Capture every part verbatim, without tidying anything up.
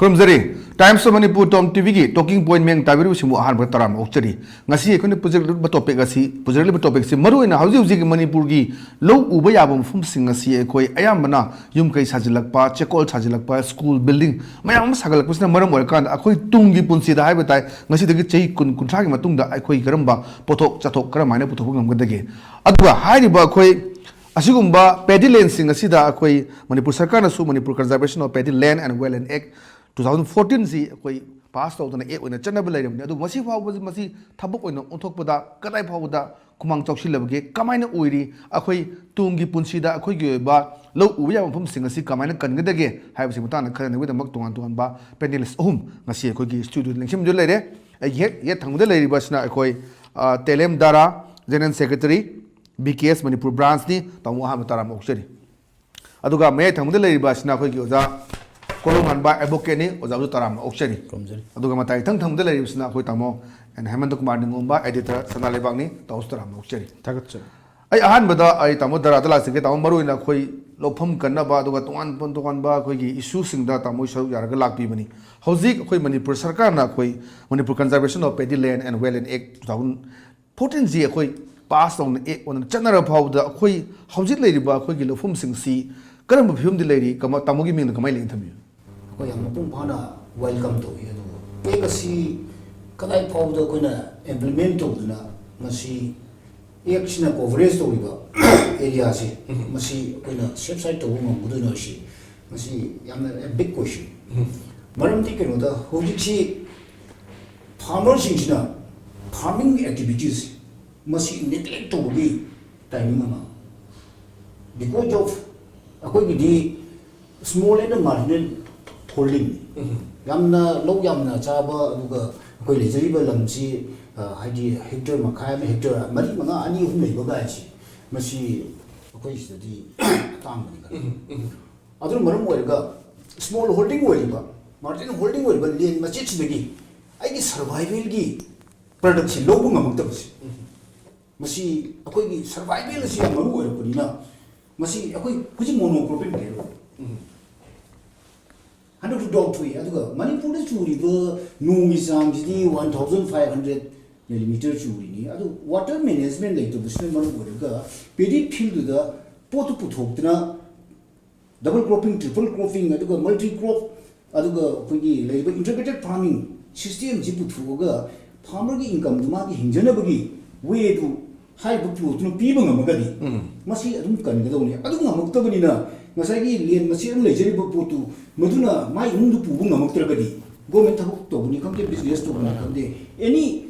ꯈꯨꯔꯨꯝꯖꯔꯤ꯫ Times of Manipur Tom T ꯚꯤꯒꯤ Talking Point ꯃꯤꯌꯦꯡ ꯇꯥꯕꯤꯔꯤꯕꯁꯤꯡꯕꯨ ꯑꯍꯥꯟꯕꯗ ꯇꯔꯥꯝꯅ ꯑꯣꯛꯆꯔꯤ꯫ ꯉꯁꯤ ꯑꯩꯈꯣꯏꯅ ꯄꯨꯖꯔꯛꯂꯤꯕ ꯇꯣꯄꯤꯛ ꯑꯁꯤ, ꯄꯨꯖꯔꯛꯂꯤꯕ ꯇꯣꯄꯤꯛꯁꯤ ꯃꯔꯨꯑꯣꯏꯅ ꯍꯧꯖꯤꯛ ꯍꯧꯖꯤꯛꯀꯤ ꯃꯅꯤꯄꯨꯔꯒꯤ ꯂꯧ ꯎꯕ ꯌꯥꯕ ꯃꯐꯝꯁꯤꯡ ꯑꯁꯤ ꯑꯩꯈꯣꯏ ꯑꯌꯥꯝꯕꯅ ꯌꯨꯝ ꯀꯩ ꯁꯥꯖꯤꯜꯂꯛꯄ, ꯆꯦꯛꯀꯣꯜ ꯁꯥꯖꯤꯜꯂꯛꯄ, ꯁ꯭ꯀꯨꯜ ꯕꯤꯜꯗꯤꯡ ꯃꯌꯥꯝ ꯑꯃ ꯁꯥꯒꯠꯂꯛꯄꯁꯤꯅ ꯃꯔꯝ ꯑꯣꯏꯔꯀꯥꯟꯗ ꯑꯩꯈꯣꯏ ꯇꯨꯡꯒꯤ ꯄꯨꯟꯁꯤꯗ ꯍꯥꯏꯕ ꯇꯥꯏ, ꯉꯁꯤꯗꯒꯤ ꯆꯍꯤ ꯀꯨꯟ, ꯀꯨꯟꯊ꯭ꯔꯥꯒꯤ ꯃꯇꯨꯡꯗ ꯑꯩꯈꯣꯏ ꯀꯔꯝꯕ ꯄꯣꯠꯊꯣꯛ ꯆꯥꯊꯣꯛ ꯀꯔꯝꯍꯥꯏꯅ ꯄꯨꯊꯣꯛꯄ ꯉꯝꯒꯗꯒꯦ? ꯑꯗꯨꯒ ꯍꯥꯏꯔꯤꯕ ꯑꯩꯈꯣꯏ ꯑꯁꯤꯒꯨꯝꯕ ꯄꯦꯗꯤ ꯂꯦꯟꯁꯤꯡ ꯑꯁꯤꯗ ꯑꯩꯈꯣꯏ ꯃꯅꯤꯄꯨꯔ ꯁꯔꯀꯥꯔꯅꯁꯨ Manipur Conservation of Paddy Land and Wetland Act two thousand fourteen ꯁꯤ ꯑꯩꯈꯣꯏ ꯄꯥꯁ ꯇꯧꯗꯅ ꯑꯦꯛ ꯑꯣꯏꯅ ꯆꯠꯅꯕ ꯂꯩꯔꯕꯅꯤ꯫ ꯑꯗꯨꯕꯨ ꯃꯁꯤ ꯐꯥꯎꯕ, ꯃꯁꯤ ꯊꯕꯛ ꯑꯣꯏꯅ ꯑꯣꯟꯊꯣꯛꯄꯗ ꯀꯗꯥꯏ ꯐꯥꯎꯕꯗ ꯈꯨꯃꯥꯡ ꯆꯥꯎꯁꯤꯜꯂꯕꯒꯦ? ꯀꯃꯥꯏꯅ ꯑꯣꯏꯔꯤ? ꯑꯩꯈꯣꯏ ꯇꯨꯡꯒꯤ ꯄꯨꯟꯁꯤꯗ ꯑꯩꯈꯣꯏꯒꯤ ꯑꯣꯏꯕ ꯂꯧ ꯎꯕ ꯌꯥꯕ ꯃꯐꯝꯁꯤꯡ ꯑꯁꯤ ꯀꯃꯥꯏꯅ ꯀꯟꯒꯗꯒꯦ ꯍꯥꯏꯕꯁꯤ ꯃꯇꯥꯡꯗ ꯈꯟꯅꯅꯕꯒꯤꯗꯃꯛ ꯇꯣꯉꯥꯟ ꯇꯣꯉꯥꯟꯕ ꯄꯦꯅꯦꯂꯤꯁ ꯑꯍꯨꯝ ꯉꯁꯤ ꯑꯩꯈꯣꯏꯒꯤ ꯁ꯭ꯇꯨꯗꯤꯑꯣꯗ ꯂꯦꯡꯁꯤꯟꯕꯤꯗꯨꯅ ꯂꯩꯔꯦ꯫ ꯑꯩꯒꯤ ꯍꯦꯛ ꯌꯦꯠ ꯊꯪꯕꯗ ꯂꯩꯔꯤꯕ ꯑꯁꯤꯅ ꯑꯩꯈꯣꯏ, ꯑ, ꯇꯦꯂꯦꯝ ꯗꯥꯔꯥ, ꯖꯦꯅꯔꯦꯜ ꯁꯦꯀ꯭ꯔꯦꯇꯔꯤ, ꯕꯤ ꯀꯦ ꯑꯦꯁ ꯃꯅꯤꯄꯨꯔ ꯕ꯭ꯔꯥꯟꯁꯅꯤ꯫ ꯇꯥꯃꯣ, ꯑꯍꯥꯟꯕ ꯇꯔꯥꯝꯅ ꯑꯣꯛꯆꯔꯤ꯫ ꯑꯗꯨꯒ ꯃꯌꯥꯏ ꯊꯪꯕꯗ ꯂꯩꯔꯤꯕ ꯑꯁꯤꯅ ꯑꯩꯈꯣꯏꯒꯤ ꯑꯣꯖꯥ ꯀꯣꯂꯨꯡꯉꯥꯟꯕ ꯑꯦꯗꯚꯣꯀꯦꯠꯅꯤ꯫ ꯑꯣꯖꯥꯕꯨꯁꯨ ꯇꯔꯥꯝꯅ ꯑꯣꯛꯆꯔꯤ꯫ ꯈꯨꯔꯨꯝꯖꯔꯤ꯫ ꯑꯗꯨꯒ ꯃꯇꯥꯏ ꯏꯊꯪ ꯊꯪꯕꯗ ꯂꯩꯔꯤꯕꯁꯤꯅ ꯑꯩꯈꯣꯏ ꯇꯥꯃꯣ ꯑꯦꯟ ꯍꯦꯃꯟꯇ ꯀꯨꯃꯥꯔ ꯅꯤꯉꯣꯝꯕ, ꯑꯦꯗꯤꯇꯔ ꯁꯅꯥ ꯂꯩꯕꯥꯛꯅꯤ꯫ ꯇꯥꯃꯣꯁꯨ ꯇꯔꯥꯝꯅ ꯑꯣꯛꯆꯔꯤ꯫ ꯊꯥꯒꯠꯆꯔꯤ꯫ ꯑꯩ ꯑꯍꯥꯟꯕꯗ ꯑꯩ ꯇꯥꯃꯣ ꯗꯔꯥꯗ ꯂꯥꯛꯆꯒꯦ꯫ ꯇꯥꯃꯣ, ꯃꯔꯨꯑꯣꯏꯅ ꯑꯩꯈꯣꯏ ꯂꯧꯐꯝ ꯀꯟꯅꯕ ꯑꯗꯨꯒ ꯇꯣꯉꯥꯟ ꯇꯣꯉꯥꯟꯕ ꯑꯩꯈꯣꯏꯒꯤ ꯏꯁꯨꯁꯤꯡꯗ ꯇꯥꯃꯣ ꯁꯔꯨꯛ ꯌꯥꯔꯒ ꯂꯥꯛꯄꯤꯕꯅꯤ꯫ ꯍꯧꯖꯤꯛ ꯑꯩꯈꯣꯏ ꯃꯅꯤꯄꯨꯔ ꯁꯔꯀꯥꯔꯅ ꯑꯩꯈꯣꯏ Manipur Conservation of Paddy Land and Wetland Act two thousand fourteen ꯁꯤ ꯑꯩꯈꯣꯏ ꯄꯥꯁ ꯇꯧꯅ ꯑꯦꯛ ꯑꯣꯏꯅ ꯆꯠꯅꯔ ꯐꯥꯎꯕꯗ ꯑꯩꯈꯣꯏ ꯍꯧꯖꯤꯛ ꯂꯩꯔꯤꯕ ꯑꯩꯈꯣꯏꯒꯤ ꯂꯧꯐꯝꯁꯤꯡꯁꯤ ꯀꯔꯝꯕ ꯐꯤꯕꯝꯗ ꯂꯩꯔꯤ? ꯀꯃ-, ꯇꯥꯃꯣꯒꯤ ꯃꯤꯡꯅ ꯀꯃꯥꯏꯅ ꯂꯩꯅ ꯊꯝꯕꯤꯕꯅꯣ? ꯑꯩꯈꯣꯏ ꯌꯥꯝ ꯃꯄꯨꯡ ꯐꯥꯅ ꯋꯦꯜꯀꯝ ꯇꯧꯏ꯫ ꯑꯗꯨꯕꯨ ꯑꯦꯛ ꯑꯁꯤ ꯀꯗꯥꯏ ꯐꯥꯎꯕꯗ ꯑꯩꯈꯣꯏꯅ ꯏꯝꯄ꯭ꯂꯤꯃꯦꯟ ꯇꯧꯗꯨꯅ ꯃꯁꯤ ꯑꯦꯛꯁꯤꯅ ꯀꯣꯚꯔꯦꯖ ꯇꯧꯔꯤꯕ ꯑꯦꯔꯤꯌꯥꯁꯤ, ꯎꯝ꯫ ꯃꯁꯤ ꯑꯩꯈꯣꯏꯅ ꯁꯦꯞ ꯁꯥꯏꯠ ꯇꯧꯕ ꯉꯝꯒꯗꯣꯏꯅꯣ ꯍꯥꯏꯁꯤ, ꯃꯁꯤ ꯌꯥꯝꯅ a big question꯫ ꯎꯝ꯫ ꯃꯔꯝꯗꯤ ꯀꯩꯅꯣꯗ, ꯍꯧꯖꯤꯛꯁꯤ ꯐꯥꯔꯃꯔꯁꯤꯡꯁꯤꯅ ꯐꯥꯔꯃꯤꯡ ꯑꯦꯛꯇꯤꯚꯤꯇꯤꯁ ꯃꯁꯤ ꯅꯦꯒ꯭ꯂꯦꯛ ꯇꯧꯕꯒꯤ ꯇꯥꯏꯃꯤꯡ ꯑꯃ, because of ꯑꯩꯈꯣꯏꯒꯤꯗꯤ small and marginal holding, ꯎꯝ꯫ ꯌꯥꯝꯅ ꯂꯧ ꯌꯥꯝꯅ ꯆꯥꯕ, ꯑꯗꯨꯒ ꯑꯩꯈꯣꯏ ꯂꯩꯖꯔꯤꯕ ꯂꯝꯁꯤ, ꯑ, ꯍꯥꯏꯗꯤ ꯍꯦꯛꯇꯔ ꯃꯈꯥꯏ ꯑꯃ, ꯍꯦꯛꯇꯔ ꯃꯔꯤ, ꯃꯉꯥ, ꯑꯅꯤ, ꯑꯍꯨꯝ ꯂꯩꯕ ꯀꯥꯏꯁꯤ, ꯃꯁꯤ ꯑꯩꯈꯣꯏ ꯁꯤꯗꯗꯤ ꯑꯇꯥꯡꯕꯅꯤ ꯈꯔ꯫ ꯎꯝ, ꯎꯝ꯫ ꯑꯗꯨꯅ ꯃꯔꯝ ꯑꯣꯏꯔꯒ small holding ꯑꯣꯏꯔꯤꯕ, marginal holding ꯑꯣꯏꯔꯤꯕ ꯂꯦꯟ ꯃꯆꯦꯠꯁꯤꯗꯒꯤ ꯑꯩꯒꯤ ꯁꯔꯚꯥꯏꯚꯦꯜꯒꯤ ꯄ꯭ꯔꯗꯛꯁꯤ ꯂꯧꯕ ꯉꯝꯃꯛꯇꯕꯁꯦ, ꯎꯝ꯫ ꯃꯁꯤ ꯑꯩꯈꯣꯏꯒꯤ ꯁꯔꯚꯥꯏꯚꯦꯜ ꯑꯁꯤ ꯌꯥꯝ ꯃꯔꯨ ꯑꯣꯏꯔꯛꯄꯅꯤꯅ, ꯃꯁꯤ ꯑꯩꯈꯣꯏ ꯍꯧꯖꯤꯛ ꯃꯣꯅꯣꯀ꯭ꯔꯣꯄꯤꯛ ꯂꯩꯔꯦ꯫ ꯎꯝ꯫ ꯍꯟꯗꯛꯁꯨ ꯗ꯭ꯔꯣꯞ ꯊꯣꯛꯏ꯫ ꯑꯗꯨꯒ ꯃꯅꯤꯄꯨꯔꯗ ꯆꯨꯔꯤꯕ ꯅꯣꯡꯒꯤ ꯆꯥꯡꯁꯤꯗꯤ one thousand five hundred millimetre ꯆꯨꯔꯤꯅꯤ꯫ ꯑꯗꯨ ꯋꯥꯇꯔ ꯃꯦꯅꯦꯖꯃꯦꯟ ꯂꯩꯇꯕꯁꯤꯅ ꯃꯔꯝ ꯑꯣꯏꯔꯒ ꯄꯦꯗꯤ ꯐꯤꯜꯗꯨꯗ ꯄꯣꯠꯇꯨ ꯄꯨꯊꯣꯛꯇꯅ ꯗꯕꯜ ꯀ꯭ꯔꯣꯞꯄꯤꯡ, ꯇ꯭ꯔꯤꯄꯜ ꯀ꯭ꯔꯣꯞꯄꯤꯡ, ꯑꯗꯨꯒ ꯃꯜꯇꯤ ꯀ꯭ꯔꯣꯞ, ꯑꯗꯨꯒ ꯑꯩꯈꯣꯏꯒꯤ ꯂꯩꯔꯤꯕ ꯏꯟꯇꯤꯒ꯭ꯔꯦꯇꯦꯠ ꯐꯥꯔꯃꯤꯡ ꯁꯤꯁꯇꯦꯝꯁꯤ ꯄꯨꯊꯣꯛꯑꯒ ꯐꯥꯔꯃꯔꯒꯤ ꯏꯟꯀꯝꯗꯨ ꯃꯥꯒꯤ ꯍꯤꯡꯖꯅꯕꯒꯤ ꯋꯦꯗꯨ ꯍꯥꯏꯔꯤꯕ ꯄ꯭ꯂꯣꯠꯇꯨꯅ ꯄꯤꯕ ꯉꯝꯃꯒꯗꯤ ꯎꯝ꯫ ꯃꯁꯤ ꯑꯗꯨꯝ ꯀꯟꯒꯗꯧꯅꯤ꯫ ꯑꯗꯨ ꯉꯝꯃꯛꯇꯕꯅꯤꯅ ꯉꯁꯥꯏꯒꯤ ꯂꯦꯟ ꯃꯆꯦꯠ ꯑꯃ ꯂꯩꯖꯔꯤꯕ ꯄꯣꯠꯇꯨ ꯃꯗꯨꯅ ꯃꯥꯏ ꯏꯃꯨꯡꯗꯨ ꯄꯨꯕ ꯉꯝꯃꯛꯇ꯭ꯔꯒꯗꯤ ꯒꯣꯔꯃꯦꯟ ꯊꯕꯛ ꯇꯧꯕꯅꯤ ꯈꯪꯗꯦ, ꯕꯤꯖꯤꯅꯦꯁ ꯇꯧꯕꯅꯤ ꯈꯪꯗꯦ, ꯑꯦꯅꯤ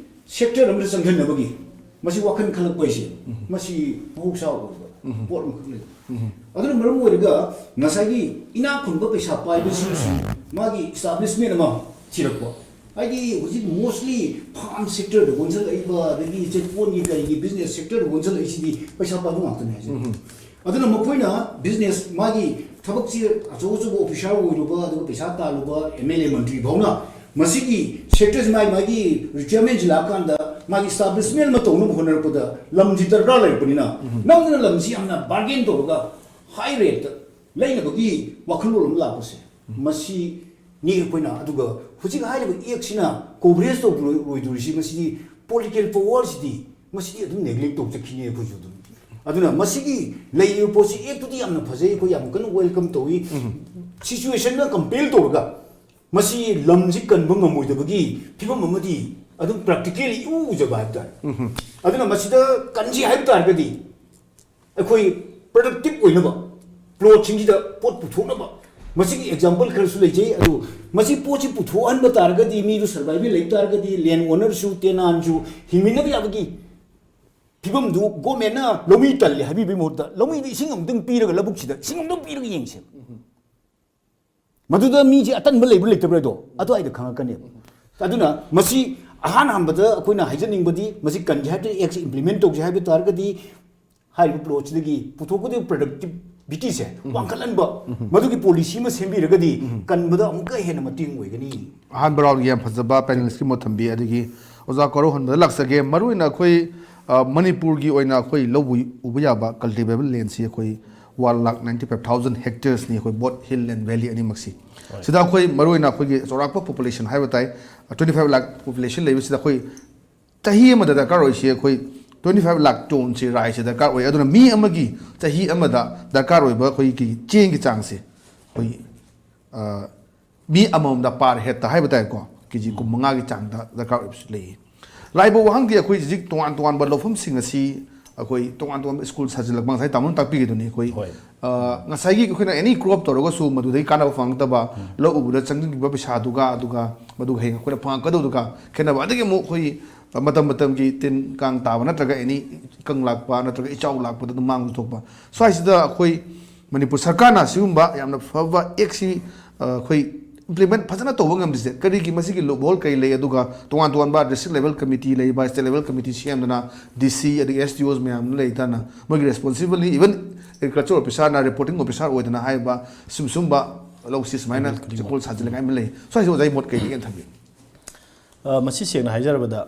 ꯁꯦꯛꯇꯔ ꯑꯃꯗ ꯆꯪꯁꯤꯟꯅꯕꯒꯤ ꯃꯁꯤ ꯋꯥꯈꯜ ꯈꯜꯂꯛꯄ ꯍꯥꯏꯁꯦ ꯎꯝ꯫ ꯃꯁꯤ ꯃꯍꯧꯁꯥ ꯑꯣꯏꯕ ꯎꯝ꯫ ꯄꯣꯠ ꯑꯃꯈꯛ ꯂꯩ꯫ ꯎꯝ꯫ ꯑꯗꯨꯅ ꯃꯔꯝ ꯑꯣꯏꯔꯒ ꯉꯁꯥꯏꯒꯤ ꯏꯅꯥꯛ ꯈꯨꯟꯕ ꯄꯩꯁꯥ ꯄꯥꯏꯕꯁꯤꯡꯁꯤ ꯃꯥꯒꯤ ꯏꯁꯇꯥꯕ꯭ꯂꯤꯁꯃꯦꯟ ꯑꯃ ꯊꯤꯔꯛꯄ꯫ ꯍꯥꯏꯗꯤ ꯍꯧꯖꯤꯛ ꯃꯣꯁꯂꯤ ꯐꯥꯔꯝ ꯁꯦꯛꯇꯔꯗ ꯑꯣꯟꯁꯤꯜꯂꯛꯏꯕ, ꯑꯗꯒꯤ ꯆꯦꯛꯀꯣꯟꯒꯤ ꯀꯔꯤꯒꯤ ꯕꯤꯖꯤꯅꯦꯁ ꯁꯦꯛꯇꯔꯗ ꯑꯣꯟꯁꯤꯜꯂꯛꯏꯁꯤꯗꯤ ꯄꯩꯁꯥ ꯄꯥꯏꯕ ꯉꯥꯛꯇꯅꯦ ꯍꯥꯏꯁꯦ꯫ ꯎꯝ꯫ ꯑꯗꯨꯅ ꯃꯈꯣꯏꯅ ꯕꯤꯖꯤꯅꯦꯁ ꯃꯥꯒꯤ ꯊꯕꯛꯁꯤ ꯑꯆꯧ ꯑꯆꯧꯕ ꯑꯣꯐꯤꯁꯥꯔ ꯑꯣꯏꯔꯨꯕ, ꯑꯗꯨꯒ ꯄꯩꯁꯥ ꯇꯥꯜꯂꯨꯕ ꯑꯦꯝ ꯑꯦꯜ ꯑꯦ ꯃꯟꯇ꯭ꯔꯤ ꯐꯥꯎꯅ ꯃꯁꯤꯒꯤ ꯁꯦꯛꯇꯔꯁꯤ ꯃꯥꯒꯤ, ꯃꯥꯒꯤ ꯔꯤꯇꯥꯌꯔꯃꯦꯟꯁꯤ ꯂꯥꯛꯑꯀꯥꯟꯗ ꯃꯥꯒꯤ ꯏꯁꯇꯥꯕ꯭ꯂꯤꯁꯃꯦꯟ ꯑꯃ ꯇꯧꯅꯕ ꯍꯣꯠꯅꯔꯛꯄꯗ ꯂꯝꯁꯤ ꯗꯔꯀꯥꯔ ꯂꯩꯔꯛꯄꯅꯤꯅ ꯎꯝ꯫ ꯅꯝꯗꯅ ꯂꯝꯁꯤ ꯌꯥꯝꯅ ꯕꯥꯔꯒꯦꯟ ꯇꯧꯔꯒ ꯍꯥꯏ ꯔꯦꯠꯇ ꯂꯩꯅꯕꯒꯤ ꯋꯥꯈꯜꯂꯣꯟ ꯑꯃ ꯂꯥꯛꯄꯁꯦ ꯎꯝ꯫ ꯃꯁꯤ ꯅꯤ ꯑꯩꯈꯣꯏꯅ꯫ ꯑꯗꯨꯒ ꯍꯧꯖꯤꯛ ꯍꯥꯏꯔꯤꯕ ꯑꯦꯛꯁꯤꯅ ꯀꯣꯚꯔꯦꯖ ꯇꯧꯔꯣꯏꯗꯣꯔꯤꯁꯤ ꯃꯁꯤꯗꯤ ꯄꯣꯂꯤꯇꯤꯀꯦꯜ ꯄꯋꯥꯔꯁꯤꯗꯤ ꯃꯁꯤꯗꯤ ꯑꯗꯨꯝ ꯅꯦꯒ꯭ꯂꯦꯛ ꯇꯧ ꯆꯠꯈꯤꯅꯤ ꯑꯩꯈꯣꯏꯁꯨ ꯑꯗꯨꯝ꯫ ꯑꯗꯨꯅ ꯃꯁꯤꯒꯤ ꯂꯩꯔꯤꯕ ꯄꯣꯠꯁꯤ ꯑꯦꯛꯇꯨꯗꯤ ꯌꯥꯝꯅ ꯐꯖꯩ, ꯑꯩꯈꯣꯏ ꯌꯥꯝ ꯀꯟꯅ ꯋꯦꯜꯀꯝ ꯇꯧꯏ꯫ ꯎꯝ꯫ ꯁꯤꯆꯨꯋꯦꯁꯟꯒ ꯀꯝꯄꯦꯌꯔ ꯇꯧꯔꯒ ꯃꯁꯤ ꯂꯝꯁꯤ ꯀꯟꯕ ꯉꯝꯃꯣꯏꯗꯕꯒꯤ ꯐꯤꯕꯝ ꯑꯃꯗꯤ ꯑꯗꯨꯝ ꯄ꯭ꯔꯦꯛꯇꯤꯀꯦꯜꯂꯤ ꯏꯎ ꯎꯖꯕ ꯍꯥꯏꯕ ꯇꯥꯔꯦ꯫ ꯎꯝ꯫ ꯑꯗꯨꯅ ꯃꯁꯤꯗ ꯀꯟꯁꯤ ꯍꯥꯏꯕ ꯇꯥꯔꯒꯗꯤ ꯑꯩꯈꯣꯏ ꯄ꯭ꯔꯗꯛꯇꯤꯞ ꯑꯣꯏꯅꯕ ꯄ꯭ꯂꯣꯠꯁꯤꯡꯁꯤꯗ ꯄꯣꯠ ꯄꯨꯊꯣꯛꯅꯕ ꯃꯁꯤꯒꯤ ꯑꯦꯛꯖꯥꯝꯄꯜ ꯈꯔꯁꯨ ꯂꯩꯖꯩ꯫ ꯑꯗꯨ ꯃꯁꯤ ꯄꯣꯠꯁꯤ ꯄꯨꯊꯣꯛꯍꯟꯕ ꯇꯥꯔꯒꯗꯤ ꯃꯤꯗꯨ ꯁꯔꯚꯥꯏꯚꯦꯜ ꯂꯩꯕ ꯇꯥꯔꯒꯗꯤ ꯂꯦꯟ ꯑꯣꯅꯔꯁꯨ ꯇꯦꯅꯥꯟꯁꯨ ꯍꯤꯡꯃꯤꯟꯅꯕ ꯌꯥꯕꯒꯤ ꯐꯤꯕꯝꯗꯨ ꯒꯣꯔꯃꯦꯟꯅ ꯂꯧꯃꯤ ꯇꯜꯂꯤ ꯍꯥꯏꯕꯤꯕꯒꯤ ꯃꯍꯨꯠꯇ ꯂꯧꯃꯤꯗ ꯏꯁꯤꯡ ꯑꯃꯨꯛꯇꯪ ꯄꯤꯔꯒ ꯂꯧꯕꯨꯛꯁꯤꯗ ꯏꯁꯤꯡ ꯑꯃꯨꯛꯇꯪ ꯄꯤꯔꯒ ꯌꯦꯡꯁꯦ꯫ ꯃꯗꯨꯗ ꯃꯤꯁꯦ ꯑꯇꯟꯕ ꯂꯩꯕ꯭ꯔꯥ ꯂꯩꯇꯕ꯭ꯔꯥ ꯍꯥꯏꯗꯣ ꯑꯗꯨꯋꯥꯏꯗ ꯈꯪꯉꯛꯀꯅꯦꯕ꯫ ꯑꯗꯨꯅ ꯃꯁꯤ ꯑꯍꯥꯟ ꯍꯥꯟꯕꯗ ꯑꯩꯈꯣꯏꯅ ꯍꯥꯏꯖꯅꯤꯡꯕꯗꯤ ꯃꯁꯤ ꯀꯟꯒꯦ ꯍꯥꯏꯕꯗꯤ ꯑꯦꯛꯁ ꯏꯝꯄ꯭ꯂꯤꯃꯦꯟ ꯇꯧꯁꯦ ꯍꯥꯏꯕ ꯇꯥꯔꯒꯗꯤ ꯍꯥꯏꯔꯤꯕ ꯄ꯭ꯂꯣꯠꯁꯤꯗꯒꯤ ꯄꯨꯊꯣꯛꯀꯗꯧꯔꯤꯕ ꯄ꯭ꯔꯗꯛꯇꯤꯕꯤꯇꯤꯁꯦ ꯎꯝ꯫ ꯋꯥꯡꯈꯠꯍꯟꯕ ꯎꯝ꯫ ꯃꯗꯨꯒꯤ ꯄꯣꯂꯤꯁꯤ ꯑꯃ ꯁꯦꯝꯕꯤꯔꯒꯗꯤ ꯎꯝ꯫ ꯀꯟꯕꯗ ꯑꯃꯨꯛꯀ ꯍꯦꯟꯅ ꯃꯇꯦꯡ ꯑꯣꯏꯒꯅꯤ꯫ ꯑꯍꯥꯟꯕ ꯔꯥꯎꯟꯒꯤ ꯌꯥꯝ ꯐꯖꯕ ꯄꯦꯅꯦꯂꯤꯁꯀꯤ ꯃꯣꯠ ꯊꯝꯕꯤ, ꯑꯗꯒꯤ ꯑꯣꯖꯥ ꯀꯣꯔꯧꯍꯟꯕꯗ ꯂꯥꯛꯆꯒꯦ꯫ ꯃꯔꯨꯑꯣꯏꯅ ꯑꯩꯈꯣꯏ, ꯑ, ꯃꯅꯤꯄꯨꯔꯒꯤ ꯑꯣꯏꯅ ꯑꯩꯈꯣꯏ ꯂꯧ ꯎꯕ ꯌꯥꯕ ꯀꯜꯇꯤꯚꯦꯕꯜ ꯂꯦꯟꯁꯤ ꯑꯩꯈꯣꯏ One lakh ninety five thousand hectaresꯅꯤ ꯑꯩꯈꯣꯏ both hill and valley ꯑꯅꯤꯃꯛꯁꯤ꯫ ꯁꯤꯗ ꯑꯩꯈꯣꯏ ꯃꯔꯨꯑꯣꯏꯅ ꯑꯩꯈꯣꯏꯒꯤ ꯆꯥꯎꯔꯥꯛꯄ population ꯍꯥꯏꯕ ꯇꯥꯏ, twenty five lakh population ꯂꯩꯕꯁꯤꯗ ꯑꯩꯈꯣꯏ ꯆꯍꯤ ꯑꯃꯗ ꯗꯔꯀꯥꯔ ꯑꯣꯏꯔꯤꯁꯤ ꯑꯩꯈꯣꯏ twenty five lakh tonneꯁꯤ riceꯁꯦ ꯗꯔꯀꯥꯔ ꯑꯣꯏ꯫ ꯑꯗꯨꯅ ꯃꯤ ꯑꯃꯒꯤ ꯆꯍꯤ ꯑꯃꯗ ꯗꯔꯀꯥꯔ ꯑꯣꯏꯕ ꯑꯩꯈꯣꯏꯒꯤ ꯆꯦꯡꯒꯤ ꯆꯥꯡꯁꯦ ꯑꯩꯈꯣꯏ, ꯑ, ꯃꯤ ꯑꯃꯃꯝꯗ per headꯇ ꯍꯥꯏꯕ ꯇꯥꯏꯀꯣ, ꯀꯦ ꯖꯤ ꯀꯨꯟꯃꯉꯥꯒꯤ ꯆꯥꯡꯗ ꯗꯔꯀꯥꯔ ꯑꯣꯏꯕꯁꯨ ꯂꯩꯌꯦ꯫ ꯂꯥꯏꯕꯧ ꯋꯥꯍꯪꯗꯤ ꯑꯩꯈꯣꯏ ꯍꯧꯖꯤꯛ ꯇꯣꯉꯥꯟ ꯇꯣꯉꯥꯟꯕ ꯂꯧꯐꯝꯁꯤꯡ ꯑꯁꯤ ꯑꯩꯈꯣꯏ ꯇꯣꯉꯥꯟ ꯇꯣꯉꯥꯟꯕ ꯁ꯭ꯀꯨꯜ ꯁꯥꯖꯤꯜꯂꯛꯄ, ꯉꯁꯥꯏ ꯇꯥꯃꯣꯅ ꯇꯥꯛꯄꯤꯒꯗꯨꯅꯤ ꯑꯩꯈꯣꯏ꯫ ꯍꯣꯏ꯫ ꯑ, ꯉꯁꯥꯏꯒꯤ ꯑꯩꯈꯣꯏꯅ any crop ꯇꯧꯔꯒꯁꯨ ꯃꯗꯨꯗꯒꯤ ꯀꯥꯟꯅꯕ ꯐꯪꯉꯛꯇꯕ, ꯎꯝ꯫ ꯂꯧ ꯎꯕꯗ ꯆꯪꯁꯤꯟꯈꯤꯕ ꯄꯩꯁꯥꯗꯨꯒ ꯑꯗꯨꯒ ꯃꯗꯨꯒ ꯍꯌꯦꯡ ꯑꯩꯈꯣꯏꯅ ꯐꯪꯉꯛꯀꯗꯧꯗꯨꯒ ꯈꯦꯠꯅꯕ꯫ ꯑꯗꯒꯤ ꯑꯃꯨꯛ ꯑꯩꯈꯣꯏ ꯃꯇꯝ ꯃꯇꯝꯒꯤ ꯇꯤꯟ ꯀꯥꯡ ꯇꯥꯕ ꯅꯠꯇ꯭ꯔꯒ any ꯏꯀꯪ ꯂꯥꯛꯄ ꯅꯠꯇ꯭ꯔꯒ ꯏꯆꯥꯎ ꯂꯥꯛꯄꯗ ꯑꯗꯨꯝ ꯃꯥꯡꯕ ꯊꯣꯛꯄ꯫ ꯁ꯭ꯋꯥꯏꯁꯤꯗ ꯑꯩꯈꯣꯏ ꯃꯅꯤꯄꯨꯔ ꯁꯔꯀꯥꯔꯅ ꯁꯤꯒꯨꯝꯕ ꯌꯥꯝꯅ ꯐꯕ actꯁꯤ, ꯑ, ꯑꯩꯈꯣꯏ implement ꯐꯖꯅ ꯇꯧꯕ ꯉꯝꯗ꯭ꯔꯤꯁꯦ ꯀꯔꯤꯒꯤ? ꯃꯁꯤꯒꯤ loophole ꯀꯔꯤ ꯂꯩ? ꯑꯗꯨꯒ ꯇꯣꯉꯥꯟ ꯇꯣꯉꯥꯟꯕ district level committee ꯂꯩꯕ, state level committee ꯁꯦꯝꯗꯅ D C ꯑꯗꯒꯤ S D Os ꯃꯌꯥꯝ ꯂꯩꯗꯅ ꯃꯣꯏꯒꯤ responsibility, even agriculture officerꯅ reporting officer ꯑꯣꯏꯗꯅ ꯍꯥꯏꯕ ꯁꯨꯝ ꯁꯨꯝꯕ ꯂꯧꯁꯤ ꯁꯨꯃꯥꯏꯅ level ꯈꯨꯗꯤꯡꯃꯛ꯫ ꯆꯦꯡꯀꯣꯜ ꯁꯥꯖꯤꯜꯂꯒ ꯍꯥꯏꯕ ꯂꯩ꯫ ꯁ꯭ꯋꯥꯏꯁꯤ ꯑꯣꯖꯥꯒꯤ ꯃꯣꯠ ꯀꯩ ꯂꯩꯒꯦꯅ ꯊꯝꯕꯤꯌꯨ꯫ ꯑ, ꯃꯁꯤ ꯁꯦꯡꯅ ꯍꯥꯏꯖꯔꯕꯗ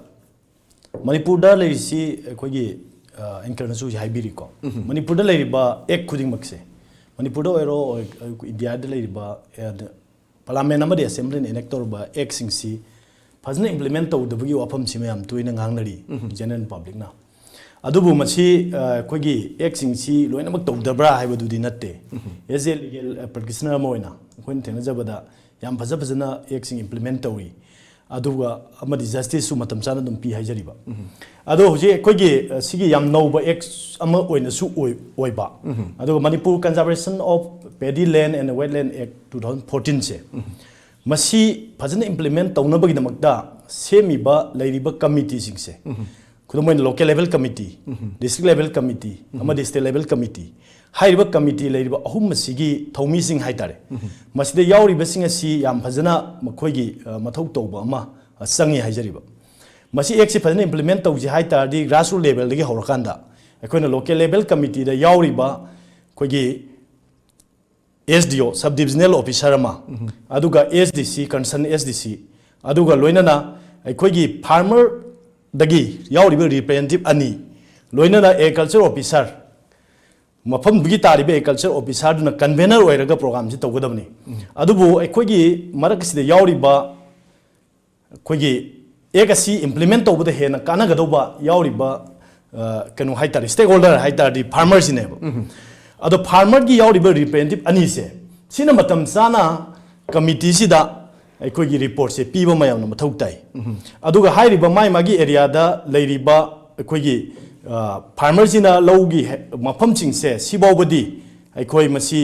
ꯃꯅꯤꯄꯨꯔꯗ ꯂꯩꯔꯤꯁꯤ ꯑꯩꯈꯣꯏꯒꯤ, ꯑ, anchorꯅꯁꯨ ꯍꯧꯖꯤꯛ ꯍꯥꯏꯕꯤꯔꯤꯀꯣ꯫ ꯎꯝ꯫ ꯃꯅꯤꯄꯨꯔꯗ ꯂꯩꯔꯤꯕ act ꯈꯨꯗꯤꯡꯃꯛꯁꯦ, ꯃꯅꯤꯄꯨꯔꯗ ꯑꯣꯏꯔꯣ, ꯑꯣꯏ-, ꯏꯟꯗꯤꯌꯥꯗ ꯂꯩꯔꯤꯕ, ꯑ, parliament ꯑꯃꯗꯤ assemblyꯅ enact ꯇꯧꯔꯕ actꯁꯤꯡꯁꯤ ꯐꯖꯅ implement ꯇꯧꯗꯕꯒꯤ ꯋꯥꯐꯝꯁꯤ ꯃꯌꯥꯝ ꯇꯣꯏꯅ ꯉꯥꯡꯅꯔꯤ, ꯎꯝ꯫ General publicꯅ꯫ ꯑꯗꯨꯕꯨ ꯃꯁꯤ, ꯑ, ꯑꯩꯈꯣꯏꯒꯤ actꯁꯤꯡꯁꯤ ꯂꯣꯏꯅꯃꯛ ꯇꯧꯗꯕ꯭ꯔꯥ ꯍꯥꯏꯕꯗꯨꯗꯤ ꯅꯠꯇꯦ꯫ ꯎꯝ꯫ As a legal, ꯑ, practitioner ꯑꯃ ꯑꯣꯏꯅ ꯑꯩꯈꯣꯏꯅ ꯊꯦꯡꯅꯖꯕꯗ ꯌꯥꯝ ꯐꯖ ꯐꯖꯅ actꯁꯤꯡ implement ꯇꯧꯏ꯫ ꯑꯗꯨꯒ ꯑꯃꯗꯤ justiceꯁꯨ ꯃꯇꯝ ꯆꯥꯅ ꯑꯗꯨꯝ ꯄꯤ ꯍꯥꯏꯖꯔꯤꯕ꯫ ꯎꯝ꯫ ꯑꯗꯣ ꯍꯧꯖꯤꯛ ꯑꯩꯈꯣꯏꯒꯤ, ꯑ, ꯁꯤꯒꯤ ꯌꯥꯝ ꯅꯧꯕ act ꯑꯃ ꯑꯣꯏꯅꯁꯨ ꯑꯣꯏ-, ꯑꯣꯏꯕ꯫ ꯎꯝ꯫ ꯑꯗꯨꯒ Manipur Conservation of Paddy Land and Wetland Act two thousand fourteenꯁꯦ, ꯎꯝ꯫ ꯃꯁꯤ ꯐꯖꯅ implement ꯇꯧꯅꯕꯒꯤꯗꯃꯛꯇ ꯁꯦꯝꯃꯤꯕ ꯂꯩꯔꯤꯕ committeeꯁꯤꯡꯁꯦ, ꯎꯝ꯫ ꯈꯨꯗꯝ ꯑꯣꯏꯅ local level committee, ꯎꯝ꯫ District level committee, ꯎꯝ꯫ ꯑꯃꯗꯤ state level committee, ꯍꯥꯏꯔꯤꯕ committee ꯂꯩꯔꯤꯕ ꯑꯍꯨꯝ ꯑꯁꯤꯒꯤ ꯊꯧꯃꯤꯁꯤꯡ ꯍꯥꯏꯇꯥꯔꯦ, ꯎꯝ꯫ ꯃꯁꯤꯗ ꯌꯥꯎꯔꯤꯕꯁꯤꯡ ꯑꯁꯤ ꯌꯥꯝ ꯐꯖꯅ ꯃꯈꯣꯏꯒꯤ, ꯑ, ꯃꯊꯧ ꯇꯧꯕ ꯑꯃ, ꯑ, ꯆꯪꯉꯤ ꯍꯥꯏꯖꯔꯤꯕ꯫ ꯃꯁꯤ actꯁꯤ ꯐꯖꯅ implement ꯇꯧꯁꯤ ꯍꯥꯏ ꯇꯥꯔꯗꯤ grassroot levelꯗꯒꯤ ꯍꯧꯔꯀꯥꯟꯗ ꯑꯩꯈꯣꯏꯅ local level committeeꯗ ꯌꯥꯎꯔꯤꯕ ꯑꯩꯈꯣꯏꯒꯤ S D O, sub divisional officer ꯑꯃ, ꯎꯝ꯫ ꯑꯗꯨꯒ S D C, concerned S D C, ꯑꯗꯨꯒ ꯂꯣꯏꯅꯅ ꯑꯩꯈꯣꯏꯒꯤ farmerꯗꯒꯤ ꯌꯥꯎꯔꯤꯕ representative ꯑꯅꯤ, ꯂꯣꯏꯅꯅ agriculture officer, ꯃꯐꯝꯗꯨꯒꯤ ꯇꯥꯔꯤꯕ ꯑꯦꯒ꯭ꯔꯤꯀꯜꯆꯔ ꯑꯣꯐꯤꯁꯥꯔꯗꯨꯅ ꯀꯟꯚꯦꯅꯔ ꯑꯣꯏꯔꯒ ꯄ꯭ꯔꯣꯒ꯭ꯔꯥꯝꯁꯤ ꯇꯧꯒꯗꯕꯅꯤ꯫ ꯑꯗꯨꯕꯨ ꯑꯩꯈꯣꯏꯒꯤ ꯃꯔꯛꯁꯤꯗ ꯌꯥꯎꯔꯤꯕ, ꯑꯩꯈꯣꯏꯒꯤ ꯑꯦꯛ ꯑꯁꯤ ꯏꯝꯄ꯭ꯂꯤꯃꯦꯟ ꯇꯧꯕꯗ ꯍꯦꯟꯅ ꯀꯥꯟꯅꯒꯗꯧꯕ ꯌꯥꯎꯔꯤꯕ, ꯑ, ꯀꯩꯅꯣ ꯍꯥꯏꯇꯥꯔꯦ, ꯁ꯭ꯇꯦꯛ ꯍꯣꯜꯗꯔ ꯍꯥꯏꯇꯥꯔꯗꯤ ꯐꯥꯔꯃꯔꯁꯤꯅꯦꯕ꯫ ꯑꯗꯣ ꯐꯥꯔꯃꯔꯒꯤ ꯌꯥꯎꯔꯤꯕ ꯔꯤꯄ꯭ꯔꯖꯦꯟꯇꯦꯇꯤꯚ ꯑꯅꯤꯁꯦ, ꯁꯤꯅ ꯃꯇꯝ ꯆꯥꯅ ꯀꯃꯤꯇꯤꯁꯤꯗ ꯑꯩꯈꯣꯏꯒꯤ ꯔꯤꯄꯣꯔꯠꯁꯦ ꯄꯤꯕ ꯃꯌꯥꯝꯅ ꯃꯊꯧ ꯇꯥꯏ꯫ ꯑꯗꯨꯒ ꯍꯥꯏꯔꯤꯕ ꯃꯥꯏ ꯃꯥꯒꯤ ꯑꯦꯔꯤꯌꯥꯗ ꯂꯩꯔꯤꯕ ꯑꯩꯈꯣꯏꯒꯤ, ꯑ, ꯐꯥꯔꯃꯔꯁꯤꯅ ꯂꯧꯒꯤ ꯍꯦ-, ꯃꯐꯝꯁꯤꯡꯁꯦ ꯁꯤꯐꯥꯎꯕꯗꯤ ꯑꯩꯈꯣꯏ ꯃꯁꯤ,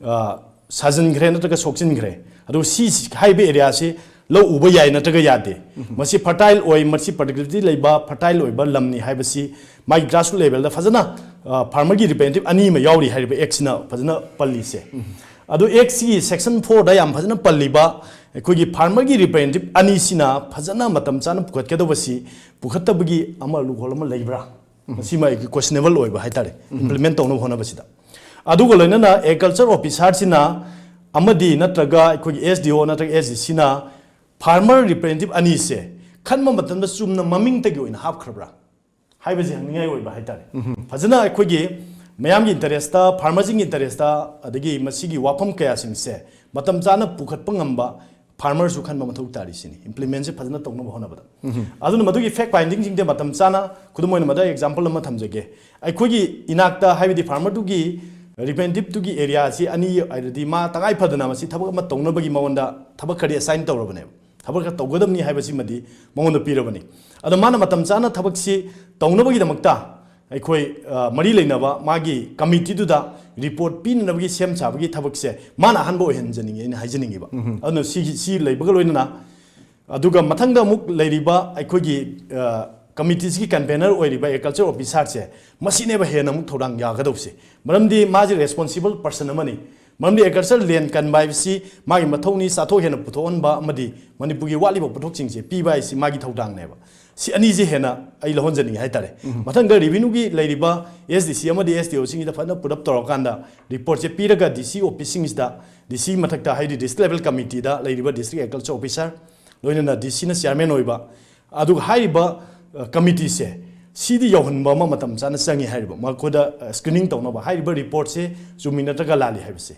ꯑ, ꯁꯥꯖꯤꯟꯈ꯭ꯔꯦ ꯅꯠꯇ꯭ꯔꯒ ꯁꯣꯛꯆꯤꯟꯈ꯭ꯔꯦ꯫ ꯑꯗꯨ ꯁꯤ ꯍꯥꯏꯔꯤꯕ ꯑꯦꯔꯤꯌꯥꯁꯤ ꯂꯧ ꯎꯕ ꯌꯥꯏ ꯅꯠꯇ꯭ꯔꯒ ꯌꯥꯗꯦ꯫ ꯃꯁꯤ ꯐꯔꯇꯥꯏꯜ ꯑꯣꯏ, ꯃꯁꯤ ꯄ꯭ꯔꯗꯛꯇꯤꯕꯤꯂꯤꯇꯤ ꯂꯩꯕ ꯐꯔꯇꯥꯏꯜ ꯑꯣꯏꯕ ꯂꯝꯅꯤ ꯍꯥꯏꯕꯁꯤ ꯃꯥꯒꯤ ꯒ꯭ꯔꯥꯁꯔꯨꯠ ꯂꯦꯚꯦꯜꯗ ꯐꯖꯅ, ꯑ, ꯐꯥꯔꯃꯔꯒꯤ ꯔꯤꯄ꯭ꯔꯖꯦꯟꯇꯦꯇꯤꯚ ꯑꯅꯤ ꯑꯃ ꯌꯥꯎꯔꯤ ꯍꯥꯏꯔꯤꯕ ꯑꯦꯛꯁꯤꯅ ꯐꯖꯅ ꯄꯜꯂꯤꯁꯦ꯫ ꯑꯗꯨ ꯑꯦꯛꯁꯤꯒꯤ ꯁꯦꯛꯁꯟ ꯐꯣꯔꯗ ꯌꯥꯝ ꯐꯖꯅ ꯄꯜꯂꯤꯕ ꯑꯩꯈꯣꯏꯒꯤ ꯐꯥꯔꯃꯔꯒꯤ ꯔꯤꯄ꯭ꯔꯖꯦꯟꯇꯦꯇꯤꯚ ꯑꯅꯤꯁꯤꯅ ꯐꯖꯅ ꯃꯇꯝ ꯆꯥꯅ ꯄꯨꯈꯠꯀꯗꯧꯕꯁꯤ, ꯄꯨꯈꯠꯇꯕꯒꯤ ꯑꯃ ꯂꯨꯈꯣꯜ ꯑꯃ ꯂꯩꯕ꯭ꯔꯥ? ꯃꯁꯤꯃ ꯑꯩꯒꯤ ꯀ꯭ꯋꯦꯁꯅꯦꯕꯜ ꯑꯣꯏꯕ ꯍꯥꯏꯇꯥꯔꯦ, ꯏꯝꯄ꯭ꯂꯤꯃꯦꯟ ꯇꯧꯅꯕ ꯍꯣꯠꯅꯕꯁꯤꯗ꯫ ꯑꯗꯨꯒ ꯂꯣꯏꯅꯅ ꯑꯦꯒ꯭ꯔꯤꯀꯜꯆꯔ ꯑꯣꯐꯤꯁꯥꯔꯁꯤꯅ ꯑꯃꯗꯤ ꯅꯠꯇ꯭ꯔꯒ ꯑꯩꯈꯣꯏꯒꯤ ꯑꯦꯁ ꯗꯤ ꯑꯣ ꯅꯠꯇ꯭ꯔꯒ ꯑꯦꯁ ꯗꯤ ꯁꯤꯅ ꯐꯥꯔꯃꯔ ꯔꯤꯄ꯭ꯔꯖꯦꯟꯇꯦꯇꯤꯚ ꯑꯅꯤꯁꯦ ꯈꯟꯕ ꯃꯇꯝꯗ ꯆꯨꯝꯅ ꯃꯃꯤꯡꯇꯒꯤ ꯑꯣꯏꯅ ꯍꯥꯞꯈ꯭ꯔꯕ꯭ꯔꯥ ꯍꯥꯏꯕꯁꯤ ꯍꯪꯅꯤꯡꯉꯥꯏ ꯑꯣꯏꯕ ꯍꯥꯏꯇꯥꯔꯦ꯫ ꯐꯖꯅ ꯑꯩꯈꯣꯏꯒꯤ ꯃꯌꯥꯝꯒꯤ ꯏꯟꯇꯔꯦꯁꯇ, ꯐꯥꯔꯃꯔꯁꯤꯡꯒꯤ ꯏꯟꯇꯔꯦꯁꯇ, ꯑꯗꯒꯤ ꯃꯁꯤꯒꯤ ꯋꯥꯐꯝ ꯀꯌꯥꯁꯤꯡꯁꯦ ꯃꯇꯝ ꯆꯥꯅ ꯄꯨꯈꯠꯄ ꯉꯝꯕ ꯐꯥꯔꯃꯔꯁꯨ ꯈꯟꯕ ꯃꯊꯧ ꯇꯥꯔꯤ ꯁꯤꯅꯤ, ꯏꯝꯄ꯭ꯂꯤꯃꯦꯟꯁꯦ ꯐꯖꯅ ꯇꯧꯅꯕ ꯍꯣꯠꯅꯕꯗ꯫ ꯑꯗꯨꯅ ꯃꯗꯨꯒꯤ ꯐꯦꯛ ꯐꯥꯏꯟꯗꯤꯡꯁꯤꯡꯁꯦ ꯃꯇꯝ ꯆꯥꯅ, ꯈꯨꯗꯝ ꯑꯣꯏꯅ ꯃꯗ ꯑꯦꯛꯖꯥꯝꯄꯜ ꯑꯃ ꯊꯝꯖꯒꯦ, ꯑꯩꯈꯣꯏꯒꯤ ꯏꯅꯥꯛꯇ, ꯍꯥꯏꯕꯗꯤ ꯐꯥꯔꯃꯔꯗꯨꯒꯤ ꯔꯤꯄ꯭ꯔꯖꯦꯟꯇꯦꯇꯤꯚꯇꯨꯒꯤ ꯑꯦꯔꯤꯌꯥ ꯑꯁꯤ ꯑꯅꯤ ꯍꯥꯏꯔꯗꯤ ꯃꯥ ꯇꯉꯥꯏ ꯐꯗꯅ ꯃꯁꯤ ꯊꯕꯛ ꯑꯃ ꯇꯧꯅꯕꯒꯤ ꯃꯉꯣꯟꯗ ꯊꯕꯛ ꯈꯔꯗꯤ ꯑꯦꯁꯥꯏꯟ ꯇꯧꯔꯕꯅꯦꯕ, ꯊꯕꯛ ꯈꯔ ꯇꯧꯒꯗꯕꯅꯤ ꯍꯥꯏꯕꯁꯤꯃꯗꯤ ꯃꯉꯣꯟꯗ ꯄꯤꯔꯕꯅꯤ꯫ ꯑꯗꯣ ꯃꯥꯅ ꯃꯇꯝ ꯆꯥꯅ ꯊꯕꯛꯁꯤ ꯇꯧꯅꯕꯒꯤꯗꯃꯛꯇ ꯑꯩꯈꯣꯏ, ꯑ, ꯃꯔꯤ ꯂꯩꯅꯕ ꯃꯥꯒꯤ ꯀꯃꯤꯇꯤꯗꯨꯗ ꯔꯤꯄꯣꯔꯠ ꯄꯤꯅꯅꯕꯒꯤ ꯁꯦꯝ ꯁꯥꯕꯒꯤ ꯊꯕꯛꯁꯦ ꯃꯥꯅ ꯑꯍꯥꯟꯕ ꯑꯣꯏꯍꯟꯖꯅꯤꯡꯉꯤ ꯑꯩꯅ ꯍꯥꯏꯖꯅꯤꯡꯉꯤꯕ꯫ ꯑꯗꯨꯅ ꯁꯤꯒꯤ, ꯁꯤ ꯂꯩꯕꯒ ꯂꯣꯏꯅꯅ, ꯑꯗꯨꯒ ꯃꯊꯪꯗ ꯑꯃꯨꯛ ꯂꯩꯔꯤꯕ ꯑꯩꯈꯣꯏꯒꯤ, ꯑ, ꯀꯃꯤꯇꯤꯁꯤꯒꯤ ꯀꯟꯚꯦꯅꯔ ꯑꯣꯏꯔꯤꯕ ꯑꯦꯒ꯭ꯔꯤꯀꯜꯆꯔ ꯑꯣꯐꯤꯁꯥꯔꯁꯦ, ꯃꯁꯤꯅꯦꯕ ꯍꯦꯟꯅ ꯑꯃꯨꯛ ꯊꯧꯗꯥꯡ ꯌꯥꯒꯗꯧꯕꯁꯦ꯫ ꯃꯔꯝꯗꯤ ꯃꯥꯁꯦ ꯔꯦꯁꯄꯣꯟꯁꯤꯕꯜ ꯄꯔꯁꯟ ꯑꯃꯅꯤ꯫ ꯃꯔꯝꯗꯤ ꯑꯦꯒ꯭ꯔꯤꯀꯜꯆꯔ ꯂꯦꯟ ꯀꯟꯕ ꯍꯥꯏꯕꯁꯤ ꯃꯥꯒꯤ ꯃꯊꯧꯅꯤ, ꯆꯥꯊꯣꯛ ꯍꯦꯟꯅ ꯄꯨꯊꯣꯛꯍꯟꯕ ꯑꯃꯗꯤ ꯃꯅꯤꯄꯨꯔꯒꯤ ꯋꯥꯠꯂꯤꯕ ꯄꯣꯠꯊꯣꯛꯁꯤꯡꯁꯦ ꯄꯤꯕ ꯍꯥꯏꯁꯤ ꯃꯥꯒꯤ ꯊꯧꯗꯥꯡꯅꯦꯕ꯫ ꯁꯤ ꯑꯅꯤꯁꯦ ꯍꯦꯟꯅ ꯑꯩ ꯂꯧꯍꯟꯖꯅꯤꯡꯉꯤ ꯍꯥꯏꯇꯥꯔꯦ꯫ ꯃꯊꯪꯗ ꯔꯦꯚꯤꯅ꯭ꯌꯨꯒꯤ ꯂꯩꯔꯤꯕ ꯑꯦꯁ ꯗꯤ ꯁꯤ ꯑꯃꯗꯤ ꯑꯦꯁ ꯗꯤ ꯑꯣꯁꯤꯡꯁꯤꯗ ꯐꯖꯅ ꯄꯨꯂꯞ ꯇꯧꯔꯀꯥꯟꯗ ꯔꯤꯄꯣꯔꯠꯁꯦ ꯄꯤꯔꯒ ꯗꯤ ꯁꯤ ꯑꯣꯐꯤꯁꯁꯤꯡꯁꯤꯗ, ꯗꯤ ꯁꯤ ꯃꯊꯛꯇ, ꯍꯥꯏꯗꯤ ꯗꯤꯁꯇ꯭ꯔꯤꯛ ꯂꯦꯚꯦꯜ ꯀꯃꯤꯇꯤꯗ ꯂꯩꯔꯤꯕ ꯗꯤꯁꯇ꯭ꯔꯤꯛ ꯑꯦꯒ꯭ꯔꯤꯀꯜꯆꯔ ꯑꯣꯐꯤꯁꯥꯔ, ꯂꯣꯏꯅꯅ ꯗꯤ ꯁꯤꯅ ꯆꯤꯌꯥꯔꯃꯦꯟ ꯑꯣꯏꯕ, ꯑꯗꯨꯒ ꯍꯥꯏꯔꯤꯕ, ꯑ, ꯀꯃꯤꯇꯤꯁꯦ ꯁꯤꯗꯤ ꯌꯧꯍꯟꯕ ꯑꯃ ꯃꯇꯝ ꯆꯥꯅ ꯆꯪꯉꯤ ꯍꯥꯏꯔꯤꯕ, ꯃꯈꯣꯏꯗ ꯁ꯭ꯀ꯭ꯔꯤꯅꯤꯡ ꯇꯧꯅꯕ꯫ ꯍꯥꯏꯔꯤꯕ ꯔꯤꯄꯣꯔꯠꯁꯦ ꯆꯨꯝꯃꯤ ꯅꯠꯇ꯭ꯔꯒ ꯂꯥꯜꯂꯤ ꯍꯥꯏꯕꯁꯦ꯫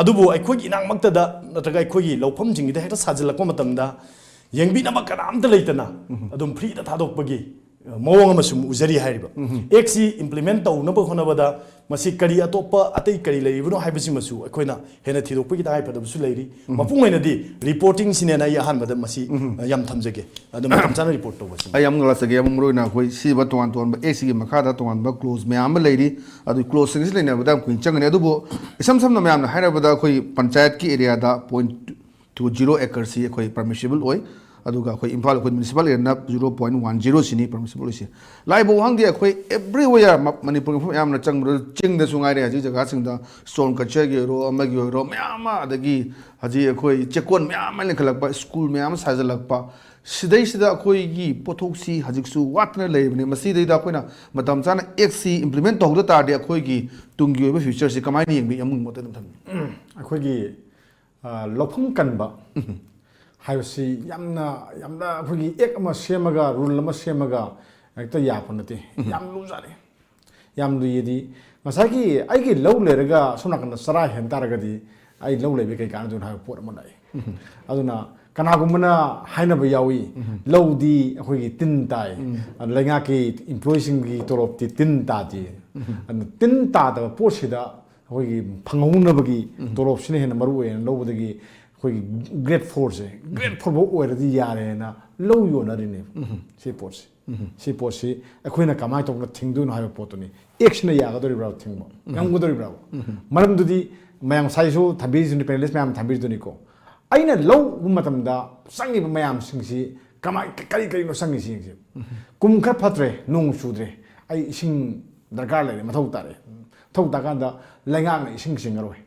ꯑꯗꯨꯕꯨ ꯑꯩꯈꯣꯏꯒꯤ ꯏꯅꯥꯛꯃꯛꯇꯗ ꯅꯠꯇ꯭ꯔꯒ ꯑꯩꯈꯣꯏꯒꯤ ꯂꯧꯐꯝꯁꯤꯡꯁꯤꯗ ꯍꯦꯛꯇ ꯁꯥꯖꯤꯜꯂꯛꯄ ꯃꯇꯝꯗ ꯌꯦꯡꯕꯤꯅꯕ ꯀꯅꯥꯝꯇ ꯂꯩꯇꯅ ꯑꯗꯨꯝ ꯐ꯭ꯔꯤꯗ ꯊꯥꯗꯣꯛꯄꯒꯤ ꯃꯑꯣꯡ ꯑꯃꯁꯨ ꯎꯖꯔꯤ ꯍꯥꯏꯔꯤꯕ꯫ ꯑꯦꯛꯁꯤ ꯏꯝꯄ꯭ꯂꯤꯃꯦꯟ ꯇꯧꯅꯕ ꯍꯣꯠꯅꯕꯗ ꯃꯁꯤ ꯀꯔꯤ ꯑꯇꯣꯞꯄ ꯑꯇꯩ ꯀꯔꯤ ꯂꯩꯔꯤꯕꯅꯣ ꯍꯥꯏꯕꯁꯤꯃꯁꯨ ꯑꯩꯈꯣꯏꯅ ꯍꯦꯟꯅ ꯊꯤꯗꯣꯛꯄꯒꯤ ꯇꯉꯥꯏꯐꯗꯕꯁꯨ ꯂꯩꯔꯤ꯫ ꯃꯄꯨꯡ ꯑꯣꯏꯅꯗꯤ ꯔꯤꯄꯣꯔꯇꯤꯡꯁꯤꯅꯦꯅ ꯑꯩ ꯑꯍꯥꯟꯕꯗ ꯃꯁꯤ, ꯑ, ꯌꯥꯝ ꯊꯝꯖꯒꯦ꯫ ꯑꯗꯨ ꯃꯇꯝ ꯆꯥꯅ ꯔꯤꯄꯣꯔꯠ ꯇꯧꯕꯁꯤ꯫ ꯑꯩ ꯌꯥꯝ ꯅꯨꯡꯉꯥꯏꯖꯒꯦ꯫ ꯃꯔꯨ ꯑꯣꯏꯅ ꯑꯩꯈꯣꯏ ꯁꯤꯕ ꯇꯣꯉꯥꯟ ꯇꯣꯉꯥꯟꯕ ꯑꯦꯛꯁꯤꯒꯤ ꯃꯈꯥꯗ ꯇꯣꯉꯥꯟꯕ ꯀ꯭ꯂꯣꯖ ꯃꯌꯥꯝ ꯑꯃ ꯂꯩꯔꯤ꯫ ꯑꯗꯨ ꯀ꯭ꯂꯣꯖꯁꯤꯡꯁꯤ ꯂꯩꯅꯕꯗ ꯌꯥꯝ ꯀꯨꯏꯅ ꯆꯪꯒꯅꯤ꯫ ꯑꯗꯨꯕꯨ ꯏꯁꯝ ꯁꯝꯅ ꯃꯌꯥꯝꯅ ꯍꯥꯏꯔꯕꯗ ꯑꯩꯈꯣꯏ ꯄꯟꯆꯥꯌꯠꯀꯤ ꯑꯦꯔꯤꯌꯥꯗ ꯄꯣꯏꯟꯠ ꯇꯨ ꯖꯤꯔꯣ ꯑꯦꯀꯔꯁꯤ ꯑꯩꯈꯣꯏ ꯄꯔꯃꯤꯁꯤꯕꯜ ꯑꯣꯏ꯫ ꯑꯗꯨꯒ ꯑꯩꯈꯣꯏ ꯏꯝꯐꯥꯜ, ꯑꯩꯈꯣꯏ ꯃ꯭ꯌꯨꯅꯤꯁꯤꯄꯥꯜ ꯑꯦꯔꯤꯌꯥꯅ ꯖꯤꯔꯣ ꯄꯣꯏꯟꯠ ꯋꯥꯟ ꯖꯤꯔꯣ ꯁꯤꯅꯤ ꯄꯔꯃꯤꯁꯤꯕꯜ ꯑꯣꯏꯁꯦ꯫ ꯂꯥꯏꯕ ꯋꯥꯍꯪꯗꯤ ꯑꯩꯈꯣꯏ ꯑꯦꯕ꯭ꯔꯤꯋꯦꯌꯔ ꯃꯅꯤꯄꯨꯔꯒꯤ ꯃꯐꯝ ꯑꯌꯥꯝꯕꯅ ꯆꯪꯕꯗ, ꯆꯤꯡꯗꯁꯨ ꯉꯥꯏꯔꯦ, ꯍꯧꯖꯤꯛ ꯖꯒꯥꯁꯤꯡꯗ ꯁ꯭ꯇꯣꯟ ꯀꯜꯆꯔꯒꯤ ꯑꯣꯏꯔꯣ, ꯑꯃꯒꯤ ꯑꯣꯏꯔꯣ, ꯃꯌꯥꯝ ꯑꯃ, ꯑꯗꯒꯤ ꯍꯧꯖꯤꯛ ꯑꯩꯈꯣꯏ ꯆꯦꯛꯀꯣꯟ ꯃꯌꯥꯝ ꯑꯃ ꯂꯤꯡꯈꯠꯂꯛꯄ, ꯁ꯭ꯀꯨꯜ ꯃꯌꯥꯝ ꯑꯃ ꯁꯥꯖꯤꯜꯂꯛꯄ, ꯁꯤꯗꯩꯁꯤꯗ ꯑꯩꯈꯣꯏꯒꯤ ꯄꯣꯠꯊꯣꯛꯁꯤ ꯍꯧꯖꯤꯛꯁꯨ ꯋꯥꯠꯇꯅ ꯂꯩꯔꯤꯕꯅꯤ꯫ ꯃꯁꯤꯗꯩꯗ ꯑꯩꯈꯣꯏꯅ ꯃꯇꯝ ꯆꯥꯅ ꯑꯦꯛꯁꯤ ꯏꯝꯄ꯭ꯂꯤꯃꯦꯟ ꯇꯧꯍꯧꯗ ꯇꯥꯔꯗꯤ ꯑꯩꯈꯣꯏꯒꯤ ꯇꯨꯡꯒꯤ ꯑꯣꯏꯕ ꯐ꯭ꯌꯨꯆꯔꯁꯤ ꯀꯃꯥꯏꯅ ꯌꯦꯡꯕꯤ? ꯑꯃꯨꯛ ꯃꯣꯠꯇ ꯑꯗꯨꯝ ꯊꯝꯕꯤ꯫ ꯑꯩꯈꯣꯏꯒꯤ, ꯑ, ꯂꯧꯐꯝ ꯀꯟꯕ ꯍꯥꯏꯕꯁꯤ ꯌꯥꯝꯅ, ꯌꯥꯝꯅ ꯑꯩꯈꯣꯏꯒꯤ ꯑꯦꯛ ꯑꯃ ꯁꯦꯝꯃꯒ, ꯔꯨꯜ ꯑꯃ ꯁꯦꯝꯃꯒ ꯍꯦꯛꯇ ꯌꯥꯄ ꯅꯠꯇꯦ꯫ ꯌꯥꯝ ꯂꯨꯖꯥꯠꯅꯤ꯫ ꯌꯥꯝ ꯂꯨꯏꯌꯦꯗꯤ, ꯉꯁꯥꯏꯒꯤ ꯑꯩꯒꯤ ꯂꯧ ꯂꯩꯔꯒ ꯁꯣꯝ ꯅꯥꯀꯟꯗ ꯆꯔꯥ ꯍꯦꯟ ꯇꯥꯔꯒꯗꯤ ꯑꯩ ꯂꯧ ꯂꯩꯕ ꯀꯩ ꯀꯥꯟꯅꯗꯣꯏꯅꯣ ꯍꯥꯏꯕ ꯄꯣꯠ ꯑꯃ ꯂꯥꯛꯏ꯫ ꯑꯗꯨꯅ ꯀꯅꯥꯒꯨꯝꯕꯅ ꯍꯥꯏꯅꯕ ꯌꯥꯎꯏ, ꯂꯧꯗꯤ ꯑꯩꯈꯣꯏꯒꯤ ꯇꯤꯟ ꯇꯥꯏ, ꯂꯩꯉꯥꯛꯀꯤ ꯏꯝꯄ꯭ꯂꯣꯌꯤꯁꯤꯡꯒꯤ ꯇꯣꯂꯣꯞꯇꯤ ꯇꯤꯟ ꯇꯥꯗꯦ꯫ ꯑꯗꯨꯅ ꯇꯤꯟ ꯇꯥꯗꯕ ꯄꯣꯠꯁꯤꯗ ꯑꯩꯈꯣꯏꯒꯤ ꯐꯪꯍꯧꯅꯕꯒꯤ ꯇꯣꯂꯣꯞꯁꯤꯅ ꯍꯦꯟꯅ ꯃꯔꯨ ꯑꯣꯏꯌꯦꯅ ꯂꯧꯕꯗꯒꯤ ꯑꯩꯈꯣꯏꯒꯤ ꯒ꯭ꯔꯦꯠ ꯐꯣꯔꯁꯦ, ꯒ꯭ꯔꯦꯠ ꯐꯣꯔ ꯐꯥꯎ ꯑꯣꯏꯔꯗꯤ ꯌꯥꯔꯦꯅ ꯂꯧ ꯌꯣꯟꯅꯔꯤꯅꯦꯕ꯫ ꯁꯤ ꯄꯣꯠꯁꯤ, ꯁꯤ ꯄꯣꯠꯁꯤ ꯑꯩꯈꯣꯏꯅ ꯀꯃꯥꯏꯅ ꯇꯧꯅ ꯊꯤꯡꯗꯣꯏꯅꯣ ꯍꯥꯏꯕ ꯄꯣꯠꯇꯨꯅꯤ꯫ ꯑꯦꯛꯁꯤꯅ ꯌꯥꯒꯗꯧꯔꯤꯕ꯭ꯔꯥ ꯊꯤꯡꯕ? ꯉꯝꯒꯗꯧꯔꯤꯕ꯭ꯔꯥ? ꯃꯔꯝꯗꯨꯗꯤ ꯃꯌꯥꯝ ꯉꯁꯥꯏꯁꯨ ꯊꯝꯕꯤꯔꯤꯗꯨꯅꯤ, ꯄꯦꯅꯦꯂꯤꯁ ꯃꯌꯥꯝ ꯊꯝꯕꯤꯔꯤꯗꯨꯅꯤꯀꯣ꯫ ꯑꯩꯅ ꯂꯧ ꯎꯕ ꯃꯇꯝꯗ ꯆꯪꯉꯤꯕ ꯃꯌꯥꯝꯁꯤꯡꯁꯤ ꯀꯃꯥꯏ, ꯀꯔꯤ ꯀꯔꯤꯅꯣ ꯆꯪꯉꯤꯁꯤ ꯌꯦꯡꯁꯤ꯫ ꯀꯨꯝ ꯈꯔ ꯐꯠꯇ꯭ꯔꯦ, ꯅꯣꯡ ꯆꯨꯗ꯭ꯔꯦ, ꯑꯩ ꯏꯁꯤꯡ ꯗꯔꯀꯥꯔ ꯂꯩꯔꯦ, ꯃꯊꯧ ꯇꯥꯔꯦ꯫ ꯃꯊꯧ ꯇꯥꯀꯥꯟꯗ ꯂꯩꯉꯥꯛꯅ ꯏꯁꯤꯡ ꯆꯤꯡꯉꯔꯣꯏ,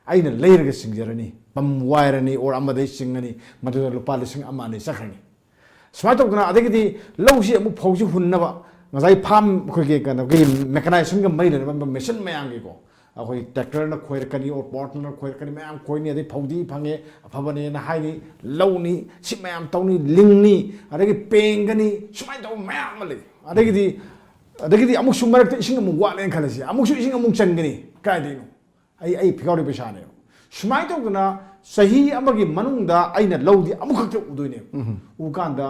ꯑꯩꯅ ꯂꯩꯔꯒ ꯆꯤꯡꯖꯔꯅꯤ, ꯄꯝ ꯋꯥꯏꯔꯅꯤ, ꯑꯣꯔ ꯑꯃꯗꯩ ꯆꯤꯡꯉꯅꯤ, ꯃꯗꯨꯗ ꯂꯨꯄꯥ ꯂꯤꯁꯤꯡ ꯑꯃ ꯑꯅꯤ ꯆꯠꯈ꯭ꯔꯅꯤ꯫ ꯁꯨꯃꯥꯏꯅ ꯇꯧꯗꯅ, ꯑꯗꯒꯤꯗꯤ ꯂꯧꯁꯤ ꯑꯃꯨꯛ ꯐꯧꯁꯤ ꯍꯨꯟꯅꯕ ꯉꯁꯥꯏ ꯐꯥꯝ, ꯑꯩꯈꯣꯏꯒꯤ ꯀꯩꯅꯣꯒꯤ ꯃꯦꯀꯅꯥꯏꯖꯦꯁꯟꯒ ꯃꯔꯤ ꯂꯩꯅꯕ ꯃꯦꯆꯤꯟ ꯃꯌꯥꯝꯒꯤꯀꯣ, ꯑꯩꯈꯣꯏ ꯇ꯭ꯔꯦꯛꯇꯔꯅ ꯈꯣꯏꯔꯛꯀꯅꯤ, ꯑꯣꯔ ꯄꯥꯋꯔ ꯇꯤꯂꯔꯅ ꯈꯣꯏꯔꯛꯀꯅꯤ, ꯃꯌꯥꯝ ꯈꯣꯏꯅꯤ, ꯑꯗꯩ ꯐꯧꯗꯤ ꯐꯪꯉꯦ, ꯑꯐꯕꯅꯦꯅ ꯍꯥꯏꯅꯤ, ꯂꯧꯅꯤ, ꯁꯤ ꯃꯌꯥꯝ ꯇꯧꯅꯤ, ꯂꯤꯡꯅꯤ, ꯑꯗꯒꯤ ꯄꯦꯡꯒꯅꯤ, ꯁꯨꯃꯥꯏꯅ ꯇꯧꯕ ꯃꯌꯥꯝ ꯑꯃ ꯂꯩ꯫ ꯑꯗꯒꯤꯗꯤ ꯑꯗꯒꯤꯗꯤ ꯑꯃꯨꯛꯁꯨ ꯃꯔꯛꯇ ꯏꯁꯤꯡ ꯑꯃꯨꯛ ꯋꯥꯠꯂꯦꯅ ꯈꯜꯂꯁꯤ, ꯑꯃꯨꯛꯁꯨ ꯏꯁꯤꯡ ꯑꯃꯨꯛ ꯆꯟꯒꯅꯤ꯫ ꯀꯥꯏꯗꯩꯅꯣ? ꯑꯩ ꯑꯩ ꯐꯤꯒꯥꯎꯔꯤ ꯄꯩꯁꯥꯅꯦꯕ꯫ ꯁꯨꯃꯥꯏꯅ ꯇꯧꯗꯅ ꯆꯍꯤ ꯑꯃꯒꯤ ꯃꯅꯨꯡꯗ ꯑꯩꯅ ꯂꯧꯗꯤ ꯑꯃꯨꯛꯈꯛꯇ ꯎꯗꯣꯏꯅꯦꯕ꯫ ꯎꯀꯥꯟꯗ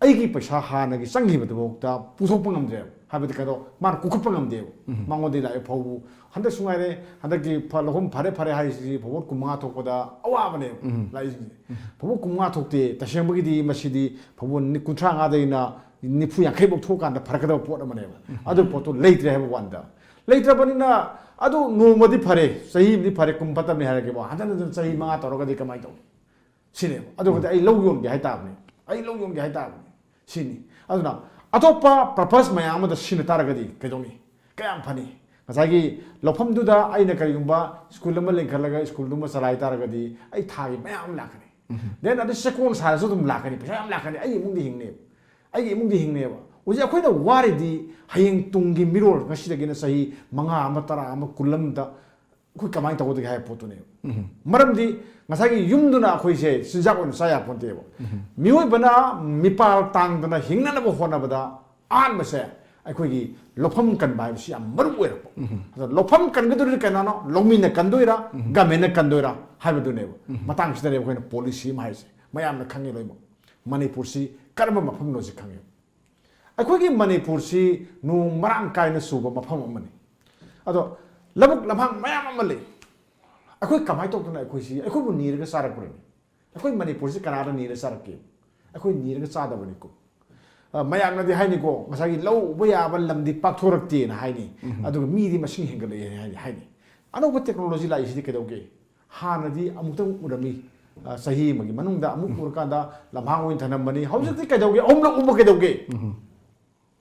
ꯑꯩꯒꯤ ꯄꯩꯁꯥ ꯍꯥꯟꯅꯒꯤ ꯆꯪꯈꯤꯕꯗꯨꯐꯥꯎꯗ ꯄꯨꯊꯣꯛꯄ ꯉꯝꯗ꯭ꯔꯦꯕ꯫ ꯍꯥꯏꯕꯗꯤ ꯀꯩꯅꯣ, ꯃꯥꯅ ꯀꯣꯛꯈꯠꯄ ꯉꯝꯗꯦꯕ꯫ ꯃꯉꯣꯟꯗꯒꯤ ꯂꯥꯛꯏ ꯐꯧꯕꯨ ꯍꯟꯗꯛꯁꯨ ꯉꯥꯏꯔꯦ, ꯍꯟꯗꯛꯀꯤ ꯐ- ꯂꯧꯐꯝ ꯐꯔꯦ ꯐꯔꯦ ꯍꯥꯏꯔꯤꯁꯤ ꯐꯧꯕꯣꯠ ꯀꯨꯟꯃꯉꯥ ꯊꯣꯛꯄꯗ ꯑꯋꯥꯕꯅꯦꯕ ꯂꯥꯛꯏꯁꯤꯡꯁꯦ꯫ ꯐꯧꯕꯣꯠ ꯀꯨꯟꯃꯉꯥ ꯊꯣꯛꯇꯦ꯫ ꯇꯁꯦꯡꯕꯒꯤꯗꯤ ꯃꯁꯤꯗꯤ ꯐꯧꯕꯣꯠ ꯅꯤ- ꯀꯨꯟꯊ꯭ꯔꯥ ꯃꯉꯥꯗꯩꯅ ꯅꯤꯐꯨ ꯌꯥꯡꯈꯩꯐꯧ ꯊꯣꯛꯑꯀꯥꯟꯗ ꯐꯔꯛꯀꯗꯕ ꯄꯣꯠ ꯑꯃꯅꯦꯕ꯫ ꯑꯗꯨ ꯄꯣꯠꯇꯨ ꯂꯩꯇ꯭ꯔꯦ ꯍꯥꯏꯕ ꯋꯥꯅꯤꯗ꯫ ꯂꯩꯇ꯭ꯔꯕꯅꯤꯅ ꯑꯗꯨ ꯅꯣꯡꯃꯗꯤ ꯐꯔꯦ, ꯆꯍꯤ ꯑꯃꯗꯤ ꯐꯔꯦ, ꯀꯨꯝ ꯐꯠꯇꯕꯅꯤ ꯍꯥꯏꯔꯒꯦꯕ, ꯍꯟꯖꯟ ꯍꯟꯖꯟ ꯆꯍꯤ ꯃꯉꯥ ꯇꯧꯔꯒꯗꯤ ꯀꯃꯥꯏꯅ ꯇꯧꯅꯤ? ꯁꯤꯅꯦꯕ꯫ ꯑꯗꯨꯒꯗꯤ ꯑꯩ ꯂꯧ ꯌꯣꯟꯒꯦ ꯍꯥꯏꯇꯥꯕꯅꯤ, ꯑꯩ ꯂꯧ ꯌꯣꯟꯒꯦ ꯍꯥꯏꯇꯥꯕꯅꯤ꯫ ꯁꯤꯅꯤ꯫ ꯑꯗꯨꯅ ꯑꯇꯣꯞꯄ purpose ꯃꯌꯥꯝ ꯑꯃꯗ ꯁꯤꯖꯤꯟꯅ ꯇꯥꯔꯒꯗꯤ ꯀꯩꯗꯧꯅꯤ? ꯀꯌꯥꯝ ꯐꯅꯤ? ꯉꯁꯥꯏꯒꯤ ꯂꯧꯐꯝꯗꯨꯗ ꯑꯩꯅ ꯀꯔꯤꯒꯨꯝꯕ ꯁ꯭ꯀꯨꯜ ꯑꯃ ꯂꯤꯡꯈꯠꯂꯒ ꯁ꯭ꯀꯨꯜꯗꯨꯃ ꯆꯂꯥꯏ ꯇꯥꯔꯒꯗꯤ ꯑꯩ ꯊꯥꯒꯤ ꯃꯌꯥꯝ ꯑꯃ ꯂꯥꯛꯀꯅꯤ꯫ Then ꯑꯗꯨ ꯆꯦꯛꯀꯣꯟ ꯁꯥꯔꯁꯨ ꯑꯗꯨꯝ ꯂꯥꯛꯀꯅꯤ, ꯄꯩꯁꯥ ꯌꯥꯝ ꯂꯥꯛꯀꯅꯤ, ꯑꯩꯒꯤ ꯏꯃꯨꯡꯗꯤ ꯍꯤꯡꯅꯦꯕ꯫ ꯑꯩꯒꯤ ꯏꯃꯨꯡꯗꯤ ꯍꯤꯡꯅꯦꯕ꯫ ꯍꯧꯖꯤꯛ ꯑꯩꯈꯣꯏꯅ ꯋꯥꯔꯤꯗꯤ ꯍꯌꯦꯡ ꯇꯨꯡꯒꯤ ꯃꯤꯔꯣꯜ, ꯉꯁꯤꯗꯒꯤꯅ ꯆꯍꯤ ꯃꯉꯥ ꯑꯃ, ꯇꯔꯥ ꯑꯃ, ꯀꯨꯟ ꯑꯃꯗ ꯑꯩꯈꯣꯏ ꯀꯃꯥꯏꯅ ꯇꯧꯒꯗꯒꯦ ꯍꯥꯏꯕ ꯄꯣꯠꯇꯨꯅꯦꯕ꯫ ꯃꯔꯝꯗꯤ ꯉꯁꯥꯏꯒꯤ ꯌꯨꯝꯗꯨꯅ ꯑꯩꯈꯣꯏꯁꯦ ꯆꯤꯟꯖꯥꯛ ꯑꯣꯏꯅ ꯆꯥ ꯌꯥꯄꯣꯟꯇꯦꯕ꯫ ꯃꯤꯑꯣꯏꯕꯅ ꯃꯤꯄꯥꯜ ꯇꯥꯡꯗꯅ ꯍꯤꯡꯅꯅꯕ ꯍꯣꯠꯅꯕꯗ ꯑꯍꯥꯟꯕꯁꯦ ꯑꯩꯈꯣꯏꯒꯤ ꯂꯧꯐꯝ ꯀꯟꯕ ꯍꯥꯏꯕꯁꯤ ꯌꯥꯝ ꯃꯔꯨ ꯑꯣꯏꯔꯛꯄ꯫ ꯑꯗꯣ ꯂꯧꯐꯝ ꯀꯟꯒꯗꯧꯔꯤꯗꯤ ꯀꯅꯥꯅꯣ? ꯂꯧꯃꯤꯅ ꯀꯟꯗꯣꯏꯔꯥ, government ꯅ ꯀꯟꯗꯣꯏꯔꯥ ꯍꯥꯏꯕꯗꯨꯅꯦꯕ꯫ ꯃꯇꯥꯡꯁꯤꯗꯅꯦꯕ ꯑꯩꯈꯣꯏꯅ policy ꯑꯃ ꯍꯥꯏꯔꯤꯁꯦ꯫ ꯃꯌꯥꯝꯅ ꯈꯪꯉꯤ ꯂꯣꯏꯅꯃꯛ꯫ ꯃꯅꯤꯄꯨꯔꯁꯤ ꯀꯔꯝꯕ ꯃꯐꯝꯅꯣꯁꯤ ꯈꯪꯉꯤ꯫ ꯑꯩꯈꯣꯏꯒꯤ ꯃꯅꯤꯄꯨꯔꯁꯤ ꯅꯣꯡ ꯃꯔꯥꯡ ꯀꯥꯏꯅ ꯆꯨꯕ ꯃꯐꯝ ꯑꯃꯅꯤ꯫ ꯑꯗꯣ ꯂꯧꯕꯨꯛ ꯂꯝꯍꯥꯡ ꯃꯌꯥꯝ ꯑꯃ ꯂꯩ꯫ ꯑꯩꯈꯣꯏ ꯀꯃꯥꯏꯅ ꯇꯧꯗꯅ ꯑꯩꯈꯣꯏꯁꯤ, ꯑꯩꯈꯣꯏꯕꯨ ꯅꯤꯔꯒ ꯆꯥꯔꯛꯄ꯭ꯔꯅꯦ? ꯑꯩꯈꯣꯏ ꯃꯅꯤꯄꯨꯔꯁꯤ ꯀꯅꯥꯗ ꯅꯤꯔ ꯆꯥꯔꯛꯀꯦ? ꯑꯩꯈꯣꯏ ꯅꯤꯔꯒ ꯆꯥꯗꯕꯅꯤꯀꯣ꯫ ꯑ, ꯃꯌꯥꯝꯅꯗꯤ ꯍꯥꯏꯅꯤꯀꯣ, ꯉꯁꯥꯏꯒꯤ ꯂꯧ ꯎꯕ ꯌꯥꯕ ꯂꯝꯗꯤ ꯄꯥꯛꯊꯣꯔꯛꯇꯦꯅ ꯍꯥꯏꯅꯤ꯫ ꯑꯗꯨꯒ ꯃꯤꯗꯤ ꯃꯁꯤꯡ ꯍꯦꯟꯒꯠꯂꯛꯑꯦ ꯍꯥꯏꯅꯤ, ꯍꯥꯏꯅꯤ꯫ ꯑꯅꯧꯕ technology ꯂꯥꯛꯏꯁꯤꯗꯤ ꯀꯩꯗꯧꯒꯦ? ꯍꯥꯟꯅꯗꯤ ꯑꯃꯨꯛꯇꯪ ꯎꯔꯝꯃꯤ, ꯑ, ꯆꯍꯤ ꯑꯃꯒꯤ ꯃꯅꯨꯡꯗ ꯑꯃꯨꯛ ꯎꯔꯀꯥꯟꯗ ꯂꯝꯍꯥꯡ ꯑꯣꯏꯅ ꯊꯅꯝꯕꯅꯤ꯫ ꯍꯧꯖꯤꯛꯇꯤ ꯀꯩꯗꯧꯒꯦ? ꯑꯍꯨꯝꯂꯛ ꯎꯕ ꯀꯩꯗꯧꯒꯦ?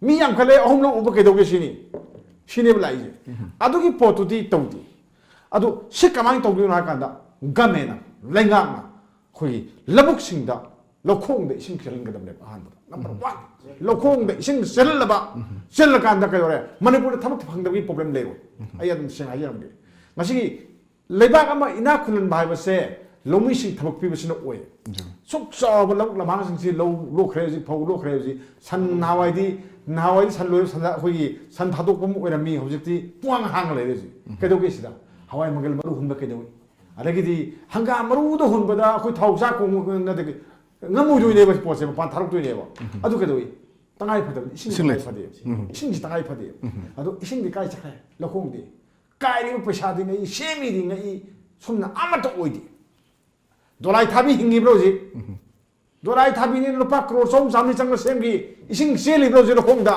ꯃꯤ ꯌꯥꯝꯈꯠꯂꯦ, ꯑꯍꯨꯝꯂꯛ ꯎꯕ ꯀꯩꯗꯧꯒꯦ ꯁꯤꯅꯤ? ꯁꯤꯅꯦꯕ ꯂꯥꯛꯏꯁꯦ꯫ ꯑꯗꯨꯒꯤ ꯄꯣꯠꯇꯨꯗꯤ ꯇꯧꯗꯦ꯫ ꯑꯗꯨ ꯁꯤ ꯀꯃꯥꯏꯅ ꯇꯧꯗꯣꯏꯅꯣ ꯍꯥꯏ ꯀꯥꯟꯗ, government ꯅ, ꯂꯩꯉꯥꯛꯅ ꯑꯩꯈꯣꯏꯒꯤ ꯂꯧꯕꯨꯛꯁꯤꯡꯗ ꯂꯧꯈꯣꯡꯗ ꯏꯁꯤꯡ ꯆꯦꯜꯍꯟꯒꯗꯕꯅꯦꯕ꯫ ꯑꯍꯥꯟꯕꯗ number one, ꯂꯧꯈꯣꯡꯗ ꯏꯁꯤꯡ ꯆꯦꯜꯍꯜꯂꯕ, ꯆꯦꯜꯂꯀꯥꯟꯗ ꯀꯩꯗꯧꯔꯦ? ꯃꯅꯤꯄꯨꯔꯗ ꯊꯕꯛ ꯐꯪꯗꯕꯒꯤ problem ꯂꯩꯔꯣꯏ꯫ ꯑꯩ ꯑꯗꯨꯝ ꯁꯦꯡꯅ ꯍꯥꯏꯖꯔꯝꯒꯦ꯫ ꯉꯁꯤꯒꯤ ꯂꯩꯕꯥꯛ ꯑꯃ ꯏꯅꯥꯛ ꯈꯨꯜꯍꯟꯕ ꯍꯥꯏꯕꯁꯦ ꯂꯧꯃꯤꯁꯤꯡ ꯊꯕꯛ ꯄꯤꯕꯁꯤꯅ ꯑꯣꯏ꯫ ꯁꯨꯛ ꯆꯥꯎꯕ ꯂꯧꯕꯨꯛ ꯂꯝꯍꯥꯡꯁꯤꯡꯁꯤ ꯂꯧ ꯂꯣꯛꯈ꯭ꯔꯦ ꯍꯧꯖꯤꯛ, ꯐꯧ ꯂꯣꯛꯈ꯭ꯔꯦ ꯍꯧꯖꯤꯛ꯫ ꯁꯟ ꯅꯍꯥꯟꯋꯥꯏꯗꯤ, ꯅꯍꯥꯟꯋꯥꯏꯗꯤ ꯁꯟ ꯂꯣꯏꯕ, ꯁꯟ, ꯑꯩꯈꯣꯏꯒꯤ ꯁꯟ ꯊꯥꯗꯣꯛꯄ ꯑꯃ ꯑꯣꯏꯔꯝꯃꯤ, ꯍꯧꯖꯤꯛꯇꯤ ꯄꯨꯡꯍꯥꯡ ꯍꯥꯡꯉ ꯂꯩꯔꯦ ꯍꯧꯖꯤꯛ꯫ ꯀꯩꯗꯧꯒꯦ ꯁꯤꯗ? ꯍꯋꯥꯏ ꯃꯪꯒꯜ ꯃꯔꯨ ꯍꯨꯟꯕ ꯀꯩꯗꯧꯏ? ꯑꯗꯒꯤꯗꯤ ꯍꯪꯒꯥꯝ ꯃꯔꯨꯗ ꯍꯨꯟꯕꯗ ꯑꯩꯈꯣꯏ ꯊꯥꯎ ꯆꯥꯛ ꯀꯣꯡ ꯅꯠꯇꯦ, ꯉꯝꯃꯣꯏꯗꯣꯏꯅꯦꯕ ꯁꯤ ꯄꯣꯠꯁꯦ, ꯃꯄꯥꯟ ꯊꯥꯔꯛꯇꯣꯏꯅꯦꯕ꯫ ꯑꯗꯨ ꯀꯩꯗꯧꯏ? ꯇꯉꯥꯏ ꯐꯗꯕꯗꯤ ꯏꯁꯤꯡ ꯏꯁꯤꯡ ꯇꯉꯥꯏ ꯂꯩꯇꯦ꯫ ꯐꯗꯦꯕ꯫ ꯏꯁꯤꯡꯁꯤ ꯇꯉꯥꯏ ꯐꯗꯦꯕ꯫ ꯑꯗꯣ ꯏꯁꯤꯡꯗꯤ ꯀꯥꯏ ꯆꯠꯈ꯭ꯔꯦ? ꯂꯧꯈꯣꯡꯗꯤ꯫ ꯀꯥꯏꯔꯤꯕ ꯄꯩꯁꯥꯗꯤ ꯉꯛꯏ, ꯁꯦꯝꯃꯤꯗꯤ ꯉꯛꯏ, ꯁꯨꯝꯅ ꯑꯃꯠꯇ ꯑꯣꯏꯗꯦ꯫ ꯗꯣꯂꯥꯏ ꯊꯥꯕꯤ ꯍꯤꯡꯉꯤꯕ꯭ꯔꯣ ꯍꯧꯖꯤꯛ? ꯗꯣꯂꯥꯏ ꯊꯥꯕꯤꯅꯤ ꯂꯨꯄꯥ ꯀ꯭ꯔꯣꯔ ꯆꯍꯨꯝ ꯆꯥꯝꯃꯔꯤ ꯆꯪꯅ ꯁꯦꯝꯈꯤ, ꯏꯁꯤꯡ ꯆꯦꯜꯂꯤꯕ꯭ꯔꯣ ꯍꯧꯖꯤꯛ ꯂꯧꯈꯣꯡꯗ?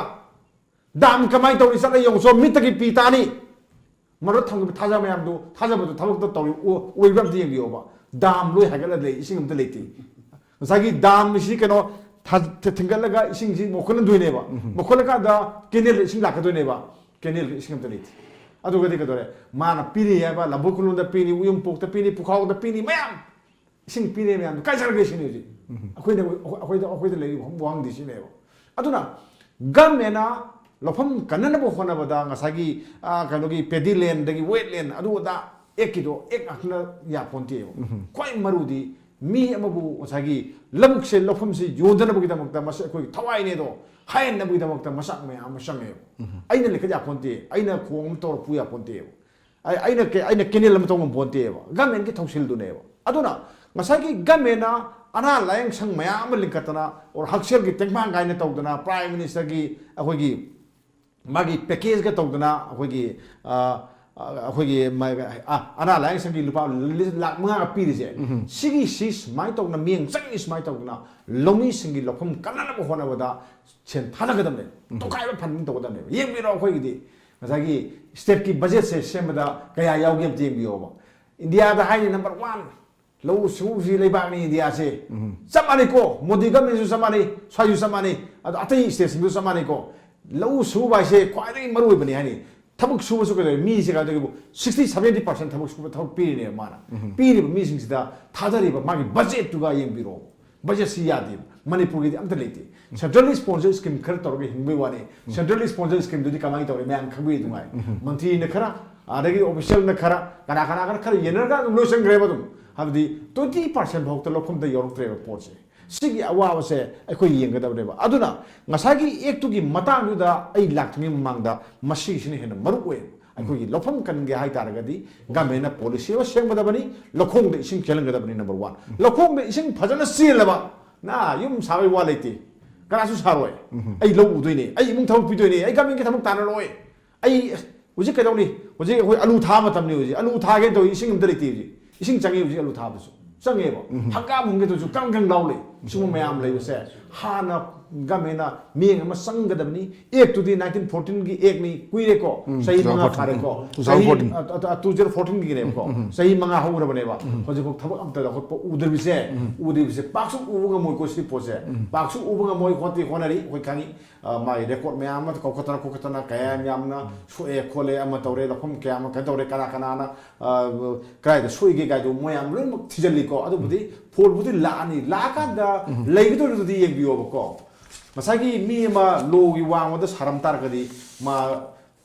ꯗꯥꯝ ꯀꯃꯥꯏꯅ ꯇꯧꯔꯤ? ꯆꯠꯂ ꯌꯦꯡꯉꯨ ꯆꯣ, ꯃꯤꯠꯇꯒꯤ ꯄꯤ ꯇꯥꯅꯤ꯫ ꯃꯔꯨꯞ ꯊꯝꯈꯤꯕ ꯊꯥꯖꯕ ꯃꯌꯥꯝꯗꯨ, ꯊꯥꯖꯕꯗꯨ ꯊꯕꯛꯇ ꯇꯧꯔꯤ, ꯑꯣ-, ꯑꯣꯏꯕ꯭ꯔꯥ ꯑꯝꯇ ꯌꯦꯡꯕꯤꯌꯣꯕ꯫ ꯗꯥꯝ ꯂꯣꯏ ꯍꯥꯏꯒꯠꯂ ꯂꯩ, ꯏꯁꯤꯡ ꯑꯝꯇ ꯂꯩꯇꯦ꯫ ꯉꯁꯥꯏꯒꯤ ꯗꯥꯝꯁꯤ ꯀꯩꯅꯣ ꯊꯥ-, ꯊ-, ꯊꯤꯡꯒꯠꯂꯒ ꯏꯁꯤꯡꯁꯤ ꯃꯣꯠꯈꯠꯍꯟꯗꯣꯏꯅꯦꯕ꯫ ꯃꯣꯠꯈꯠꯂꯀꯥꯟꯗ ꯀꯦꯅꯦꯜꯗ ꯏꯁꯤꯡ ꯂꯥꯛꯀꯗꯣꯏꯅꯦꯕ꯫ ꯀꯦꯅꯦꯜꯗ ꯏꯁꯤꯡ ꯑꯝꯇ ꯂꯩꯇꯦ꯫ ꯑꯗꯨꯒꯗꯤ ꯀꯩꯗꯧꯔꯦ? ꯃꯥꯅ ꯄꯤꯔꯤ ꯍꯥꯏꯕ ꯂꯝꯕꯣꯏ ꯈꯨꯂꯣꯟꯗ ꯄꯤꯔꯤ, ꯎꯌꯨꯝꯄꯣꯛꯇ ꯄꯤꯔꯤ, ꯄꯨꯈꯥꯎꯗ ꯄꯤꯔꯤ ꯃꯌꯥꯝ꯫ ꯏꯁꯤꯡ ꯄꯤꯔꯦ ꯃꯌꯥꯝꯗꯣ ꯀꯥꯏ ꯆꯠꯈ꯭ꯔꯒꯦ ꯁꯤꯅꯤ ꯍꯧꯖꯤꯛ꯫ ꯑꯩꯈꯣꯏꯅ, ꯑꯩꯈꯣꯏꯗ, ꯑꯩꯈꯣꯏꯗ ꯂꯩꯔꯤꯕ ꯋꯥꯍꯪꯗꯤ ꯁꯤꯅꯦꯕ꯫ ꯑꯗꯨꯅ government ꯅ ꯂꯧꯐꯝ ꯀꯟꯅꯅꯕ ꯍꯣꯠꯅꯕꯗ ꯉꯁꯥꯏꯒꯤ, ꯑ, ꯀꯩꯅꯣꯒꯤ paddy land ꯗꯒꯤ wetland ꯑꯗꯨ ꯑꯗꯥ act ꯀꯤꯗꯣ act ꯉꯥꯛꯇꯅ ꯌꯥꯄꯣꯟꯇꯦꯕ꯫ ꯈ꯭ꯋꯥꯏ ꯃꯔꯨꯗꯤ ꯃꯤ ꯑꯃꯕꯨ ꯉꯁꯥꯏꯒꯤ ꯂꯧꯕꯨꯛꯁꯦ, ꯂꯧꯐꯝꯁꯦ ꯌꯣꯟꯗꯅꯕꯒꯤꯗꯃꯛꯇ ꯃꯁꯤ ꯑꯩꯈꯣꯏꯒꯤ ꯊꯋꯥꯏꯅꯦꯗꯣ ꯍꯥꯏꯍꯟꯅꯕꯒꯤꯗꯃꯛꯇ ꯃꯆꯥꯛ ꯃꯌꯥꯝ ꯑꯃ ꯆꯪꯉꯦꯕ꯫ ꯑꯩꯅ ꯂꯤꯡꯈꯠ ꯌꯥꯄꯣꯟꯇꯦ, ꯑꯩꯅ ꯈꯣꯡ ꯑꯃ ꯇꯧꯔ ꯄꯨ ꯌꯥꯄꯣꯟꯇꯦꯕ꯫ ꯑꯩ-, ꯑꯩꯅ ꯀꯦ-, ꯑꯩꯅ ꯀꯦꯅꯦꯜ ꯑꯃ ꯇꯧ ꯉꯝꯄꯣꯟꯇꯦꯕ, government ꯀꯤ ꯊꯧꯁꯤꯜꯗꯨꯅꯦꯕ꯫ ꯑꯗꯨꯅ ꯉꯁꯥꯏꯒꯤ government ꯅ ꯑꯅꯥ ꯂꯥꯌꯦꯡ ꯁꯪ ꯃꯌꯥꯝ ꯑꯃ ꯂꯤꯡꯈꯠꯇꯅ, or ꯍꯛꯁꯦꯜꯒꯤ ꯇꯦꯡꯕꯥꯡ ꯀꯥꯏꯅ ꯇꯧꯗꯅ, Prime Minister ꯒꯤ ꯑꯩꯈꯣꯏꯒꯤ ꯃꯥꯒꯤ package ꯀ ꯇꯧꯗꯅ, ꯑꯩꯈꯣꯏꯒꯤ, ꯑ, ꯑ, ꯑꯩꯈꯣꯏꯒꯤ ꯃ-, ꯑ, ꯑꯅꯥ ꯂꯥꯌꯦꯡ ꯁꯪꯒꯤ ꯂꯨꯄꯥ ꯂꯤ-, ꯂꯥꯈ ꯃꯉꯥꯒ ꯄꯤꯔꯤꯁꯦ, ꯁꯤꯒꯤ ꯁꯤ ꯁꯨꯃꯥꯏꯅ ꯇꯧꯗꯅ, ꯃꯤꯠꯌꯦꯡ ꯆꯪꯉꯤ ꯁꯨꯃꯥꯏꯅ ꯇꯧꯗꯅ, ꯂꯧꯃꯤꯁꯤꯡꯒꯤ ꯂꯧꯐꯝ ꯀꯟꯅꯅꯕ ꯍꯣꯠꯅꯕꯗ ꯁꯦꯟ ꯊꯥꯗꯒꯗꯕꯅꯦ꯫ ꯇꯣꯈꯥꯏꯕ funding ꯇꯧꯒꯗꯕꯅꯦꯕ꯫ ꯌꯦꯡꯕꯤꯔꯣ, ꯑꯩꯈꯣꯏꯒꯤꯗꯤ ꯉꯁꯥꯏꯒꯤ state ꯀꯤ budget ꯁꯦ ꯁꯦꯝꯕꯗ ꯀꯌꯥ ꯌꯥꯎꯒꯦ ꯑꯝꯇ ꯌꯦꯡꯕꯤꯌꯣꯕ꯫ ꯏꯟꯗꯤꯌꯥꯗ ꯍꯥꯏꯔꯤ number one, ꯂꯧꯎ ꯁꯤꯡꯎꯕꯁꯤ ꯂꯩꯕꯥꯛꯅꯤ ꯏꯟꯗꯤꯌꯥꯁꯦ꯫ ꯆꯞ ꯃꯥꯟꯅꯩꯀꯣ, ꯃꯣꯗꯤ government ꯁꯨ ꯆꯞ ꯃꯥꯟꯅꯩ, ꯁ꯭ꯋꯥꯏꯁꯨ ꯆꯞ ꯃꯥꯟꯅꯩ, ꯑꯗꯣ ꯑꯇꯩ state ꯁꯤꯡꯁꯨ ꯆꯞ ꯃꯥꯟꯅꯩꯀꯣ꯫ ꯂꯧꯎ ꯁꯤꯡꯎꯕ ꯍꯥꯏꯁꯦ ꯈ꯭ꯋꯥꯏꯗꯒꯤ ꯃꯔꯨ ꯑꯣꯏꯕꯅꯤ ꯍꯥꯏꯅꯤ꯫ ꯊꯕꯛ ꯁꯨꯕꯁꯨ ꯀꯩꯗꯧꯔꯦ? ꯃꯤꯁꯦ ꯀꯩꯗꯧꯔꯦ? Sixty, seventy percent ꯊꯕꯛ ꯁꯨꯕ, ꯊꯕꯛ ꯄꯤꯔꯤꯅꯦꯕ ꯃꯥꯅ꯫ ꯄꯤꯔꯤꯕ ꯃꯤꯁꯤꯡꯁꯤꯗ ꯊꯥꯗꯔꯤꯕ ꯃꯥꯒꯤ budget ꯇꯨꯒ ꯌꯦꯡꯕꯤꯔꯣ꯫ Budget ꯁꯤ ꯌꯥꯗꯦꯕ꯫ ꯃꯅꯤꯄꯨꯔꯒꯤꯗꯤ ꯑꯝꯇ ꯂꯩꯇꯦ꯫ Centrally sponsored scheme ꯈꯔ ꯇꯧꯔꯒ ꯍꯤꯡꯕꯩ ꯋꯥꯅꯤ꯫ Centrally sponsored scheme ꯗꯨꯗꯤ ꯀꯃꯥꯏꯅ ꯇꯧꯔꯦ? ꯃꯌꯥꯝ ꯈꯪꯕꯤꯔꯤ ꯑꯗꯨꯉꯥꯏ꯫ ꯃꯟꯇ꯭ꯔꯤꯅ ꯈꯔ, ꯑꯗꯒꯤ official ꯅ ꯈꯔ, ꯀꯅꯥ ꯀꯅꯥ ꯈꯔ, ꯈꯔ ꯌꯦꯟꯅꯔꯒ ꯑꯗꯨꯝ ꯂꯣꯏꯁꯟꯈ꯭ꯔꯦꯕ ꯑꯗꯨꯝ꯫ ꯍꯥꯏꯕꯗꯤ twenty percent ꯐꯥꯎꯗ ꯂꯧꯐꯝꯗ ꯌꯧꯔꯛꯇ꯭ꯔꯦꯕ ꯄꯣꯠꯁꯦ꯫ ꯁꯤꯒꯤ ꯑꯋꯥꯕꯁꯦ ꯑꯩꯈꯣꯏ ꯌꯦꯡꯒꯗꯕꯅꯦꯕ꯫ ꯑꯗꯨꯅ ꯉꯁꯥꯏꯒꯤ ꯑꯦꯛꯇꯨꯒꯤ ꯃꯇꯥꯡꯗꯨꯗ ꯑꯩ ꯂꯥꯛꯇ꯭ꯔꯤꯉꯩ ꯃꯃꯥꯡꯗ ꯃꯁꯤꯁꯤꯅ ꯍꯦꯟꯅ ꯃꯔꯨ ꯑꯣꯏ꯫ ꯑꯩꯈꯣꯏꯒꯤ ꯂꯧꯐꯝ ꯀꯟꯒꯦ ꯍꯥꯏꯇꯥꯔꯒꯗꯤ governmentꯅ policy ꯑꯃ ꯁꯦꯝꯒꯗꯕꯅꯤ, ꯂꯧꯈꯣꯡꯗ ꯏꯁꯤꯡ ꯆꯦꯜꯍꯟꯒꯗꯕꯅꯤ꯫ Number one, ꯂꯧꯈꯣꯡꯗ ꯏꯁꯤꯡ ꯐꯖꯅ ꯆꯦꯜꯂꯕ, ꯅ ꯌꯨꯝ ꯁꯥꯕꯒꯤ ꯋꯥ ꯂꯩꯇꯦ, ꯀꯅꯥꯁꯨ ꯁꯥꯔꯣꯏ꯫ ꯑꯩ ꯂꯧ ꯎꯗꯣꯏꯅꯦ, ꯑꯩ ꯏꯃꯨꯡ ꯊꯕꯛ ꯄꯤꯗꯣꯏꯅꯦ, ꯑꯩ governmentꯀꯤ ꯊꯕꯛ ꯇꯥꯟꯅꯔꯣꯏ꯫ ꯑꯩ ꯍꯧꯖꯤꯛ ꯀꯩꯗꯧꯅꯤ? ꯍꯧꯖꯤꯛ ꯑꯩꯈꯣꯏ ꯑꯂꯨ ꯊꯥꯕ ꯃꯇꯝꯅꯤ꯫ ꯍꯧꯖꯤꯛ ꯑꯂꯨ ꯊꯥꯒꯦ ꯇꯧꯏ, ꯏꯁꯤꯡ ꯑꯝꯇ ꯂꯩꯇꯦ꯫ ꯍꯧꯖꯤꯛ ꯏꯁꯤꯡ ꯆꯪꯉꯦ, ꯍꯧꯖꯤꯛ ꯑꯂꯨ ꯊꯥꯕꯁꯨ ꯆꯪꯉꯦꯕ꯫ ꯍꯪꯒꯥꯝ ꯍꯨꯟꯒꯦ ꯇꯧꯔꯁꯨ ꯀꯪ ꯀꯪ ꯂꯥꯎ ꯂꯩ꯫ ꯁꯤꯒꯨꯝꯕ ꯃꯌꯥꯝ ꯂꯩꯕꯁꯦ ꯍꯥꯟꯅ governmentꯅ ꯃꯤꯠꯌꯦꯡ ꯑꯃ ꯆꯪꯒꯗꯕꯅꯤ꯫ Actꯇꯨꯗꯤ nineteen fourteenꯒꯤ actꯅꯤ, ꯀꯨꯏꯔꯦꯀꯣ, ꯆꯍꯤ ꯃꯉꯥ ꯐꯥꯔꯦꯀꯣ꯫ ꯆꯍꯤ two thousand fourteen꯫ ꯑ, ꯑ, two thousand fourteenꯒꯤꯅꯦꯕꯀꯣ꯫ ꯆꯍꯤ ꯃꯉꯥ ꯍꯧꯈ꯭ꯔꯕꯅꯦꯕ꯫ ꯍꯧꯖꯤꯛꯐꯥꯎ ꯊꯕꯛ ꯑꯝꯇ ꯂꯧꯈꯠꯄ ꯎꯗ꯭ꯔꯤꯕꯁꯦ, ꯎꯗ꯭ꯔꯤꯕꯁꯦ ꯄꯥꯛꯁꯨ ꯎꯕ ꯉꯝꯃꯣꯏꯀꯣ ꯁꯤ ꯄꯣꯠꯁꯦ꯫ ꯄꯥꯛꯁꯨ ꯎꯕ ꯉꯝꯃꯣꯏ, ꯍꯣꯠꯇꯤ ꯍꯣꯠꯅꯔꯤ, ꯑꯩꯈꯣꯏ ꯈꯪꯉꯤ꯫ ꯑ, ꯃꯥꯒꯤ record ꯃꯌꯥꯝ ꯑꯃ ꯀꯧꯈꯠꯇꯅ ꯈꯣꯠꯀꯠꯇꯅ ꯀꯌꯥ ꯌꯥꯝꯅ ꯁꯣꯛꯑꯦ ꯈꯣꯠꯂꯦ ꯑꯃ ꯇꯧꯔꯦ, ꯂꯧꯐꯝ ꯀꯌꯥ ꯑꯃ ꯀꯩꯅꯣ ꯇꯧꯔꯦ, ꯀꯅꯥ ꯀꯅꯥꯅ, ꯑ, ꯀꯗꯥꯏꯗ ꯁꯣꯛꯏꯒꯦ ꯀꯥꯏꯗꯣ ꯃꯣꯏ ꯌꯥꯝ ꯂꯣꯏꯅꯃꯛ ꯊꯤꯖꯤꯜꯂꯤꯀꯣ꯫ ꯑꯗꯨꯕꯨꯗꯤ ꯐꯣꯜꯕꯨꯗꯤ ꯂꯥꯛꯑꯅꯤ, ꯂꯥꯛꯑꯀꯥꯟꯗ ꯂꯩꯒꯗꯧꯔꯤꯗꯨꯗꯤ ꯌꯦꯡꯕꯤꯌꯣꯕꯀꯣ꯫ ꯉꯁꯥꯏꯒꯤ ꯃꯤ ꯑꯃ ꯂꯣꯒꯤ ꯋꯥꯡꯃꯗ ꯁꯥꯔꯝ ꯇꯥꯔꯒꯗꯤ ꯃꯥ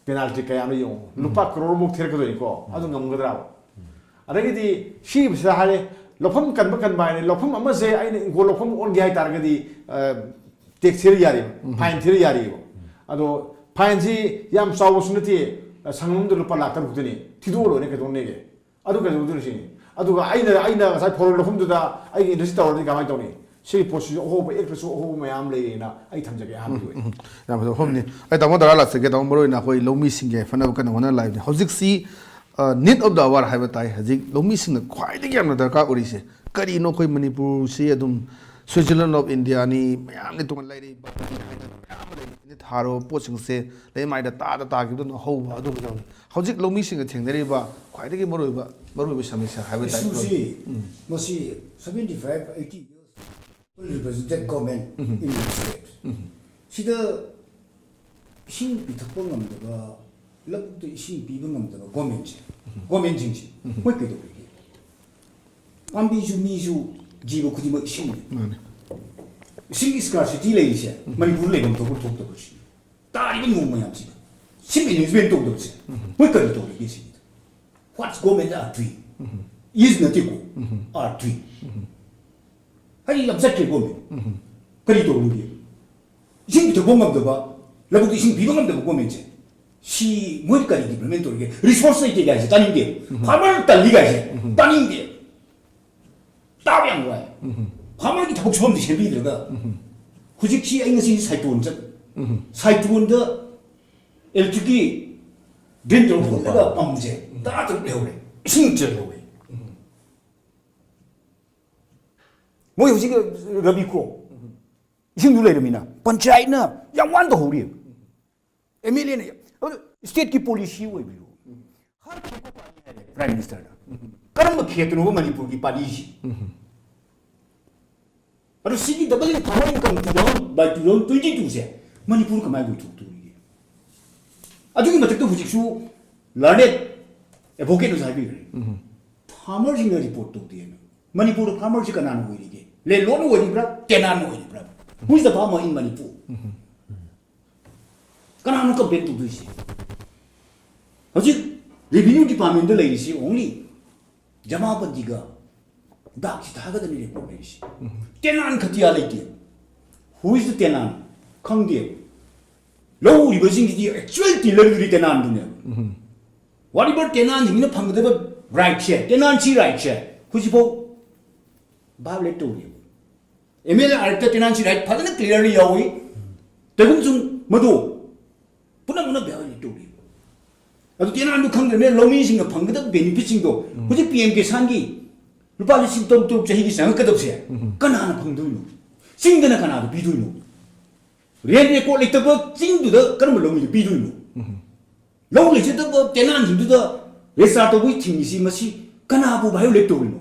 penalty ꯀꯌꯥꯅꯣ ꯌꯦꯡꯉꯣ, ꯂꯨꯄꯥ ꯀꯔꯣꯔꯃꯨꯛ ꯊꯤꯔꯛꯀꯗꯣꯏꯅꯤꯀꯣ꯫ ꯑꯗꯨ ꯉꯝꯒꯗ꯭ꯔꯥ? ꯑꯗꯒꯤꯗꯤ ꯁꯤꯕꯁꯤꯗ ꯍꯥꯏꯔꯦ, ꯂꯧꯐꯝ ꯀꯟꯕ ꯀꯟꯕ ꯍꯥꯏꯅ ꯂꯧꯐꯝ ꯑꯃꯁꯦ ꯑꯩꯅ ꯏꯪꯈꯣꯜ ꯂꯧꯐꯝ ꯑꯣꯟꯒꯦ ꯍꯥꯏ ꯇꯥꯔꯒꯗꯤ, ꯑ, tax ꯊꯤꯔ ꯌꯥꯔꯤꯕ, fine ꯊꯤꯔ ꯌꯥꯔꯤꯕ꯫ ꯑꯗꯣ fineꯁꯤ ꯌꯥꯝ ꯆꯥꯎꯕꯁꯨ ꯅꯠꯇꯦ, ꯁꯪꯉꯝ ꯑꯃꯗ ꯂꯨꯄꯥ ꯂꯥꯛ ꯇꯔꯨꯛ ꯈꯛꯇꯅꯤ, ꯊꯤꯗꯣꯛꯑ ꯂꯣꯏꯔꯦ, ꯀꯩꯗꯧꯅꯦꯒꯦ? ꯑꯗꯨ ꯀꯩꯗꯧꯗꯣꯏꯅꯣ ꯁꯤꯅꯤ꯫ ꯑꯗꯨꯒ ꯑꯩꯅ, ꯑꯩꯅ ꯉꯁꯥꯏ ꯐꯣꯔꯦꯟ ꯂꯧꯐꯝꯗꯨꯗ ꯑꯩꯒꯤ industry ꯇꯧꯔꯗꯤ ꯀꯃꯥꯏꯅ ꯇꯧꯅꯤ? ꯁꯤꯒꯤ ꯄꯣꯠꯁꯤꯁꯨ ꯑꯍꯣꯕ, actꯇꯁꯨ ꯑꯍꯣꯕ ꯃꯌꯥꯝ ꯂꯩꯌꯦꯅ ꯑꯩ ꯊꯝꯖꯒꯦ ꯑꯍꯥꯟꯕꯒꯤ ꯑꯣꯏꯅ꯫ ꯌꯥꯝ ꯐꯖꯕ ꯋꯥꯐꯝꯅꯤ꯫ ꯑꯩ ꯇꯥꯃꯣ ꯗꯔꯥ ꯂꯥꯛꯆꯒꯦ꯫ ꯇꯥꯃꯣ, ꯃꯔꯨ ꯑꯣꯏꯅ ꯑꯩꯈꯣꯏ ꯂꯧꯃꯤꯁꯤꯡꯒꯤ ꯌꯥꯏꯐꯅꯕ ꯀꯟꯅ ꯍꯣꯠꯅ ꯂꯥꯛꯏꯕꯅꯤ꯫ ꯍꯧꯖꯤꯛꯁꯤ, ꯑ, need of the hour ꯍꯥꯏꯕ ꯇꯥꯏ꯫ ꯍꯧꯖꯤꯛ ꯂꯧꯃꯤꯁꯤꯡꯅ ꯈ꯭ꯋꯥꯏꯗꯒꯤ ꯌꯥꯝꯅ ꯗꯔꯀꯥꯔ ꯑꯣꯏꯔꯤꯁꯦ ꯀꯔꯤꯅꯣ? ꯑꯩꯈꯣꯏ ꯃꯅꯤꯄꯨꯔꯁꯤ ꯑꯗꯨꯝ Switzerland of Indiaꯅꯤ, ꯃꯌꯥꯝꯅꯤ ꯇꯣꯉꯥꯟ ꯂꯩꯔꯤꯕ ꯍꯥꯏꯗꯅ ꯃꯌꯥꯝ ꯑꯃ ꯂꯩꯔꯤ꯫ ꯊꯥꯔꯨꯕ ꯄꯣꯠꯁꯤꯡꯁꯦ ꯂꯩꯃꯥꯏꯗ ꯇꯥꯗ ꯇꯥꯈꯤꯕꯗꯨꯅ ꯍꯧꯕ ꯑꯗꯨꯒꯨꯝꯕ ꯌꯥꯎꯅꯤ꯫ ꯍꯧꯖꯤꯛ ꯂꯧꯃꯤꯁꯤꯡꯅ ꯊꯦꯡꯅꯔꯤꯕ ꯈ꯭ꯋꯥꯏꯗꯒꯤ ꯃꯔꯨꯑꯣꯏꯕ, ꯃꯔꯨꯑꯣꯏꯕ ꯁꯃꯁ꯭ꯌꯥ ꯍꯥꯏꯕ ꯇꯥꯏ꯫ Issueꯁꯤ ꯎꯝ꯫ ꯃꯁꯤ seventy five, eighty years represented government in the state꯫ ꯁꯤꯗ ꯏꯁꯤꯡ ꯄꯤꯊꯛꯄ ꯉꯝꯗꯕ, ꯂꯧꯕꯨꯛꯇ ꯏꯁꯤꯡ ꯄꯤꯕ ꯉꯝꯗꯕ governmentꯁꯦ, governmentꯁꯤꯡꯁꯦ ꯃꯣꯏ ꯀꯩꯗꯧꯔꯤꯒꯦ? ꯄꯥꯝꯕꯤꯁꯨ, ꯃꯤꯁꯨ, ꯖꯤꯕ ꯈꯨꯗꯤꯡꯃꯛ ꯏꯁꯤꯡꯅꯤ꯫ ꯃꯥꯅꯦ꯫ ꯏꯁꯤꯡ scarcity ꯂꯩꯔꯤꯁꯦ ꯃꯅꯤꯄꯨꯔ ꯂꯩꯐꯝ ꯊꯣꯛꯄ ꯊꯣꯛꯇꯕ ꯁꯤꯅꯤ꯫ ꯇꯥꯔꯤꯕ ꯅꯣꯡ ꯃꯌꯥꯝꯁꯤꯗ ꯁꯤ management ꯇꯧꯗꯕꯁꯦ ꯃꯣꯏ ꯀꯔꯤ ꯇꯧꯔꯤꯒꯦ ꯁꯤꯅꯤꯗ? What's government are doing? ꯏꯁ ꯅꯠꯇꯦꯀꯣ, ꯑꯥꯔ ꯊ꯭ꯔꯤ꯫ ꯍꯥꯏꯗꯤ ꯌꯥꯝ ꯆꯠꯈ꯭ꯔꯦ ꯒꯣꯔꯃꯦꯟ꯫ ꯀꯔꯤ ꯇꯧꯔꯨꯒꯦ? ꯏꯁꯤꯡ ꯄꯨꯊꯣꯛꯄ ꯉꯝꯗꯕ, ꯂꯧꯕꯨꯛꯇ ꯏꯁꯤꯡ ꯄꯤꯕ ꯉꯝꯗꯕ ꯒꯣꯔꯃꯦꯟꯁꯦ꯫ ꯁꯤ ꯃꯣꯏ ꯀꯔꯤ ꯗꯤꯕ꯭ꯂꯞꯃꯦꯟ ꯇꯧꯔꯤꯒꯦ? ꯔꯤꯁꯣꯔꯁ ꯂꯩꯇꯦ ꯒꯥꯏꯁꯦ ꯇꯥꯅꯤꯡꯗꯦ꯫ ꯐꯥꯔꯃꯔ ꯇꯜꯂꯤ ꯒꯥꯏꯁꯦ ꯇꯥꯅꯤꯡꯗꯦ꯫ ꯇꯥꯕ ꯌꯥꯝ ꯋꯥꯏ꯫ ꯐꯥꯔꯃꯔꯒꯤ ꯊꯕꯛ ꯁꯨꯐꯝꯗꯤ ꯁꯦꯝꯕꯤꯗ꯭ꯔꯒ ꯍꯧꯖꯤꯛꯁꯤ ꯑꯩ ꯉꯁꯤ ꯁꯥꯏꯇꯣꯟ ꯆꯠ ꯁꯥꯏꯇꯣꯟꯗ ꯏꯂꯦꯛꯇ꯭ꯔꯤꯛꯀꯤ ꯗ꯭ꯔꯦꯟ ꯇꯧꯔ ꯍꯨꯠꯂꯒ ꯄꯝꯁꯦ ꯇꯔꯥ ꯇꯔꯨꯛ ꯂꯩꯍꯧꯔꯦ꯫ ꯏꯁꯤꯡ ꯆꯦꯜꯍꯧꯔꯦ꯫ ꯃꯣꯏ ꯍꯧꯖꯤꯛ ꯔꯕꯤ ꯀ꯭ꯔꯣꯞ ꯏꯁꯤꯡꯗꯨ ꯂꯩꯔꯃꯤꯅ ꯄꯟꯆꯥꯌꯠꯅ ꯌꯥꯝ ꯋꯥꯅ ꯇꯧꯍꯧꯔꯤ꯫ ꯑꯦꯝ ꯑꯦꯜ ꯑꯦꯅ ꯑꯗꯨ ꯁ꯭ꯇꯦꯠꯀꯤ ꯄꯣꯂꯤꯁꯤ ꯑꯣꯏꯕꯤꯔꯣ꯫ ꯍꯔ ꯈꯦꯠ ꯀꯣ ꯄꯥꯅꯤ ꯍꯥꯏꯔꯦ ꯄ꯭ꯔꯥꯏꯝ ꯃꯤꯅꯤꯁꯇꯔꯅ꯫ ꯀꯔꯝꯕ ꯈꯦꯠꯇꯅꯣꯕ ꯃꯅꯤꯄꯨꯔꯒꯤ ꯄꯥꯅꯤꯁꯤ? ꯑꯗꯣ ꯁꯤꯒꯤ ꯗꯕꯜ ꯏꯟ ꯐꯥꯔꯃꯔ ꯏꯟꯀꯝ ꯇꯨ ꯊꯥꯎꯖꯟ ꯕꯥꯏ ꯇꯨ ꯊꯥꯎꯖꯟ ꯇ꯭ꯋꯦꯟꯇꯤ ꯇꯨꯁꯦ ꯃꯅꯤꯄꯨꯔ ꯀꯃꯥꯏꯅ ꯑꯣꯏꯊꯣꯛꯇꯣꯔꯤꯒꯦ? ꯑꯗꯨꯒꯤ ꯃꯊꯛꯇ ꯍꯧꯖꯤꯛꯁꯨ ꯂꯔꯅꯦꯠ ꯑꯦꯗꯚꯣꯀꯦꯠꯅꯁꯨ ꯍꯥꯏꯕꯤꯈ꯭ꯔꯦ꯫ ꯐꯥꯔꯃꯔꯁꯤꯡꯅ ꯔꯤꯄꯣꯔꯠ ꯇꯧꯗꯦꯅ꯫ ꯃꯅꯤꯄꯨꯔꯗ ꯐꯥꯔꯃꯔꯁꯤ ꯀꯅꯥꯅ ꯑꯣꯏꯔꯤꯒꯦ? ꯂꯦꯟꯂꯣꯔꯗꯅ ꯑꯣꯏꯔꯤꯕ꯭ꯔꯥ? ꯇꯦꯅꯥꯟꯅ ꯑꯣꯏꯔꯤꯕ꯭ꯔꯥ? Who is the farmer in Manipur? ꯀꯅꯥꯅꯣ ꯀꯝꯄ꯭ꯂꯦꯟ ꯇꯧꯗꯣꯏꯁꯦ? ꯍꯧꯖꯤꯛ ꯔꯦꯚꯤꯅ꯭ꯌꯨ ꯗꯤꯄꯥꯔꯠꯃꯦꯟꯗ ꯂꯩꯔꯤꯁꯤ ꯑꯣꯡꯂꯤ ꯖꯃꯥꯕꯟꯗꯤꯒ ꯗꯥꯛꯁꯤ ꯊꯥꯒꯗꯕꯅꯤ ꯔꯦꯀꯣꯔꯠ ꯂꯩꯔꯤꯁꯤ꯫ ꯇꯦꯅꯥꯟ ꯈꯇꯤꯌꯥ ꯂꯩꯇꯦ꯫ Who is the tenant? ꯈꯪꯗꯦ꯫ ꯂꯧ ꯎꯔꯤꯕꯁꯤꯡꯁꯤꯗꯤ ꯑꯦꯛꯆꯨꯋꯦꯜ ꯇꯤꯂꯔꯗꯨꯗꯤ ꯇꯦꯅꯥꯟꯗꯨꯅꯦꯕ꯫ ꯋꯥꯔꯤꯕ ꯇꯦꯅꯥꯟꯁꯤꯡꯁꯤꯅ ꯐꯪꯒꯗꯕ ꯔꯥꯏꯠꯁꯦ, ꯇꯦꯅꯥꯟꯁꯤ ꯔꯥꯏꯠꯁꯦ ꯍꯧꯖꯤꯛꯐꯥꯎ ꯚꯥꯏꯑꯣꯂꯦꯠ ꯇꯧꯔꯤꯕ꯫ ꯑꯦꯝ ꯑꯦꯜ ꯑꯦ ꯑꯥꯔꯠꯇ ꯇꯦꯅꯥꯟꯁꯤ ꯔꯥꯏꯠ ꯐꯖꯅ ꯀ꯭ꯂꯤꯌꯥꯔꯂꯤ ꯌꯥꯎꯏ꯫ ꯇꯩꯕꯨꯡꯁꯨꯡ ꯃꯗꯨ ꯄꯨꯝꯅꯃꯛꯅ ꯚꯥꯏꯑꯣꯂꯦꯠ ꯇꯧꯔꯤꯕ꯫ ꯑꯗꯨ ꯇꯦꯅꯥꯟꯗꯨ ꯈꯪꯗ꯭ꯔꯕꯅꯤꯅ ꯂꯧꯃꯤꯁꯤꯡꯅ ꯐꯪꯒꯗꯕ ꯕꯦꯅꯤꯐꯤꯠꯁꯤꯡꯗꯣ ꯍꯧꯖꯤꯛ ꯄꯤ ꯑꯦꯝ ꯀꯤꯁꯥꯟꯒꯤ ꯂꯨꯄꯥ ꯂꯤꯁꯤꯡ ꯇꯔꯨꯛ ꯇꯔꯨꯛ ꯆꯍꯤꯒꯤ ꯆꯪꯉꯛꯀꯗꯕꯁꯦ ꯀꯅꯥꯅ ꯐꯪꯗꯣꯏꯅꯣ? ꯆꯤꯡꯗꯅ ꯀꯅꯥꯗ ꯄꯤꯗꯣꯏꯅꯣ? ꯔꯦꯟ ꯔꯦꯀꯣꯔꯠ ꯂꯩꯇꯕ ꯆꯤꯡꯗꯨꯗ ꯀꯔꯝꯕ ꯂꯧꯃꯤꯗ ꯄꯤꯗꯣꯏꯅꯣ? ꯂꯧ ꯂꯩꯖꯗꯕ ꯇꯦꯅꯥꯟꯁꯤꯡꯗꯨꯗ ꯔꯦꯖꯤꯁꯇꯥꯔ ꯇꯧꯕꯒꯤ ꯊꯤꯡꯉꯤꯁꯤ ꯃꯁꯤ ꯀꯅꯥꯕꯨ ꯚꯥꯏꯑꯣꯂꯦꯠ ꯇꯧꯔꯤꯅꯣ?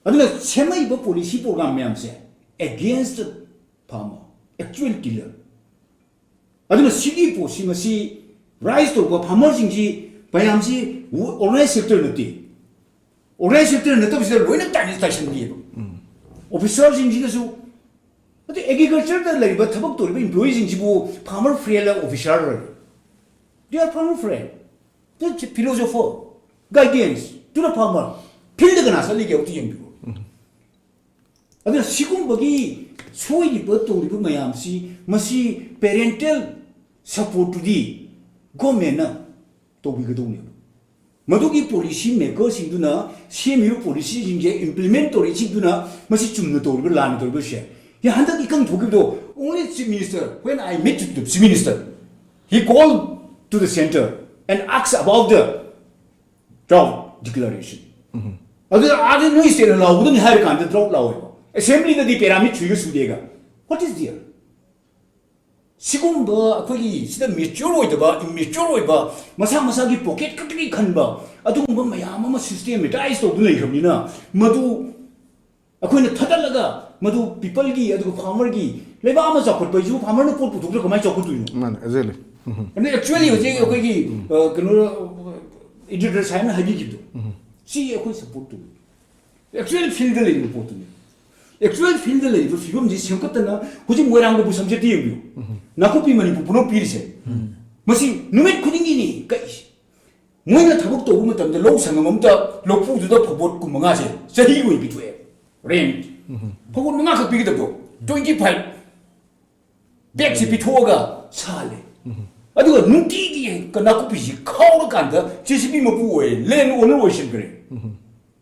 ꯑꯗꯨꯅ ꯁꯦꯝꯃꯛꯏꯕ ꯄꯣꯂꯤꯁꯤ ꯄ꯭ꯔꯣꯒ꯭ꯔꯥꯝ ꯃꯌꯥꯝꯁꯦ against farmer, actual killer꯫ ꯑꯗꯨꯅ ꯁꯤꯒꯤ ꯄꯣꯠꯁꯤ ꯃꯁꯤ ꯔꯥꯏꯖ ꯇꯧꯕ ꯐꯥꯔꯃꯔꯁꯤꯡꯁꯤ ꯃꯌꯥꯝꯁꯤ ꯑꯣꯔꯒꯅꯥꯏꯖ ꯁꯦꯛꯇꯔ ꯅꯠꯇꯦ꯫ ꯑꯣꯔꯒꯅꯥꯏꯖ ꯁꯦꯛꯇꯔ ꯅꯠꯇꯕꯁꯤꯗ ꯂꯣꯏꯅ ꯇꯥꯏ-, ꯇꯥꯏꯁꯟꯈꯤꯑꯕ꯫ ꯑꯣꯐꯤꯁꯥꯔꯁꯤꯡꯁꯤꯅꯁꯨ, ꯑꯗꯩ ꯑꯦꯒ꯭ꯔꯤꯀꯜꯆꯔꯗ ꯂꯩꯔꯤꯕ ꯊꯕꯛ ꯇꯧꯔꯤꯕ ꯏꯝꯄ꯭ꯂꯣꯌꯤꯁꯤꯡꯁꯤꯕꯨ farmer friendly officer? They are farmer friend. They are philosopher. Guidance to the farmer. Field ꯀꯅꯥ ꯆꯠꯂꯤꯒꯦ ꯑꯝꯇ ꯌꯦꯡꯕꯤꯌꯨ꯫ ꯑꯗꯨꯅ ꯁꯤꯒꯨꯝꯕꯒꯤ ꯁꯣꯏꯔꯤꯕ ꯇꯧꯔꯤꯕ ꯃꯌꯥꯝꯁꯤ, ꯃꯁꯤ parental supportꯇꯨꯗꯤ governmentꯅ ꯇꯧꯕꯤꯒꯗꯧꯅꯦꯕ꯫ ꯃꯗꯨꯒꯤ policy makerꯁꯤꯡꯗꯨꯅ ꯁꯦꯝꯃꯤꯕ policyꯁꯤꯡꯁꯦ implement ꯇꯧꯔꯤꯁꯤꯡꯗꯨꯅ ꯃꯁꯤ ꯆꯨꯝꯅ ꯇꯧꯔꯤꯕ꯭ꯔꯥ ꯂꯥꯟꯅ ꯇꯧꯔꯤꯕ꯭ꯔꯥ ꯁꯦ꯫ ꯌꯥ, ꯍꯟꯗꯛ ꯏꯀꯪ ꯊꯣꯛꯈꯤꯕꯗꯣ, only Chief Minister, when I met the Chief Minister, he called to the centre and asked about the drought declaration. ꯑꯗꯨꯗ ꯑꯥꯗ ꯅꯣꯏ stateꯅ ꯂꯥꯎꯒꯗꯕꯅꯤ ꯍꯥꯏꯔ ꯀꯥꯟꯗ drought ꯂꯥꯎꯋꯦꯕ꯫ Assemblyꯗꯗꯤ ꯄꯦꯔꯥꯃꯤꯠ ꯁꯨꯏꯒ ꯁꯨꯗꯦꯒ꯫ What is there? ꯁꯤꯒꯨꯝꯕ ꯑꯩꯈꯣꯏꯒꯤ ꯁꯤꯗ mature ꯑꯣꯏꯗꯕ, immature ꯑꯣꯏꯕ, ꯃꯁꯥ ꯃꯁꯥꯒꯤ pocket ꯈꯛꯇꯒꯤ ꯈꯟꯕ, ꯑꯗꯨꯒꯨꯝꯕ ꯃꯌꯥꯝ ꯑꯃ systematise ꯇꯧꯗꯨꯅ ꯂꯩꯈ꯭ꯔꯕꯅꯤꯅ, ꯃꯗꯨ ꯑꯩꯈꯣꯏꯅ ꯊꯥꯗꯠꯂꯒ ꯃꯗꯨ peopleꯒꯤ, ꯑꯗꯨꯒ farmerꯒꯤ, ꯂꯩꯕꯥꯛ ꯑꯃ ꯆꯥꯎꯈꯠꯄ ꯍꯥꯏꯁꯤꯕꯨ farmerꯅ ꯄꯣꯠ ꯄꯨꯊꯣꯛꯇ꯭ꯔ ꯀꯃꯥꯏꯅ ꯆꯥꯎꯈꯠꯇꯣꯏꯅꯣ? ꯃꯥꯅꯦ, exactly. ꯑꯗꯨꯅ actually ꯍꯧꯖꯤꯛ ꯑꯩꯈꯣꯏꯒꯤ, ꯑ, ꯀꯩꯅꯣ, editor ꯁꯥꯍꯦꯕꯅ ꯍꯥꯏꯕꯤꯈꯤꯕꯗꯣ, ꯁꯤ ꯑꯩꯈꯣꯏ support ꯇꯧꯏ꯫ Actual fieldꯗ ꯂꯩꯔꯤꯕ ꯄꯣꯠꯇꯨꯅꯤ꯫ Actual fieldꯗ ꯂꯩꯔꯤꯕ ꯐꯤꯕꯝꯁꯤ ꯁꯦꯝꯒꯠꯇꯅ ꯍꯧꯖꯤꯛ ꯃꯣꯏꯔꯥꯡꯗꯕꯨ ꯁꯝꯆꯦꯠꯇ ꯌꯦꯡꯕꯤꯌꯨ꯫ ꯅꯥꯀꯨꯞꯄꯤ ꯃꯅꯤꯄꯨꯔ ꯄꯨꯝꯅꯃꯛ ꯄꯤꯔꯤꯁꯦ꯫ ꯃꯁꯤ ꯅꯨꯃꯤꯠ ꯈꯨꯗꯤꯡꯒꯤꯅꯤ ꯀꯛꯏꯁꯦ꯫ ꯃꯣꯏꯅ ꯊꯕꯛ ꯇꯧꯕ ꯃꯇꯝꯗ ꯂꯧ ꯁꯪꯉꯝ ꯑꯃꯇ ꯂꯧꯐꯨꯗꯨꯗ ꯐꯧꯕꯣꯠ ꯀꯨꯟ ꯃꯉꯥꯁꯦ ꯆꯍꯤꯒꯤ ꯑꯣꯏꯅ ꯄꯤꯊꯣꯛꯑꯦ꯫ Rent꯫ ꯐꯧꯕꯣꯠ ꯃꯉꯥꯈꯛ ꯄꯤꯒꯗꯕꯗꯣ, twenty five bagꯁꯦ ꯄꯤꯊꯣꯛꯑꯒ ꯁꯥꯍꯜꯂꯦ꯫ ꯑꯗꯨꯒ ꯅꯨꯡꯇꯤꯒꯤ ꯅꯥꯀꯨꯞꯄꯤꯁꯤ ꯈꯥꯎꯔꯀꯥꯟꯗ JCB ꯃꯄꯨ ꯑꯣꯏ, land owner ꯑꯣꯏꯁꯤꯟꯈ꯭ꯔꯦ꯫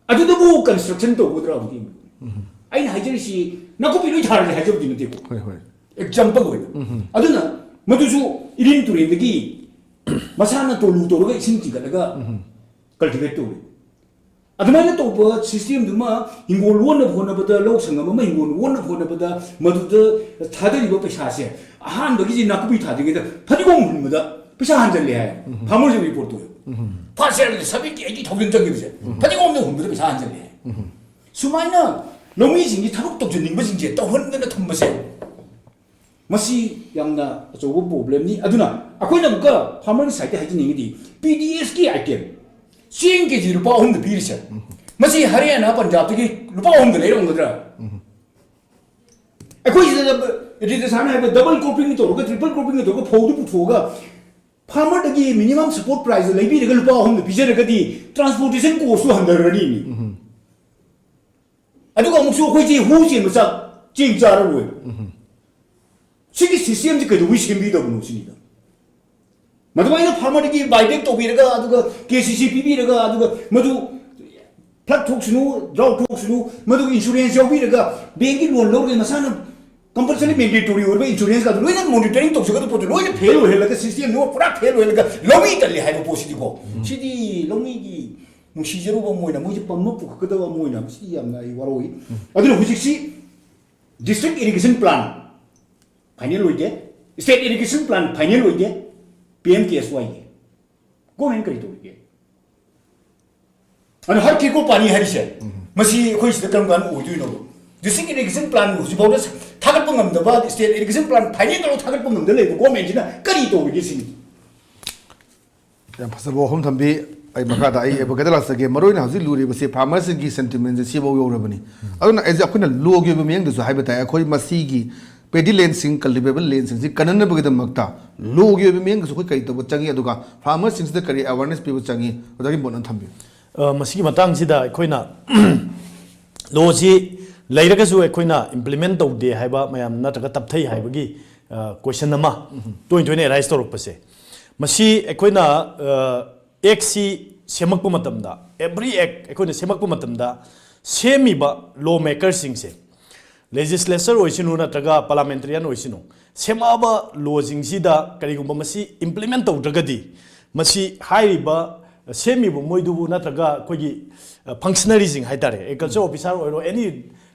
ꯑꯗꯨꯗꯕꯨ construction ꯇꯧꯒꯗ꯭ꯔꯥ ꯍꯧꯖꯤꯛ? ꯑꯩꯅ ꯍꯥꯏꯖꯔꯤꯁꯤ ꯅꯥꯀꯨꯞꯄꯤ ꯂꯣꯏ ꯊꯥꯔꯁꯦ ꯍꯥꯏꯖꯕꯗꯤ ꯅꯠꯇꯦꯀꯣ꯫ ꯍꯣꯏ, ꯍꯣꯏ꯫ Example ꯑꯣꯏꯅ꯫ ꯑꯗꯨꯅ ꯃꯗꯨꯁꯨ ꯏꯔꯤꯟ ꯇꯨꯔꯦꯟꯗꯒꯤ ꯃꯁꯥꯅ ꯇꯣꯂꯨ ꯇꯧꯔꯒ ꯏꯁꯤꯡ ꯆꯤꯡꯈꯠꯂꯒ cultivate ꯇꯧꯔꯤ꯫ ꯑꯗꯨꯃꯥꯏꯅ ꯇꯧꯕ systemꯗꯨꯃ ꯍꯤꯡꯒꯣꯜ ꯂꯣꯟꯅꯕ ꯍꯣꯠꯅꯕꯗ, ꯂꯧ ꯁꯪꯒꯝ ꯑꯃ ꯍꯤꯡꯒꯣꯜ ꯂꯣꯟꯅꯕ ꯍꯣꯠꯅꯕꯗ ꯃꯗꯨꯗ ꯊꯥꯗꯔꯤꯕ ꯄꯩꯁꯥꯁꯦ, ꯑꯍꯥꯟꯕꯒꯤꯁꯤ ꯅꯥꯀꯨꯞꯄꯤ ꯊꯥꯗ꯭ꯔꯤꯉꯩꯗ ꯐꯗꯤꯒꯣꯝ ꯍꯨꯟꯕꯗ ꯄꯩꯁꯥ ꯍꯟꯖꯜꯂꯦ ꯍꯥꯏ꯫ Farmerꯁ report ꯇꯧꯋꯦ꯫ First yearꯗ seventy eighty thousand ꯆꯪꯈꯤꯕꯁꯦ, ꯐꯗꯤꯒꯣꯝꯗ ꯍꯨꯟꯕꯗ ꯄꯩꯁꯥ ꯍꯟꯖꯜꯂꯦ ꯍꯥꯏ꯫ ꯁꯨꯃꯥꯏꯅ ꯂꯧꯃꯤꯁꯤꯡꯒꯤ ꯊꯕꯛ ꯇꯧꯖꯅꯤꯡꯕꯁꯤꯡꯁꯦ ꯇꯧꯍꯟꯗꯅ ꯊꯝꯕꯁꯦ, ꯃꯁꯤ ꯌꯥꯝꯅ ꯑꯆꯧꯕ problemꯅꯤ꯫ ꯑꯗꯨꯅ ꯑꯩꯈꯣꯏꯅ ꯑꯃꯨꯛꯀ farmerꯒꯤ sideꯇ ꯍꯥꯏꯖꯅꯤꯡꯉꯤꯗꯤ, PDSꯀꯤ item, ꯆꯦꯡ KG ꯂꯨꯄꯥ ꯑꯍꯨꯝꯗ ꯄꯤꯔꯤꯁꯦ, ꯃꯁꯤ ꯍꯔꯤꯌꯥꯅꯥ, ꯄꯟꯖꯥꯕꯇꯒꯤ ꯂꯨꯄꯥ ꯑꯍꯨꯝꯗ ꯂꯩꯔꯝꯒꯗ꯭ꯔꯥ? ꯑꯩꯈꯣꯏ ꯁꯤꯗ ꯔꯤꯇꯥ ꯁꯥꯍꯦꯕꯅ ꯍꯥꯏꯕ double cropping ꯇꯧꯔꯒ, triple cropping ꯇꯧꯔꯒ ꯐꯧꯗꯨ ꯄꯨꯊꯣꯛꯑꯒ farmerꯗꯒꯤ minimum support price ꯂꯩꯕꯤꯔꯒ ꯂꯨꯄꯥ ꯑꯍꯨꯝꯗ ꯄꯤꯖꯔꯒꯗꯤ transportation cost ꯇꯨ ꯍꯟꯊꯔꯅꯤ꯫ ꯑꯗꯨꯒ ꯑꯃꯨꯛꯁꯨ ꯑꯩꯈꯣꯏꯁꯤ ꯍꯨ ꯆꯦꯟꯕ ꯆꯥꯛ ꯆꯦꯡ ꯆꯥꯔꯔꯣꯏ꯫ ꯁꯤꯒꯤ system ꯁꯤ ꯀꯩꯗꯧꯕꯩ ꯁꯦꯝꯕꯤꯗꯕꯅꯣ ꯁꯤꯅꯤꯗ꯫ ꯃꯗꯨꯃꯥꯏꯅ farmerꯗꯒꯤ buyback ꯇꯧꯕꯤꯔꯒ, ꯑꯗꯨꯒ KCC ꯄꯤꯕꯤꯔꯒ, ꯑꯗꯨꯒ ꯃꯗꯨ flood ꯊꯣꯛꯁꯅꯨ, drought ꯊꯣꯛꯁꯅꯨ, ꯃꯗꯨꯒꯤ insurance ꯌꯥꯎꯕꯤꯔꯒ, bankꯀꯤ loan ꯂꯧꯔꯒ ꯃꯁꯥꯅ compulsory mandatory ꯑꯣꯏꯕ insurance ꯀꯥꯗꯣ ꯂꯣꯏꯅ monitoring ꯇꯧꯖꯒꯗꯕ ꯄꯣꯠꯇꯣ ꯂꯣꯏꯅ fail ꯑꯣꯏꯍꯜꯂꯒ, system ꯗꯨ ꯄꯨꯔꯥ fail ꯑꯣꯏꯍꯜꯂꯒ ꯂꯧꯃꯤ ꯇꯜꯂꯤ ꯍꯥꯏꯕ ꯄꯣꯠꯁꯤꯗꯤꯀꯣ, ꯁꯤꯗꯤ ꯂꯧꯃꯤꯒꯤ ꯅꯨꯡꯁꯤꯖꯔꯨꯕ ꯑꯃ ꯑꯣꯏꯅ, ꯃꯣꯏꯁꯦ ꯄꯝꯕ ꯄꯨꯈꯠꯀꯗꯕ ꯑꯃ ꯑꯣꯏꯅ, ꯁꯤꯗꯤ ꯌꯥꯝꯅ ꯑꯩ ꯋꯥꯔꯧꯏ꯫ ꯑꯗꯨꯅ ꯍꯧꯖꯤꯛꯁꯤ district irrigation plan final ꯑꯣꯏꯗꯦ, state irrigation plan final ꯑꯣꯏꯗꯦ, PMKSYꯒꯤ꯫ Government ꯀꯔꯤ ꯇꯧꯔꯤꯒꯦ? ꯑꯗꯨꯅ ꯍꯔ ꯀꯦꯀꯣ ꯄꯥꯅꯤ ꯍꯥꯏꯔꯤꯁꯦ, ꯃꯁꯤ ꯑꯩꯈꯣꯏ ꯁꯤꯗ ꯀꯔꯝ ꯀꯥꯟꯗ ꯑꯣꯏꯗꯣꯏꯅꯣ? District irrigation plan ꯍꯧꯖꯤꯛꯐꯥꯎꯗ ꯊꯥꯒꯠꯄ ꯉꯝꯗꯕ, state irrigation plan final ꯇꯧꯔ ꯊꯥꯒꯠꯄ ꯉꯝꯗ ꯂꯩꯕ governmentꯁꯤꯅ ꯀꯔꯤ ꯇꯧꯔꯤꯒꯦ ꯁꯤꯅꯤ? ꯌꯥꯝ ꯐꯖꯕ ꯋꯥꯐꯝ ꯊꯝꯕꯤ꯫ ꯑꯩ ꯃꯈꯥꯗ ꯑꯩ advocate ꯂꯥꯛꯆꯒꯦ꯫ ꯃꯔꯨꯑꯣꯏꯅ ꯍꯧꯖꯤꯛ ꯂꯨꯔꯤꯕꯁꯤ farmerꯁꯤꯡꯒꯤ sentimentꯁꯦ ꯁꯤꯐꯥꯎ ꯌꯧꯔꯕꯅꯤ꯫ ꯑꯗꯨꯅ ꯑꯩꯁꯦ, ꯑꯩꯈꯣꯏꯅ lawꯒꯤ ꯑꯣꯏꯕ ꯃꯤꯠꯌꯦꯡꯗꯁꯨ ꯍꯥꯏꯕ ꯇꯥꯏ꯫ ꯑꯩꯈꯣꯏ ꯃꯁꯤꯒꯤ paddy landꯁꯤꯡ, cultivable landꯁꯤꯡꯁꯤ ꯀꯟꯅꯅꯕꯒꯤꯗꯃꯛꯇ lawꯒꯤ ꯑꯣꯏꯕ ꯃꯤꯠꯌꯦꯡꯗꯁꯨ ꯑꯩꯈꯣꯏ ꯀꯔꯤ ꯇꯧꯕ ꯆꯪꯉꯤ, ꯑꯗꯨꯒ farmerꯁꯤꯡꯁꯤꯗ ꯀꯔꯤ awareness ꯄꯤꯕ ꯆꯪꯉꯤ, ꯑꯣꯖꯥꯒꯤ ꯃꯣꯠ ꯑꯃ ꯊꯝꯕꯤꯌꯨ꯫ ꯑ, ꯃꯁꯤꯒꯤ ꯃꯇꯥꯡꯁꯤꯗ ꯑꯩꯈꯣꯏꯅ lawꯁꯤ ꯂꯩꯔꯒꯁꯨ ꯑꯩꯈꯣꯏꯅ implement ꯇꯧꯗꯦ ꯍꯥꯏꯕ ꯃꯌꯥꯝ ꯅꯠꯇ꯭ꯔꯒ ꯇꯞꯊꯩ ꯍꯥꯏꯕꯒꯤ, ꯑ, question ꯑꯃ ꯇꯣꯏꯅ ꯇꯣꯏꯅ arise ꯇꯧꯔꯛꯄꯁꯦ, ꯃꯁꯤ ꯑꯩꯈꯣꯏꯅ, ꯑ, actꯁꯤ ꯁꯦꯝꯃꯛꯄ ꯃꯇꯝꯗ, every act ꯑꯩꯈꯣꯏꯅ ꯁꯦꯝꯃꯛꯄ ꯃꯇꯝꯗ ꯁꯦꯝꯃꯤꯕ law makerꯁꯤꯡꯁꯦ, legislature ꯑꯣꯏꯁꯅꯨ ꯅꯠꯇ꯭ꯔꯒ parliamentarian ꯑꯣꯏꯁꯅꯨ, ꯁꯦꯝꯃꯛꯑꯕ lawꯁꯤꯡꯁꯤꯗ ꯀꯔꯤꯒꯨꯝꯕ ꯃꯁꯤ implement ꯇꯧꯗ꯭ꯔꯒꯗꯤ, ꯃꯁꯤ ꯍꯥꯏꯔꯤꯕ ꯁꯦꯝꯃꯤꯕ ꯃꯣꯏꯗꯨꯕꯨ ꯅꯠꯇ꯭ꯔꯒ ꯑꯩꯈꯣꯏꯒꯤ, ꯑ, functionaryꯁꯤꯡ ꯍꯥꯏꯇꯥꯔꯦ, agriculture officer ꯑꯣꯏꯔꯣ, any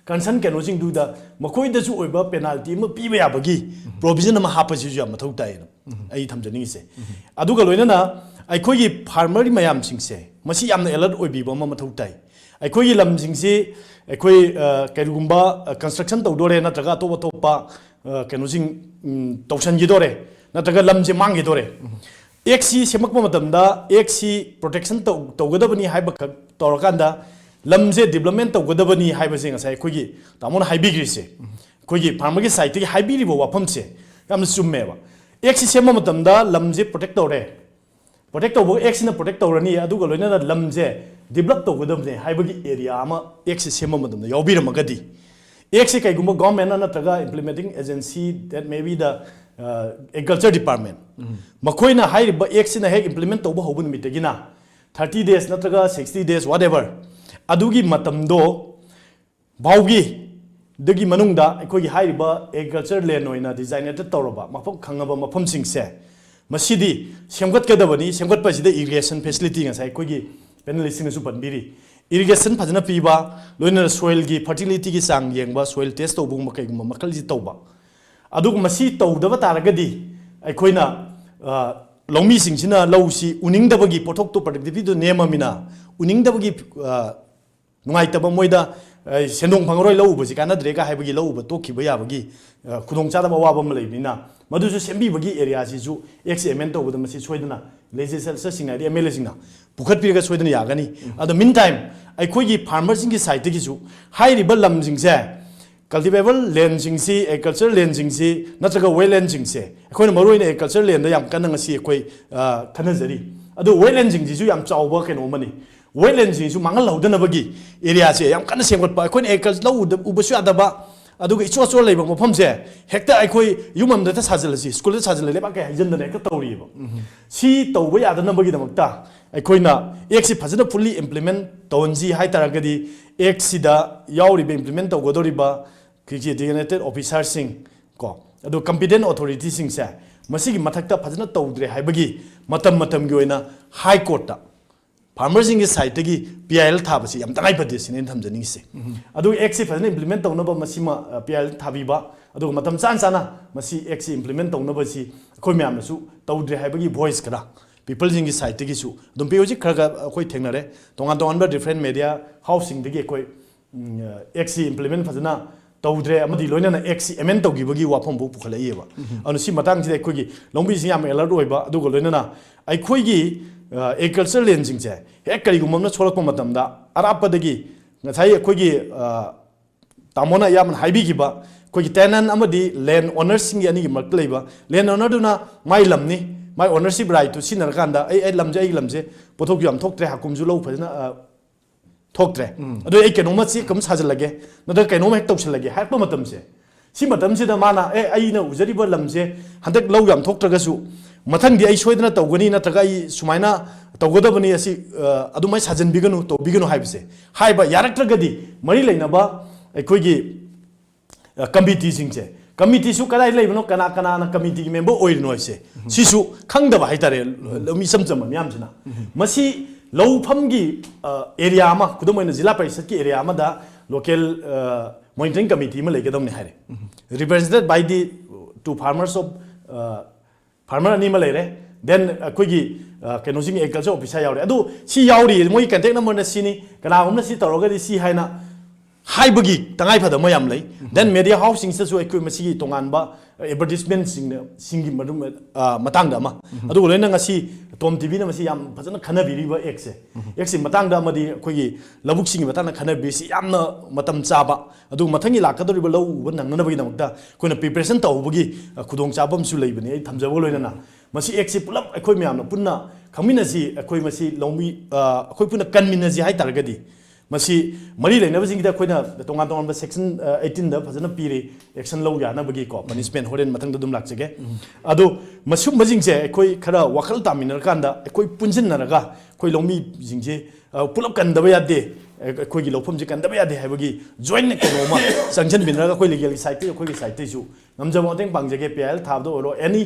concern ꯀꯩꯅꯣꯁꯤꯡꯗꯨꯗ ꯃꯈꯣꯏꯗꯁꯨ ꯑꯣꯏꯕ penalty ꯑꯃ ꯄꯤꯕ ꯌꯥꯕꯒꯤ provision ꯑꯃ ꯍꯥꯞꯄꯁꯤꯁꯨ ꯌꯥꯝ ꯃꯊꯧ ꯇꯥꯏꯌꯦꯅ ꯑꯩ ꯊꯝꯖꯅꯤꯡꯉꯤꯁꯦ꯫ ꯑꯗꯨꯒ ꯂꯣꯏꯅꯅ ꯑꯩꯈꯣꯏꯒꯤ farmer ꯃꯌꯥꯝꯁꯤꯡꯁꯦ ꯃꯁꯤ ꯌꯥꯝꯅ alert ꯑꯣꯏꯕꯤꯕ ꯑꯃ ꯃꯊꯧ ꯇꯥꯏ꯫ ꯑꯩꯈꯣꯏꯒꯤ ꯂꯝꯁꯤꯡꯁꯤ ꯑꯩꯈꯣꯏ, ꯑ, ꯀꯔꯤꯒꯨꯝꯕ, ꯑ, construction ꯇꯧꯗꯣꯔꯦ ꯅꯠꯇ꯭ꯔꯒ ꯑꯇꯣꯞ ꯑꯇꯣꯞꯄ, ꯑ, ꯀꯩꯅꯣꯁꯤꯡ, ꯎꯝ, ꯇꯧꯁꯟꯈꯤꯗꯣꯔꯦ ꯅꯠꯇ꯭ꯔꯒ ꯂꯝꯁꯦ ꯃꯥꯡꯈꯤꯗꯣꯔꯦ꯫ Actꯁꯤ ꯁꯦꯝꯃꯛꯄ ꯃꯇꯝꯗ actꯁꯤ protection ꯇꯧ-, ꯇꯧꯒꯗꯕꯅꯤ ꯍꯥꯏꯕꯈꯛ ꯇꯧꯔꯀꯥꯟꯗ ꯂꯝꯁꯦ development ꯇꯧꯒꯗꯕꯅꯤ ꯍꯥꯏꯕꯁꯦ ꯉꯁꯥꯏ ꯑꯩꯈꯣꯏꯒꯤ ꯇꯥꯃꯣꯅ ꯍꯥꯏꯕꯤꯈ꯭ꯔꯤꯁꯦ, ꯑꯩꯈꯣꯏꯒꯤ farmerꯒꯤ sideꯇꯒꯤ ꯍꯥꯏꯕꯤꯔꯤꯕ ꯋꯥꯐꯝꯁꯦ ꯌꯥꯝꯅ ꯆꯨꯝꯃꯦꯕ꯫ ꯑꯦꯛꯁꯤ ꯁꯦꯝꯕ ꯃꯇꯝꯗ ꯂꯝꯁꯦ ꯄ꯭ꯔꯣꯇꯦꯛ ꯇꯧꯔꯦ, ꯄ꯭ꯔꯣꯇꯦꯛ ꯇꯧꯕ ꯑꯦꯛꯁꯤꯅ ꯄ꯭ꯔꯣꯇꯦꯛ ꯇꯧꯔꯅꯤ, ꯑꯗꯨꯒ ꯂꯣꯏꯅꯅ ꯂꯝꯁꯦ ꯗꯤꯕꯂꯞ ꯇꯧꯒꯗꯕꯅꯦ ꯍꯥꯏꯕꯒꯤ ꯑꯦꯔꯤꯌꯥ ꯑꯃ ꯑꯦꯛꯁꯤ ꯁꯦꯝꯕ ꯃꯇꯝꯗ ꯌꯥꯎꯕꯤꯔꯝꯃꯒꯗꯤ, ꯑꯦꯛꯁꯤ ꯀꯩꯒꯨꯝꯕ ꯒꯣꯔꯃꯦꯟꯅ ꯅꯠꯇ꯭ꯔꯒ implementing agency, that may be the agriculture department, ꯃꯈꯣꯏꯅ ꯍꯥꯏꯔꯤꯕ ꯑꯦꯛꯁꯤꯅ ꯍꯦꯛ ꯏꯝꯄ꯭ꯂꯤꯃꯦꯟ ꯇꯧꯕ ꯍꯧꯕ ꯅꯨꯃꯤꯠꯇꯒꯤꯅ thirty days ꯅꯠꯇ꯭ꯔꯒ sixty days, whatever, ꯑꯗꯨꯒꯤ ꯃꯇꯝꯗꯣ ꯐꯥꯎꯒꯤ, ꯗꯒꯤ ꯃꯅꯨꯡꯗ ꯑꯩꯈꯣꯏꯒꯤ ꯍꯥꯏꯔꯤꯕ ꯑꯦꯒ꯭ꯔꯤꯀꯜꯆꯔ ꯂꯦꯟ ꯑꯣꯏꯅ ꯗꯤꯖꯥꯏꯅꯦꯇꯦꯠ ꯇꯧꯔꯕ ꯃꯐꯝ ꯈꯪꯉꯕ ꯃꯐꯝꯁꯤꯡꯁꯦ, ꯃꯁꯤꯗꯤ ꯁꯦꯝꯒꯠꯀꯗꯕꯅꯤ꯫ ꯁꯦꯝꯒꯠꯄ ꯑꯁꯤꯗ ꯏꯔꯤꯒꯦꯁꯟ ꯐꯦꯁꯤꯂꯤꯇꯤ, ꯉꯁꯥꯏ ꯑꯩꯈꯣꯏꯒꯤ ꯄꯦꯅꯦꯂꯤꯁꯁꯤꯡꯅꯁꯨ ꯄꯟꯕꯤꯔꯤ, ꯏꯔꯤꯒꯦꯁꯟ ꯐꯖꯅ ꯄꯤꯕ, ꯂꯣꯏꯅꯅ ꯁꯣꯏꯜꯒꯤ ꯐꯔꯇꯤꯂꯤꯇꯤꯒꯤ ꯆꯥꯡ ꯌꯦꯡꯕ, ꯁꯣꯏꯜ ꯇꯦꯁ ꯇꯧꯕꯒꯨꯝꯕ ꯀꯩꯒꯨꯝꯕ ꯃꯈꯜꯁꯤ ꯇꯧꯕ꯫ ꯑꯗꯨꯒ ꯃꯁꯤ ꯇꯧꯗꯕ ꯇꯥꯔꯒꯗꯤ ꯑꯩꯈꯣꯏꯅ, ꯑ, ꯂꯧꯃꯤꯁꯤꯡꯁꯤꯅ ꯂꯧꯁꯤ ꯎꯅꯤꯡꯗꯕꯒꯤ, ꯄꯣꯠꯊꯣꯛꯇꯣ, ꯄ꯭ꯔꯗꯛꯇꯤꯚꯤꯇꯤꯗꯣ ꯅꯦꯝꯃꯃꯤꯅ ꯎꯅꯤꯡꯗꯕꯒꯤ, ꯑ, ꯅꯨꯡꯉꯥꯏꯇꯕ, ꯃꯣꯏꯗ, ꯑ, ꯁꯦꯟꯗꯣꯡ ꯐꯪꯉꯔꯣꯏ, ꯂꯧ ꯎꯕꯁꯤ ꯀꯥꯟꯅꯗ꯭ꯔꯦꯒ ꯍꯥꯏꯕꯒꯤ ꯂꯧ ꯎꯕ ꯇꯣꯛꯈꯤꯕ ꯌꯥꯕꯒꯤ, ꯑ, ꯈꯨꯗꯣꯡꯆꯥꯗꯕ ꯑꯋꯥꯕ ꯑꯃ ꯂꯩꯕꯅꯤꯅ, ꯃꯗꯨꯁꯨ ꯁꯦꯝꯕꯤꯕꯒꯤ ꯑꯦꯔꯤꯌꯥꯁꯤꯁꯨ ꯑꯦꯛꯁ ꯑꯦꯃꯦꯟ ꯇꯧꯕꯗ ꯃꯁꯤ ꯁꯣꯏꯗꯅ ꯂꯦꯖꯤꯁꯂꯦꯆꯔꯁꯤꯡ ꯍꯥꯏꯗꯤ ꯑꯦꯝ ꯑꯦꯜ ꯑꯦꯁꯤꯡꯅ ꯄꯨꯈꯠꯄꯤꯔꯒ ꯁꯣꯏꯗꯅ ꯌꯥꯒꯅꯤ꯫ ꯑꯗꯣ ꯃꯤꯟ ꯇꯥꯏꯝ ꯑꯩꯈꯣꯏꯒꯤ ꯐꯥꯔꯃꯔꯁꯤꯡꯒꯤ ꯁꯥꯏꯠꯇꯒꯤꯁꯨ ꯍꯥꯏꯔꯤꯕ ꯂꯝꯁꯤꯡꯁꯦ, ꯀꯜꯇꯤꯚꯦꯕꯜ ꯂꯦꯟꯁꯤꯡꯁꯤ, ꯑꯦꯒ꯭ꯔꯤꯀꯜꯆꯔ ꯂꯦꯟꯁꯤꯡꯁꯤ ꯅꯠꯇ꯭ꯔꯒ ꯋꯦꯠꯂꯦꯟꯁꯤꯡꯁꯦ, ꯑꯩꯈꯣꯏꯅ ꯃꯔꯨꯑꯣꯏꯅ ꯑꯦꯒ꯭ꯔꯤꯀꯜꯆꯔ ꯂꯦꯟꯗ ꯌꯥꯝ ꯀꯟꯅ ꯉꯁꯤ ꯑꯩꯈꯣꯏ, ꯑ, ꯈꯟꯅꯖꯔꯤ꯫ ꯑꯗꯣ ꯋꯦꯠꯂꯦꯟꯁꯤꯡꯁꯤꯁꯨ ꯌꯥꯝ ꯆꯥꯎꯕ ꯀꯩꯅꯣ ꯑꯃꯅꯤ꯫ ꯋꯦꯠꯂꯦꯟꯁꯤꯡꯁꯨ ꯃꯥꯡꯍꯜꯍꯧꯗꯅꯕꯒꯤ ꯑꯦꯔꯤꯌꯥꯁꯦ ꯌꯥꯝ ꯀꯟꯅ ꯁꯦꯝꯒꯠꯄ, ꯑꯩꯈꯣꯏꯅ ꯑꯦꯒ꯭ꯔꯤꯀꯜꯆꯔ ꯂꯧ ꯎꯗ-, ꯎꯕꯁꯨ ꯌꯥꯗꯕ, ꯑꯗꯨꯒ ꯏꯆꯣꯠ ꯑꯆꯣꯠ ꯂꯩꯕ ꯃꯐꯝꯁꯦ ꯍꯦꯛꯇ ꯑꯩꯈꯣꯏ ꯌꯨꯝ ꯑꯃꯗ ꯍꯦꯛꯇ ꯁꯥꯖꯤꯜꯂꯁꯤ, ꯁ꯭ꯀꯨꯜꯗ ꯁꯥꯖꯤꯜꯂ ꯂꯩꯕꯥꯛ ꯀꯩ ꯍꯩꯖꯤꯟꯗꯅ ꯍꯦꯛꯇ ꯇꯧꯔꯤꯑꯕ꯫ ꯁꯤ ꯇꯧꯕ ꯌꯥꯗꯅꯕꯒꯤꯗꯃꯛꯇ ꯑꯩꯈꯣꯏꯅ ꯑꯦꯛꯁꯤ ꯐꯖꯅ ꯐꯨꯜꯂꯤ ꯏꯝꯄ꯭ꯂꯤꯃꯦꯟ ꯇꯧꯍꯟꯁꯤ ꯍꯥꯏ ꯇꯥꯔꯒꯗꯤ, ꯑꯦꯛꯁꯤꯗ ꯌꯥꯎꯔꯤꯕ, ꯏꯝꯄ꯭ꯂꯤꯃꯦꯟ ꯇꯧꯒꯗꯧꯔꯤꯕ ꯑꯩꯈꯣꯏꯒꯤ ꯗꯤꯖꯤꯒꯅꯦꯇꯦꯠ ꯑꯣꯐꯤꯁꯥꯔꯁꯤꯡ ꯀꯣ, ꯑꯗꯨ ꯀꯝꯄꯤꯇꯦꯟ ꯑꯣꯊꯣꯔꯤꯇꯤꯁꯤꯡꯁꯦ ꯃꯁꯤꯒꯤ ꯃꯊꯛꯇ ꯐꯖꯅ ꯇꯧꯗ꯭ꯔꯦ ꯍꯥꯏꯕꯒꯤ ꯃꯇꯝ ꯃꯇꯝꯒꯤ ꯑꯣꯏꯅ ꯍꯥꯏ ꯀꯣꯔꯠꯇ ꯐꯥꯔꯃꯔꯁꯤꯡꯒꯤ ꯁꯥꯏꯠꯇꯒꯤ ꯄꯤ ꯑꯥꯏ ꯑꯦꯜ ꯊꯥꯕꯁꯤ ꯌꯥꯝ ꯇꯉꯥꯏ ꯐꯗꯦ ꯁꯤꯅ ꯑꯩꯅ ꯊꯝꯖꯅꯤꯡꯉꯤꯁꯦ꯫ ꯑꯗꯨꯒ ꯑꯦꯛꯁꯤ ꯐꯖꯅ ꯏꯝꯄ꯭ꯂꯤꯃꯦꯟ ꯇꯧꯅꯕ ꯃꯁꯤꯃ, ꯑ, ꯄꯤ ꯑꯥꯏ ꯑꯦꯜ ꯊꯥꯕꯤꯕ, ꯑꯗꯨꯒ ꯃꯇꯝ ꯆꯥꯅ ꯆꯥꯅ ꯃꯁꯤ ꯑꯦꯛꯁꯤ ꯏꯝꯄ꯭ꯂꯤꯃꯦꯟ ꯇꯧꯅꯕꯁꯤ ꯑꯩꯈꯣꯏ ꯃꯌꯥꯝꯅꯁꯨ ꯇꯧꯗ꯭ꯔꯦ ꯍꯥꯏꯕꯒꯤ ꯚꯣꯏꯁ ꯈꯔ ꯄꯤꯄꯜꯁꯤꯡꯒꯤ ꯁꯥꯏꯠꯇꯒꯤꯁꯨ ꯑꯗꯨꯝ ꯄꯤ꯫ ꯍꯧꯖꯤꯛ ꯈꯔ ꯈꯔ ꯑꯩꯈꯣꯏ ꯊꯦꯡꯅꯔꯦ, ꯇꯣꯉꯥꯟ ꯇꯣꯉꯥꯟꯕ ꯗꯤꯐ꯭ꯔꯦꯟ ꯃꯦꯗꯤꯌꯥ ꯍꯥꯎꯁꯁꯤꯡꯗꯒꯤ ꯑꯩꯈꯣꯏ ꯎꯝ, ꯑꯦꯛꯁꯤ ꯏꯝꯄ꯭ꯂꯤꯃꯦꯟ ꯐꯖꯅ ꯇꯧꯗ꯭ꯔꯦ ꯑꯃꯗꯤ ꯂꯣꯏꯅꯅ ꯑꯦꯛꯁꯤ ꯑꯦꯃꯦꯟ ꯇꯧꯈꯤꯕꯒꯤ ꯋꯥꯐꯝ ꯐꯥꯎ ꯄꯨꯈꯠꯂꯛꯏꯕ꯫ ꯑꯗꯨꯅ ꯁꯤ ꯃꯇꯥꯡꯁꯤꯗ ꯑꯩꯈꯣꯏꯒꯤ ꯂꯧꯃꯤꯁꯤꯡ ꯌꯥꯝ ꯑꯦꯂꯔꯠ ꯑꯣꯏꯕ, ꯑꯗꯨꯒ ꯂꯣꯏꯅꯅ ꯑꯩꯈꯣꯏꯒꯤ, ꯑ, ꯑꯦꯒ꯭ꯔꯤꯀꯜꯆꯔ ꯂꯦꯟꯁꯤꯡꯁꯦ ꯍꯦꯛ ꯀꯔꯤꯒꯨꯝꯕ ꯑꯃꯅ ꯁꯣꯛꯂꯛꯄ ꯃꯇꯝꯗ ꯑꯔꯥꯞꯄꯗꯒꯤ ꯉꯁꯥꯏ ꯑꯩꯈꯣꯏꯒꯤ, ꯑ, ꯇꯥꯃꯣꯅ ꯑꯌꯥꯝꯕꯅ ꯍꯥꯏꯕꯤꯈꯤꯕ ꯑꯩꯈꯣꯏꯒꯤ tenant ꯑꯃꯗꯤ land ownerꯁꯤꯡꯒꯤ ꯑꯅꯤꯒꯤ ꯃꯔꯛꯇ ꯂꯩꯕ, land ownerꯗꯨꯅ ꯃꯥꯏ ꯂꯝꯅꯤ, ꯃꯥꯏ ownership rightꯇꯨ ꯁꯤꯖꯤꯟꯅꯔꯀꯥꯟꯗ ꯑꯩ ꯑꯩ ꯂꯝꯁꯦ ꯑꯩꯒꯤ ꯂꯝꯁꯦ, ꯄꯣꯠꯊꯣꯛꯁꯨ ꯌꯥꯝ ꯊꯣꯛꯇ꯭ꯔꯦ, ꯍꯥꯀꯨꯝꯁꯨ ꯂꯧ ꯐꯖꯅ ꯑ, ꯊꯣꯛꯇ꯭ꯔꯦ, ꯑꯗꯨ ꯑꯩ ꯀꯩꯅꯣꯝꯃ ꯆꯦꯛ ꯑꯃ ꯁꯥꯖꯤꯜꯂꯒꯦ, ꯅꯠꯇ꯭ꯔꯒ ꯀꯩꯅꯣꯝꯃ ꯍꯦꯛ ꯇꯧꯁꯤꯜꯂꯒꯦ ꯍꯥꯏꯔꯛꯄ ꯃꯇꯝꯁꯦ, ꯁꯤ ꯃꯇꯝꯁꯤꯗ ꯃꯥꯅ ꯑꯦ ꯑꯩꯅ ꯎꯖꯔꯤꯕ ꯂꯝꯁꯦ ꯍꯟꯗꯛ ꯂꯧ ꯌꯥꯝ ꯊꯣꯛꯇ꯭ꯔꯒꯁꯨ ꯃꯊꯪꯗꯤ ꯑꯩ ꯁꯣꯏꯗꯅ ꯇꯧꯒꯅꯤ, ꯅꯠꯇ꯭ꯔꯒ ꯑꯩ ꯁꯨꯃꯥꯏꯅ ꯇꯧꯒꯗꯕꯅꯤ, ꯑꯁꯤ ꯑ, ꯑꯗꯨꯃꯥꯏꯅ ꯁꯥꯖꯤꯟꯕꯤꯒꯅꯨ, ꯇꯧꯕꯤꯒꯅꯨ ꯍꯥꯏꯕꯁꯦ ꯍꯥꯏꯕ ꯌꯥꯔꯛꯇ꯭ꯔꯒꯗꯤ ꯃꯔꯤ ꯂꯩꯅꯕ ꯑꯩꯈꯣꯏꯒꯤ ꯀꯃꯤꯇꯤꯁꯤꯡꯁꯦ, ꯀꯃꯤꯇꯤꯁꯨ ꯀꯗꯥꯏ ꯂꯩꯕꯅꯣ, ꯀꯅꯥ ꯀꯅꯥꯅ ꯀꯃꯤꯇꯤꯒꯤ member ꯑꯣꯏꯔꯤꯅꯣ ꯍꯥꯏꯁꯦ, ꯁꯤꯁꯨ ꯈꯪꯗꯕ ꯍꯥꯏꯇꯥꯔꯦ꯫ ꯂꯧꯃꯤ ꯏꯆꯝ ꯆꯝꯕ ꯃꯌꯥꯝꯁꯤꯅ ꯃꯁꯤ ꯂꯧꯐꯝꯒꯤ ꯑꯦꯔꯤꯌꯥ ꯑꯃ, ꯈꯨꯗꯝ ꯑꯣꯏꯅ ꯖꯤꯂꯥ ꯄꯔꯤꯁꯠꯀꯤ ꯑꯦꯔꯤꯌꯥ ꯑꯃꯗ local monitoring committee ꯑꯃ ꯂꯩꯒꯗꯕꯅꯤ ꯍꯥꯏꯔꯦ, represented by the two farmers of farmer ꯑꯅꯤ ꯑꯃ ꯂꯩꯔꯦ, then ꯑꯩꯈꯣꯏꯒꯤ ꯑ, ꯀꯩꯅꯣꯁꯤꯡ agriculture officer ꯌꯥꯎꯔꯦ꯫ ꯑꯗꯨ ꯁꯤ ꯌꯥꯎꯔꯤ, ꯃꯣꯏ contact numberꯅ ꯁꯤꯅꯤ, ꯀꯅꯥꯒꯨꯝꯕꯅ ꯁꯤ ꯇꯧꯔꯒꯗꯤ ꯁꯤ ꯍꯥꯏꯅ ꯍꯥꯏꯕꯒꯤ ꯇꯉꯥꯏ ꯐꯗꯕ ꯌꯥꯝ ꯂꯩ꯫ Then media houseꯁꯤꯡꯁꯤꯗꯁꯨ ꯑꯩꯈꯣꯏ ꯃꯁꯤꯒꯤ ꯇꯣꯉꯥꯟꯕ advertisementꯁꯤꯡꯅ ꯁꯤꯡꯒꯤ ꯃꯔꯨꯝ ꯑ, ꯃꯇꯥꯡꯗ ꯑꯃ, ꯑꯗꯨꯒ ꯂꯣꯏꯅ ꯉꯁꯤ ꯇꯣꯝ ꯇꯤꯚꯤꯅ ꯃꯁꯤ ꯌꯥꯝ ꯐꯖꯅ ꯈꯟꯅꯕꯤꯔꯤꯕ actꯁꯦ, actꯁꯤ ꯃꯇꯥꯡꯗ ꯑꯃꯗꯤ ꯑꯩꯈꯣꯏꯒꯤ ꯂꯧꯕꯨꯛꯁꯤꯡꯒꯤ ꯃꯇꯥꯡꯗ ꯈꯟꯅꯕꯤꯔꯤꯁꯤ ꯌꯥꯝꯅ ꯃꯇꯝ ꯆꯥꯕ, ꯑꯗꯨꯒ ꯃꯊꯪꯒꯤ ꯂꯥꯛꯀꯗꯧꯔꯤꯕ ꯂꯧ ꯎꯕ ꯅꯪꯅꯅꯕꯒꯤꯗꯃꯛꯇ ꯑꯩꯈꯣꯏꯅ preparation ꯇꯧꯍꯧꯕꯒꯤ ꯑ, ꯈꯨꯗꯣꯡꯆꯥꯕ ꯑꯃꯁꯨ ꯂꯩꯕꯅꯤ꯫ ꯑꯩ ꯊꯝꯖꯕꯒ ꯂꯣꯏꯅꯅ ꯃꯁꯤ actꯁꯤ ꯄꯨꯂꯞ ꯑꯩꯈꯣꯏ ꯃꯌꯥꯝꯅ ꯄꯨꯟꯅ ꯈꯪꯃꯤꯟꯅꯁꯤ꯫ ꯑꯩꯈꯣꯏ ꯃꯁꯤ ꯂꯧꯃꯤ ꯑ, ꯑꯩꯈꯣꯏ ꯄꯨꯟꯅ ꯀꯟꯃꯤꯟꯅꯁꯤ ꯍꯥꯏ ꯇꯥꯔꯒꯗꯤ ꯃꯁꯤ ꯃꯔꯤ ꯂꯩꯅꯕꯁꯤꯡꯒꯤꯗ ꯑꯩꯈꯣꯏꯅ ꯇꯣꯉꯥꯟ ꯇꯣꯉꯥꯟꯕ section eighteenꯗ ꯐꯖꯅ ꯄꯤꯔꯤ, action ꯂꯧ ꯌꯥꯅꯕꯒꯤꯀꯣ, punishment ꯍꯣꯔꯦꯟ ꯃꯊꯪꯗ ꯑꯗꯨꯝ ꯂꯥꯛꯆꯒꯦ꯫ ꯑꯗꯣ ꯃꯁꯨꯝꯕꯁꯤꯡꯁꯦ ꯑꯩꯈꯣꯏ ꯈꯔ ꯋꯥꯈꯜ ꯇꯥꯃꯤꯟꯅꯔꯀꯥꯟꯗ ꯑꯩꯈꯣꯏ ꯄꯨꯟꯁꯤꯟꯅꯔꯒ ꯑꯩꯈꯣꯏ ꯂꯧꯃꯤꯁꯤꯡꯁꯦ ꯑ, ꯄꯨꯂꯞ ꯀꯟꯗꯕ ꯌꯥꯗꯦ, ꯑ, ꯑꯩꯈꯣꯏꯒꯤ ꯂꯧꯐꯝꯁꯦ ꯀꯟꯗꯕ ꯌꯥꯗꯦ ꯍꯥꯏꯕꯒꯤ joint ꯀꯩꯅꯣ ꯑꯃ ꯆꯪꯁꯤꯟꯃꯤꯟꯅꯔꯒ ꯑꯩꯈꯣꯏ legal sideꯇꯒꯤ ꯑꯩꯈꯣꯏꯒꯤ sideꯇꯒꯤꯁꯨ ꯉꯝꯖꯕ ꯃꯇꯦꯡ ꯄꯥꯡꯖꯒꯦ꯫ PIL ꯊꯥꯕꯗ ꯑꯣꯏꯔꯣ, any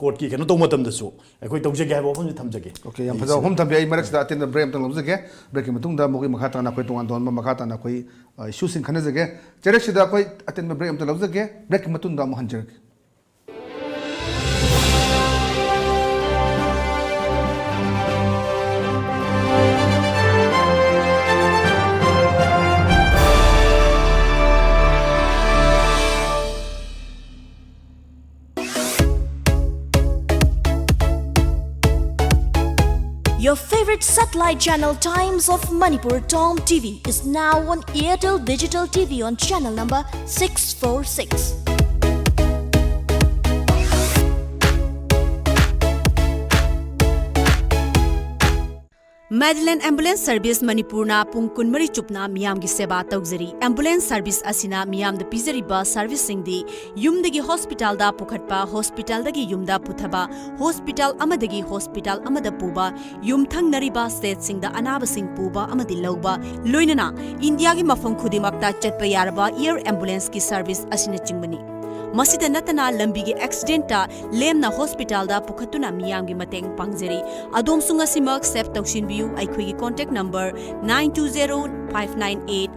courtꯀꯤ ꯀꯩꯅꯣ ꯇꯧꯕ ꯃꯇꯝꯗꯁꯨ ꯑꯩꯈꯣꯏ ꯇꯧꯖꯒꯦ ꯍꯥꯏꯕ ꯋꯥꯐꯝꯁꯤ ꯊꯝꯖꯒꯦ꯫ Okay, ꯌꯥꯝ ꯐꯖꯕ ꯋꯥꯐꯝ ꯊꯝꯕꯤ꯫ ꯑꯩ ꯃꯔꯛꯁꯤꯗ ꯑꯇꯦꯟꯕ break ꯑꯃꯇꯪ ꯂꯧꯖꯒꯦ꯫ Breakꯀꯤ ꯃꯇꯨꯡꯗ ꯃꯈꯣꯏ ꯃꯈꯥ ꯇꯥꯅ ꯑꯩꯈꯣꯏ ꯇꯣꯉꯥꯟ ꯇꯣꯉꯥꯟꯕ ꯃꯈꯥ ꯇꯥꯅ ꯑꯩꯈꯣꯏ ꯑ, issueꯁꯤꯡ ꯈꯟꯅꯖꯒꯦ꯫ ꯆꯩꯔꯛꯁꯤꯗ ꯑꯩꯈꯣꯏ ꯑꯇꯦꯟꯕ break ꯑꯃꯇ ꯂꯧꯖꯒꯦ꯫ Breakꯀꯤ ꯃꯇꯨꯡꯗ ꯑꯃꯨꯛ ꯍꯟꯖꯔꯛꯀꯦ꯫ Your favorite satellite channel Times of Manipur, Tom T V, is now on Airtel Digital T V on channel number six four six. Madeline Ambulance Service ꯃꯅꯤꯄꯨꯔꯅ ꯄꯨꯡ ꯀꯨꯟꯃꯔꯤ ꯆꯨꯞꯅ ꯃꯤꯌꯥꯝꯒꯤ ꯁꯦꯕꯥ ꯇꯧꯖꯔꯤ꯫ Ambulance service ꯑꯁꯤꯅ ꯃꯤꯌꯥꯝꯗ ꯄꯤꯖꯔꯤꯕ serviceꯁꯤꯡꯗꯤ ꯌꯨꯝꯗꯒꯤ hospitalꯗ ꯄꯨꯈꯠꯄ, hospitalꯗꯒꯤ ꯌꯨꯝꯗ ꯄꯨꯊꯕ, hospital ꯑꯃꯗꯒꯤ hospital ꯑꯃꯗ ꯄꯨꯕ, ꯌꯨꯝꯊꯪꯅꯔꯤꯕ stateꯁꯤꯡꯗ ꯑꯅꯥꯕꯁꯤꯡ ꯄꯨꯕ ꯑꯃꯗꯤ ꯂꯧꯕ, ꯂꯣꯏꯅꯅ ꯏꯟꯗꯤꯌꯥꯒꯤ ꯃꯐꯝ ꯈꯨꯗꯤꯡꯃꯛꯇ ꯆꯠꯄ ꯌꯥꯔꯕ air ambulanceꯀꯤ service ꯑꯁꯤꯅꯆꯤꯡꯕꯅꯤ꯫ ꯃꯁꯤꯗ ꯅꯠꯇꯅ ꯂꯝꯕꯤꯒꯤ accidentꯇ ꯂꯦꯝꯅ hospitalꯗ ꯄꯨꯈꯠꯇꯨꯅ ꯃꯤꯌꯥꯝꯒꯤ ꯃꯇꯦꯡ ꯄꯥꯡꯖꯔꯤ꯫ ꯑꯗꯣꯝꯁꯨ ꯉꯁꯤꯃꯛ save ꯇꯧꯁꯤꯟꯕꯤꯌꯨ꯫ ꯑꯩꯈꯣꯏꯒꯤ contact number nine two zero five nine eight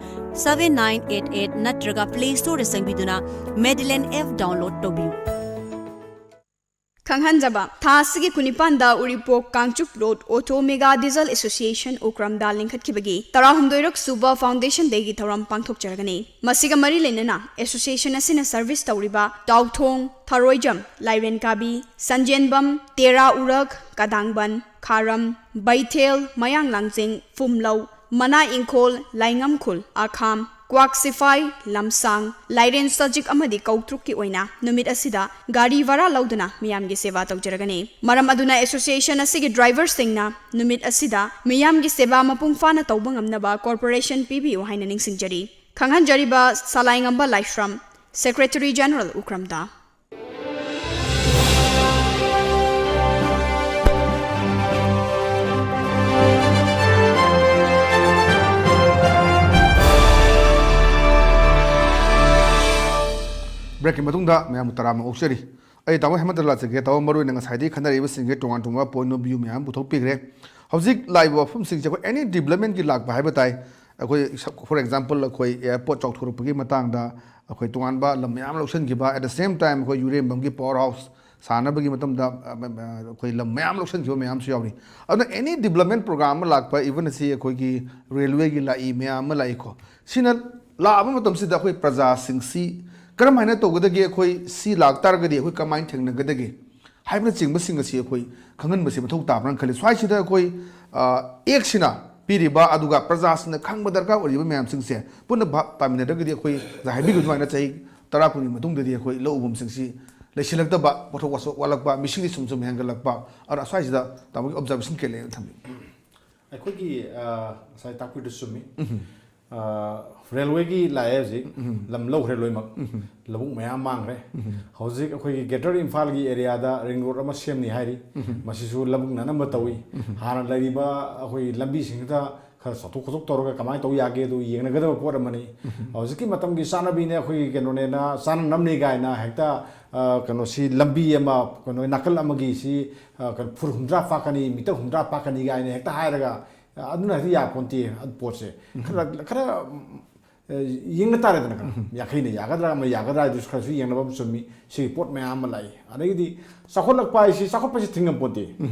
seven nine eight eight ꯅꯠꯇ꯭ꯔꯒ Play Storeꯗ ꯆꯪꯕꯤꯗꯨꯅ Madeline app download ꯇꯧꯕꯤꯌꯨ꯫ ꯈꯪꯍꯟꯖꯕ, ꯊꯥ ꯑꯁꯤꯒꯤ ꯀꯨꯟꯅꯤꯄꯥꯟꯗ Uripok Kangchup road auto mega diesel association ꯎꯀ꯭ꯔꯝꯗ ꯂꯤꯡꯈꯠꯈꯤꯕꯒꯤ ꯇꯔꯥꯍꯨꯝꯗꯣꯏꯔꯛ ꯁꯨꯕ foundation dayꯒꯤ ꯊꯧꯔꯝ ꯄꯥꯡꯊꯣꯛꯆꯔꯒꯅꯤ꯫ ꯃꯁꯤꯒ ꯃꯔꯤ ꯂꯩꯅꯅ association ꯑꯁꯤꯅ service ꯇꯧꯔꯤꯕ ꯇꯥꯎꯊꯣꯡ, ꯊꯔꯣꯏꯖꯝ, ꯂꯥꯏꯔꯦꯟꯀꯥꯕꯤ, ꯁꯟꯖꯦꯟꯕꯝ, ꯇꯦꯔꯥ ꯎꯔꯛ, ꯀꯗꯥꯡꯕꯟ, ꯈꯥꯔꯝ, ꯕꯩꯊꯦꯜ, ꯃꯌꯥꯡ ꯂꯥꯡꯖꯤꯡ, ꯐꯨꯝꯂꯧ, ꯃꯅꯥ ꯏꯪꯈꯣꯜ, ꯂꯥꯏꯉꯝꯈꯨꯜ, ꯑꯈꯥꯝ, ꯀ꯭ꯋꯥꯛ ꯁꯤꯐꯥꯏ, ꯂꯝꯁꯥꯡ, ꯂꯥꯏꯔꯦꯟ ꯁꯖꯤꯛ ꯑꯃꯗꯤ ꯀꯧꯇ꯭ꯔꯨꯛꯀꯤ ꯑꯣꯏꯅ ꯅꯨꯃꯤꯠ ꯑꯁꯤꯗ ꯒꯥꯔꯤ ꯚꯔꯥ ꯂꯧꯗꯨꯅ ꯃꯤꯌꯥꯝꯒꯤ ꯁꯦꯕꯥ ꯇꯧꯖꯔꯒꯅꯤ꯫ ꯃꯔꯝ ꯑꯗꯨꯅ association ꯑꯁꯤꯒꯤ driverꯁꯤꯡꯅ ꯅꯨꯃꯤꯠ ꯑꯁꯤꯗ ꯃꯤꯌꯥꯝꯒꯤ ꯁꯦꯕꯥ ꯃꯄꯨꯡ ꯐꯥꯅ ꯇꯧꯕ ꯉꯝꯅꯕ cooperation ꯄꯤꯕꯤꯌꯨ ꯍꯥꯏꯅ ꯅꯤꯡꯁꯤꯡꯖꯔꯤ꯫ ꯈꯪꯍꯟꯖꯔꯤꯕ ꯁꯂꯥꯏꯉꯝꯕ ꯂꯥꯏꯁ꯭ꯔꯝ, Secretary General ꯎꯀ꯭ꯔꯝꯗ꯫ Breakꯀꯤ ꯃꯇꯨꯡꯗ ꯃꯌꯥꯝꯕꯨ ꯇꯔꯥꯝꯅ ꯑꯣꯛꯆꯔꯤ꯫ ꯑꯩ ꯇꯥꯃꯣ ꯍꯦꯃꯟꯇ ꯂꯥꯛꯆꯒꯦ꯫ ꯇꯥꯃꯣ, ꯃꯔꯨꯑꯣꯏꯅ ꯉꯁꯥꯏꯗꯒꯤ ꯈꯟꯅꯔꯛꯏꯕꯁꯤꯡꯁꯦ ꯇꯣꯉꯥꯟ ꯇꯣꯉꯥꯟꯕ point of view ꯃꯌꯥꯝ ꯑꯃ ꯄꯨꯊꯣꯛꯄꯤꯈ꯭ꯔꯦ꯫ ꯍꯧꯖꯤꯛ ꯂꯥꯛꯏꯕ ꯋꯥꯐꯝꯁꯤꯡꯁꯦ ꯑꯩꯈꯣꯏ any developmentꯀꯤ ꯂꯥꯛꯄ ꯍꯥꯏꯕ ꯇꯥꯏ꯫ ꯑꯩꯈꯣꯏ for example ꯑꯩꯈꯣꯏ airport ꯆꯥꯎꯊꯣꯔꯛꯄꯒꯤ ꯃꯇꯥꯡꯗ ꯑꯩꯈꯣꯏ ꯇꯣꯉꯥꯟꯕ ꯂꯝ ꯃꯌꯥꯝ ꯂꯧꯁꯤꯟꯈꯤꯕ, at the same time ꯑꯩꯈꯣꯏ ꯌꯨꯔꯦꯝꯕꯝꯒꯤ power house ꯁꯥꯟꯅꯕꯒꯤ ꯃꯇꯝꯗ ꯑꯩꯈꯣꯏ ꯂꯝ ꯃꯌꯥꯝ ꯂꯧꯁꯤꯟꯈꯤꯕ ꯃꯌꯥꯝꯁꯨ ꯌꯥꯎꯔꯤ꯫ ꯑꯗꯨꯅ any development program ꯑꯃ ꯂꯥꯛꯄ, even ꯑꯁꯤ ꯑꯩꯈꯣꯏꯒꯤ railwayꯒꯤ ꯂꯥꯛꯏ ꯃꯌꯥꯝ ꯑꯃ ꯂꯥꯛꯏꯀꯣ, ꯁꯤꯅ ꯂꯥꯛꯑꯕ ꯃꯇꯝꯁꯤꯗ ꯑꯩꯈꯣꯏ ꯄ꯭ꯔꯖꯥꯁꯤꯡꯁꯤ ꯀꯔꯝ ꯍꯥꯏꯅ ꯇꯧꯒꯗꯒꯦ? ꯑꯩꯈꯣꯏ ꯁꯤ ꯂꯥꯛ ꯇꯥꯔꯒꯗꯤ ꯑꯩꯈꯣꯏ ꯀꯃꯥꯏꯅ ꯊꯦꯡꯅꯒꯗꯒꯦ? ꯍꯥꯏꯕꯅꯆꯤꯡꯕꯁꯤꯡ ꯑꯁꯤ ꯑꯩꯈꯣꯏ ꯈꯪꯍꯟꯕꯁꯤ ꯃꯊꯧ ꯇꯥꯕ꯭ꯔꯥꯅ ꯈꯜꯂꯤ꯫ ꯁ꯭ꯋꯥꯏꯁꯤꯗ ꯑꯩꯈꯣꯏ ꯑꯦꯛꯁꯤꯅ ꯄꯤꯔꯤꯕ ꯑꯗꯨꯒ ꯄ꯭ꯔꯖꯥꯁꯤꯡꯅ ꯈꯪꯕ ꯗꯔꯀꯥꯔ ꯑꯣꯏꯔꯤꯕ ꯃꯌꯥꯝꯁꯤꯡꯁꯦ ꯄꯨꯟꯅ ꯚꯥꯞ ꯇꯥꯃꯤꯟꯅꯗ꯭ꯔꯒꯗꯤ ꯑꯩꯈꯣꯏ ꯉꯁꯥꯏ ꯍꯥꯏꯕꯤꯈꯤꯕ ꯑꯗꯨꯃꯥꯏꯅ ꯆꯍꯤ ꯇꯔꯥ ꯀꯨꯟꯒꯤ ꯃꯇꯨꯡꯗꯗꯤ ꯑꯩꯈꯣꯏ ꯂꯧ ꯎꯐꯝꯁꯤꯡꯁꯤ ꯂꯩꯁꯤꯜꯂꯛꯇꯕ, ꯄꯣꯠꯊꯣꯛ ꯋꯥꯁꯣꯛ ꯋꯥꯠꯂꯛꯄ, ꯃꯤꯁꯤꯡꯗꯤ ꯁꯨꯝ ꯁꯨꯝ ꯍꯦꯟꯒꯠꯂꯛꯄ, ꯑꯗꯨꯅ ꯁ꯭ꯋꯥꯏꯁꯤꯗ ꯇꯥꯃꯣꯒꯤ observation ꯀꯩ ꯂꯩ ꯊꯝꯕꯤꯌꯨ꯫ ꯑꯩꯈꯣꯏꯒꯤ ꯑ, ꯉꯁꯥꯏ ꯇꯥꯛꯄꯤꯗꯨ ꯆꯨꯝꯃꯤ꯫ ꯑ, ꯔꯦꯜꯋꯦꯒꯤ ꯂꯥꯛꯑꯦ ꯍꯧꯖꯤꯛ꯫ ꯂꯝ ꯂꯧꯈ꯭ꯔꯦ ꯂꯣꯏꯅꯃꯛ꯫ ꯂꯧꯕꯨꯛ ꯃꯌꯥꯝ ꯃꯥꯡꯈ꯭ꯔꯦ꯫ ꯍꯧꯖꯤꯛ ꯑꯩꯈꯣꯏꯒꯤ ꯒ꯭ꯔꯦꯇꯔ ꯏꯝꯐꯥꯜꯒꯤ ꯑꯦꯔꯤꯌꯥꯗ ꯔꯤꯡ ꯔꯣꯗ ꯑꯃ ꯁꯦꯝꯅꯤ ꯍꯥꯏꯔꯤ꯫ ꯃꯁꯤꯁꯨ ꯂꯧꯕꯨꯛꯅ ꯑꯅꯝꯕ ꯇꯧꯏ꯫ ꯍꯥꯟꯅ ꯂꯩꯔꯤꯕ ꯑꯩꯈꯣꯏꯒꯤ ꯂꯝꯕꯤꯁꯤꯡꯁꯤꯗ ꯈꯔ ꯆꯥꯎꯊꯣꯛ ꯈꯣꯠꯇꯣꯛ ꯇꯧꯔꯒ ꯀꯃꯥꯏꯅ ꯇꯧ ꯌꯥꯒꯦ ꯑꯗꯨ ꯌꯦꯡꯅꯒꯗꯕ ꯄꯣꯠ ꯑꯃꯅꯤ꯫ ꯍꯧꯖꯤꯛꯀꯤ ꯃꯇꯝꯒꯤ ꯆꯥꯅꯕꯤꯅꯦ, ꯑꯩꯈꯣꯏꯒꯤ ꯀꯩꯅꯣꯅꯦꯅ ꯆꯥꯅꯅꯕꯅꯤ ꯀꯥꯏꯅ ꯍꯦꯛꯇ, ꯑ, ꯀꯩꯅꯣꯁꯤ ꯂꯝꯕꯤ ꯑꯃ, ꯀꯩꯅꯣ ꯅꯥꯀꯜ ꯑꯃꯒꯤ ꯁꯤ, ꯑ, ꯀꯩꯅꯣ ꯐꯨꯠ ꯍꯨꯝꯗ꯭ꯔꯥ ꯄꯥꯛꯀꯅꯤ, ꯃꯤꯇꯔ ꯍꯨꯝꯗ꯭ꯔꯥ ꯄꯥꯛꯀꯅꯤ ꯀꯥꯏꯅ ꯍꯦꯛꯇ ꯍꯥꯏꯔꯒ, ꯑ, ꯑꯗꯨꯅ ꯍꯦꯛꯇ ꯌꯥꯄꯣꯟꯇꯦ꯫ ꯑꯗꯨ ꯄꯣꯠꯁꯦ ꯈꯔ, ꯈꯔ, ꯎꯝ, ꯑ, ꯌꯦꯡꯅ ꯇꯥꯔꯦꯗꯅ꯫ ꯈꯔ ꯌꯥꯡꯈꯩꯅ ꯌꯥꯒꯗ꯭ꯔꯥ, ꯑꯃ ꯌꯥꯒꯗ꯭ꯔꯥ ꯍꯥꯏꯗꯨꯁꯨ ꯈꯔꯁꯨ ꯌꯦꯡꯅꯕ ꯑꯃ ꯆꯨꯝꯃꯤ꯫ ꯁꯤꯒꯤ ꯄꯣꯠ ꯃꯌꯥꯝ ꯑꯃ ꯂꯥꯛꯏ꯫ ꯑꯗꯒꯤꯗꯤ ꯆꯥꯎꯈꯠꯂꯛꯄ ꯍꯥꯏꯁꯤ, ꯆꯥꯎꯈꯠꯄꯁꯤ ꯊꯤꯡꯉꯝꯄꯣꯠꯇꯦ꯫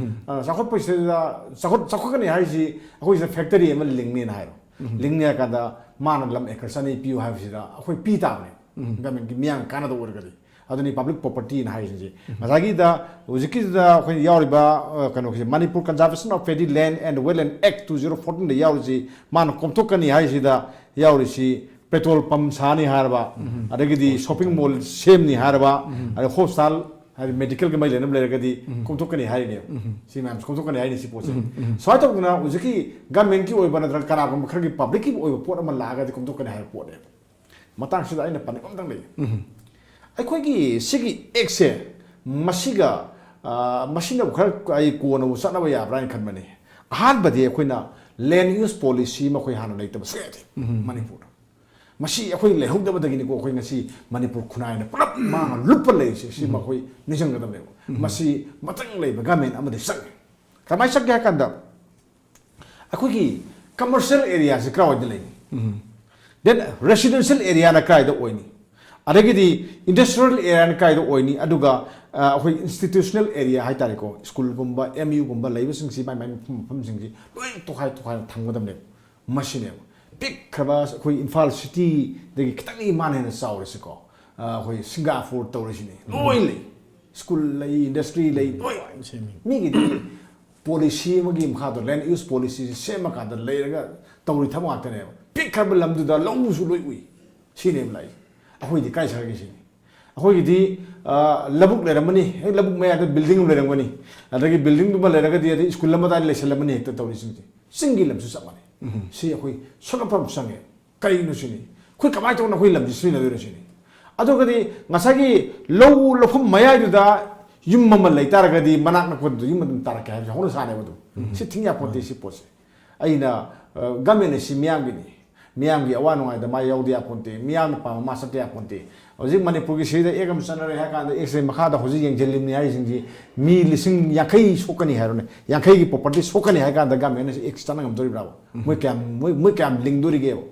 ꯑ, ꯆꯥꯎꯈꯠꯄꯁꯤꯗ, ꯆꯥꯎꯈꯠ-, ꯆꯥꯎꯈꯠꯀꯅꯤ ꯍꯥꯏꯁꯤ ꯑꯩꯈꯣꯏꯁꯤꯗ ꯐꯦꯛꯇꯔꯤ ꯑꯃ ꯂꯤꯡꯅꯦꯅ ꯍꯥꯏꯔꯣ꯫ ꯂꯤꯡꯅꯦ ꯍꯥꯏ ꯀꯥꯟꯗ ꯃꯥꯅ ꯂꯝ ꯑꯦꯀꯔ ꯆꯅꯤ ꯄꯤꯌꯨ ꯍꯥꯏꯕꯁꯤꯗ ꯑꯩꯈꯣꯏ ꯄꯤ ꯇꯥꯕꯅꯦ꯫ ꯒꯃꯦꯟꯒꯤ ꯃꯤꯌꯥꯝ ꯀꯥꯟꯅꯗꯕ ꯑꯣꯏꯔꯒꯗꯤ꯫ ꯑꯗꯨꯅꯤ ꯄꯕ꯭ꯂꯤꯛ ꯄ꯭ꯔꯣꯄꯔꯇꯤꯅ ꯍꯥꯏꯔꯤꯁꯤꯡꯁꯤ꯫ ꯉꯁꯥꯏꯒꯤꯗ ꯍꯧꯖꯤꯛꯀꯤꯁꯤꯗ ꯑꯩꯈꯣꯏꯅ ꯌꯥꯎꯔꯤꯕ, ꯑ, ꯀꯩꯅꯣꯒꯤꯁꯦ, Manipur Conservation of Paddy Land and Wetland Act two zero fourteen ꯗ ꯌꯥꯎꯔꯤꯁꯤ, ꯃꯥꯅ ꯀꯣꯝꯊꯣꯛꯀꯅꯤ ꯍꯥꯏꯁꯤꯗ ꯌꯥꯎꯔꯤꯁꯤ, ꯄꯦꯇ꯭ꯔꯣꯜ ꯄꯝ ꯁꯥꯅꯤ ꯍꯥꯏꯔꯕ, ꯑꯗꯒꯤꯗꯤ ꯁꯣꯞꯄꯤꯡ ꯃꯣꯜ ꯁꯦꯝꯅꯤ ꯍꯥꯏꯔꯕ, ꯑꯗꯩ ꯍꯣꯁꯄꯤꯇꯥꯜ, ꯍꯥꯏꯗꯤ ꯃꯦꯗꯤꯀꯦꯜꯒ ꯃꯔꯤ ꯂꯩꯅꯕ ꯂꯩꯔꯒꯗꯤ ꯀꯣꯝꯊꯣꯛꯀꯅꯤ ꯍꯥꯏꯔꯤꯅꯦꯕ꯫ ꯁꯤ ꯃꯌꯥꯝꯁꯦ ꯀꯣꯝꯊꯣꯛꯀꯅꯤ ꯍꯥꯏꯔꯤꯅꯦ ꯁꯤ ꯄꯣꯠꯁꯦ꯫ ꯁꯨꯃꯥꯏꯅ ꯇꯧꯗꯅ ꯍꯧꯖꯤꯛꯀꯤ ꯒꯃꯦꯟꯒꯤ ꯑꯣꯏꯕ ꯅꯠꯇ꯭ꯔꯒ ꯀꯅꯥꯒꯨꯝꯕ ꯈꯔꯒꯤ ꯄꯕ꯭ꯂꯤꯛꯀꯤ ꯑꯣꯏꯕ ꯄꯣꯠ ꯑꯃ ꯂꯥꯛꯑꯒꯗꯤ ꯀꯣꯝꯊꯣꯛꯀꯅꯤ ꯍꯥꯏꯕ ꯄꯣꯠꯅꯦꯕ꯫ ꯃꯇꯥꯡꯁꯤꯗ ꯑꯩꯅ ꯄꯟꯅꯤꯡꯕ ꯑꯝꯇꯪ ꯂꯩ꯫ ꯑꯩꯈꯣꯏꯒꯤ ꯁꯤꯒꯤ ꯑꯦꯛꯁꯦ ꯃꯁꯤꯒ, ꯑ, ꯃꯁꯤꯅꯕꯨ ꯈꯔ ꯑꯩ ꯀꯣꯟꯅꯕꯨ ꯆꯠꯅꯕ ꯌꯥꯕ꯭ꯔꯥ ꯍꯥꯏꯅ ꯈꯟꯕꯅꯤ꯫ ꯑꯍꯥꯟꯕꯗꯤ ꯑꯩꯈꯣꯏꯅ ꯂꯦꯟ ꯌꯨꯁ ꯄꯣꯂꯤꯁꯤ ꯑꯃ ꯑꯩꯈꯣꯏ ꯍꯥꯟꯅ ꯂꯩꯇꯕ ꯁꯨꯡꯌꯥ ꯌꯥꯗꯦ ꯃꯅꯤꯄꯨꯔꯗ꯫ ꯃꯁꯤ ꯑꯩꯈꯣꯏ ꯂꯩꯍꯧꯗꯕꯗꯒꯤꯅꯤꯀꯣ ꯑꯩꯈꯣꯏ ꯉꯁꯤ ꯃꯅꯤꯄꯨꯔ ꯈꯨꯟꯅꯥꯏꯅ ꯄꯨꯂꯞ ꯃꯥꯡꯉ ꯂꯨꯞꯄ ꯂꯩꯔꯤꯁꯦ꯫ ꯁꯤꯃ ꯑꯩꯈꯣꯏ ꯅꯤꯡꯁꯤꯡꯒꯗꯕꯅꯦꯕ꯫ ꯃꯁꯤ ꯃꯊꯪ ꯂꯩꯕ ꯒꯃꯦꯟ ꯑꯃꯗꯤ ꯆꯪꯉꯤ꯫ ꯀꯃꯥꯏꯅ ꯆꯪꯒꯦ ꯍꯥꯏ ꯀꯥꯟꯗ ꯑꯩꯈꯣꯏꯒꯤ ꯀꯃꯔꯁꯤꯌꯦꯜ ꯑꯦꯔꯤꯌꯥꯁꯤ ꯀꯗꯥꯏꯋꯥꯏꯗ ꯂꯩꯅꯤ? ꯗꯦꯟ ꯔꯦꯁꯤꯗꯦꯟꯁꯤꯌꯦꯜ ꯑꯦꯔꯤꯌꯥꯅ ꯀꯗꯥꯏꯗ ꯑꯣꯏꯅꯤ? ꯑꯗꯒꯤꯗꯤ ꯏꯟꯗꯁꯇ꯭ꯔꯤꯌꯦꯜ ꯑꯦꯔꯤꯌꯥꯅ ꯀꯗꯥꯏꯗ ꯑꯣꯏꯅꯤ? ꯑꯗꯨꯒ, ꯑ, ꯑꯩꯈꯣꯏ ꯏꯟꯁꯇꯤꯇ꯭ꯌꯨꯁꯅꯦꯜ ꯑꯦꯔꯤꯌꯥ ꯍꯥꯏꯇꯥꯔꯦꯀꯣ, ꯁ꯭ꯀꯨꯜꯒꯨꯝꯕ, ꯑꯦꯝ ꯌꯨꯒꯨꯝꯕ ꯂꯩꯕꯁꯤꯡꯁꯤ, ꯃꯥꯏ ꯃꯥꯏ ꯃꯐꯝ ꯃꯐꯝꯁꯤꯡꯁꯤ ꯂꯣꯏ ꯇꯣꯈꯥꯏ ꯇꯣꯈꯥꯏꯅ ꯊꯝꯒꯗꯕꯅꯦꯕ꯫ ꯃꯁꯤꯅꯦꯕ ꯄꯤꯛꯈ꯭ꯔꯕ ꯑꯩꯈꯣꯏ ꯏꯝꯐꯥꯜ ꯁꯤꯇꯤꯗꯒꯤ ꯈꯤꯇꯪꯗꯤ ꯃꯥꯅ ꯍꯦꯟꯅ ꯆꯥꯎꯔꯤꯁꯤꯀꯣ꯫ ꯑ, ꯑꯩꯈꯣꯏ ꯁꯤꯡꯒꯥꯄꯨꯔ ꯇꯧꯔꯤꯁꯤꯅꯤ, ꯂꯣꯏ ꯂꯩ꯫ ꯁ꯭ꯀꯨꯜ ꯂꯩ, ꯏꯟꯗꯁꯇ꯭ꯔꯤ ꯂꯩ, ꯂꯣꯏ꯫ ꯃꯤꯒꯤꯗꯤ ꯄꯣꯂꯤꯁꯤ ꯑꯃꯒꯤ ꯃꯈꯥꯗ, ꯂꯦꯟ ꯌꯨꯁ ꯄꯣꯂꯤꯁꯤꯁꯤ ꯁꯦꯝꯃꯀꯥꯟꯗ ꯂꯩꯔꯒ ꯇꯧꯔꯤ ꯊꯕꯛ ꯉꯥꯛꯇꯅꯦꯕ꯫ ꯄꯤꯛꯈ꯭ꯔꯕ ꯂꯝꯗꯨꯗ ꯂꯧꯁꯨ ꯂꯣꯏ ꯎꯏ꯫ ꯁꯤꯅꯦꯕ ꯂꯥꯛꯏꯁꯦ꯫ ꯑꯩꯈꯣꯏꯗꯤ ꯀꯥꯏ ꯆꯠꯈ꯭ꯔꯒꯦ ꯁꯤꯅꯤ꯫ ꯑꯩꯈꯣꯏꯒꯤꯗꯤ, ꯑ, ꯂꯧꯕꯨꯛ ꯂꯩꯔꯝꯃꯅꯤ, ꯍꯦꯛ ꯂꯧꯕꯨꯛ ꯃꯌꯥꯗ ꯕꯤꯜꯗꯤꯡ ꯑꯃ ꯂꯩꯔꯝꯒꯅꯤ, ꯑꯗꯒꯤ ꯕꯤꯜꯗꯤꯡꯗꯨꯃ ꯂꯩꯔꯒꯗꯤ ꯑꯗꯩ ꯁ꯭ꯀꯨꯜ ꯑꯃ ꯑꯗꯥꯏꯗ ꯂꯩꯁꯜꯂꯝꯃꯅꯤ ꯍꯦꯛꯇ ꯇꯧꯔꯤꯁꯤꯡꯁꯦ꯫ ꯆꯤꯡꯒꯤ ꯂꯝꯁꯨ ꯆꯞ ꯃꯥꯟꯅꯩ꯫ ꯁꯤ ꯑꯩꯈꯣꯏ ꯁꯣꯛꯂꯛꯄ ꯑꯃ ꯆꯪꯉꯦ꯫ ꯀꯔꯤꯒꯤꯅꯣ ꯁꯤꯅꯤ? ꯑꯩꯈꯣꯏ ꯀꯃꯥꯏꯅ ꯇꯧꯅ ꯑꯩꯈꯣꯏ ꯂꯝꯁꯤ ꯁꯤꯖꯤꯟꯅꯗꯣꯏꯅꯣ ꯁꯤꯅꯤ꯫ ꯑꯗꯨꯒꯗꯤ ꯉꯁꯥꯏꯒꯤ ꯂꯧ ꯂꯧꯐꯝ ꯃꯌꯥꯏꯗꯨꯗ ꯌꯨꯝ ꯑꯃ ꯂꯩ ꯇꯥꯔꯒꯗꯤ ꯃꯅꯥꯛ ꯅꯛꯄꯗꯨꯗ ꯌꯨꯝ ꯑꯗꯨꯝ ꯇꯥꯔꯛꯀꯦ ꯍꯥꯏꯕꯁꯦ ꯍꯧꯅ ꯁꯥꯅꯦꯕ ꯑꯗꯨꯝ꯫ ꯁꯤ ꯊꯤꯡ ꯌꯥꯄꯣꯟꯇꯦ ꯁꯤ ꯄꯣꯠꯁꯦ꯫ ꯑꯩꯅ, ꯑ, ꯒꯃꯦꯟ ꯑꯁꯤ ꯃꯤꯌꯥꯝꯒꯤꯅꯤ꯫ ꯃꯤꯌꯥꯝꯒꯤ ꯑꯋꯥ ꯅꯨꯡꯉꯥꯏꯗ ꯃꯥ ꯌꯥꯎꯗ ꯌꯥꯄꯣꯟꯇꯦ꯫ ꯃꯤꯌꯥꯝꯅ ꯄꯥꯝꯕ ꯃꯥ ꯆꯠꯇ ꯌꯥꯄꯣꯟꯇꯦ꯫ ꯍꯧꯖꯤꯛ ꯃꯅꯤꯄꯨꯔꯒꯤ ꯁꯤꯗ ꯑꯦꯛ ꯑꯃ ꯆꯠꯅꯔꯦ ꯍꯥꯏ ꯀꯥꯟꯗ ꯑꯦꯛꯁꯦ ꯃꯈꯥꯗ ꯍꯧꯖꯤꯛ ꯌꯦꯡꯁꯤꯜꯂꯤꯕꯅꯤ ꯍꯥꯏꯔꯤꯁꯤꯡꯁꯤ ꯃꯤ ꯂꯤꯁꯤꯡ ꯌꯥꯡꯈꯩ ꯁꯣꯛꯀꯅꯤ ꯍꯥꯏꯔꯣꯅꯦ꯫ ꯌꯥꯡꯈꯩꯒꯤ ꯄ꯭ꯔꯣꯄꯔꯇꯤ ꯁꯣꯛꯀꯅꯤ ꯍꯥꯏ ꯀꯥꯟꯗ ꯒꯃꯦꯟꯅ ꯑꯦꯛꯁ ꯆꯠꯅ ꯉꯝꯗꯣꯔꯤꯕ꯭ꯔꯥꯕ? ꯃꯣꯏ ꯀꯌꯥꯝ, ꯃꯣꯏ, ꯃꯣꯏ ꯀꯌꯥꯝ ꯂꯤꯡꯗꯣꯔꯤꯒꯦꯕ?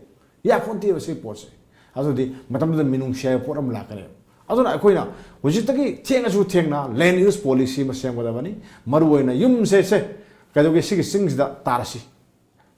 ꯌꯥꯄꯣꯟꯇꯦꯕ ꯁꯤ ꯄꯣꯠꯁꯦ꯫ ꯑꯗꯨꯗꯤ ꯃꯇꯝꯗꯨꯗ ꯃꯤꯅꯨꯡꯁꯤ ꯍꯥꯏꯕ ꯄꯣꯠ ꯑꯃ ꯂꯥꯛꯀꯅꯦꯕ꯫ ꯑꯗꯨꯅ ꯑꯩꯈꯣꯏꯅ ꯍꯧꯖꯤꯛꯇꯒꯤ ꯊꯦꯡꯉꯁꯨ ꯊꯦꯡꯅ ꯂꯦꯟ ꯌꯨꯁ ꯄꯣꯂꯤꯁꯤ ꯑꯃ ꯁꯦꯝꯒꯗꯕꯅꯤ꯫ ꯃꯔꯨꯑꯣꯏꯅ ꯌꯨꯝꯁꯦ, ꯁꯦ, ꯀꯩꯗꯧꯒꯦ, ꯁꯤꯒꯤ ꯆꯤꯡꯁꯤꯗ ꯇꯥꯔꯁꯤ꯫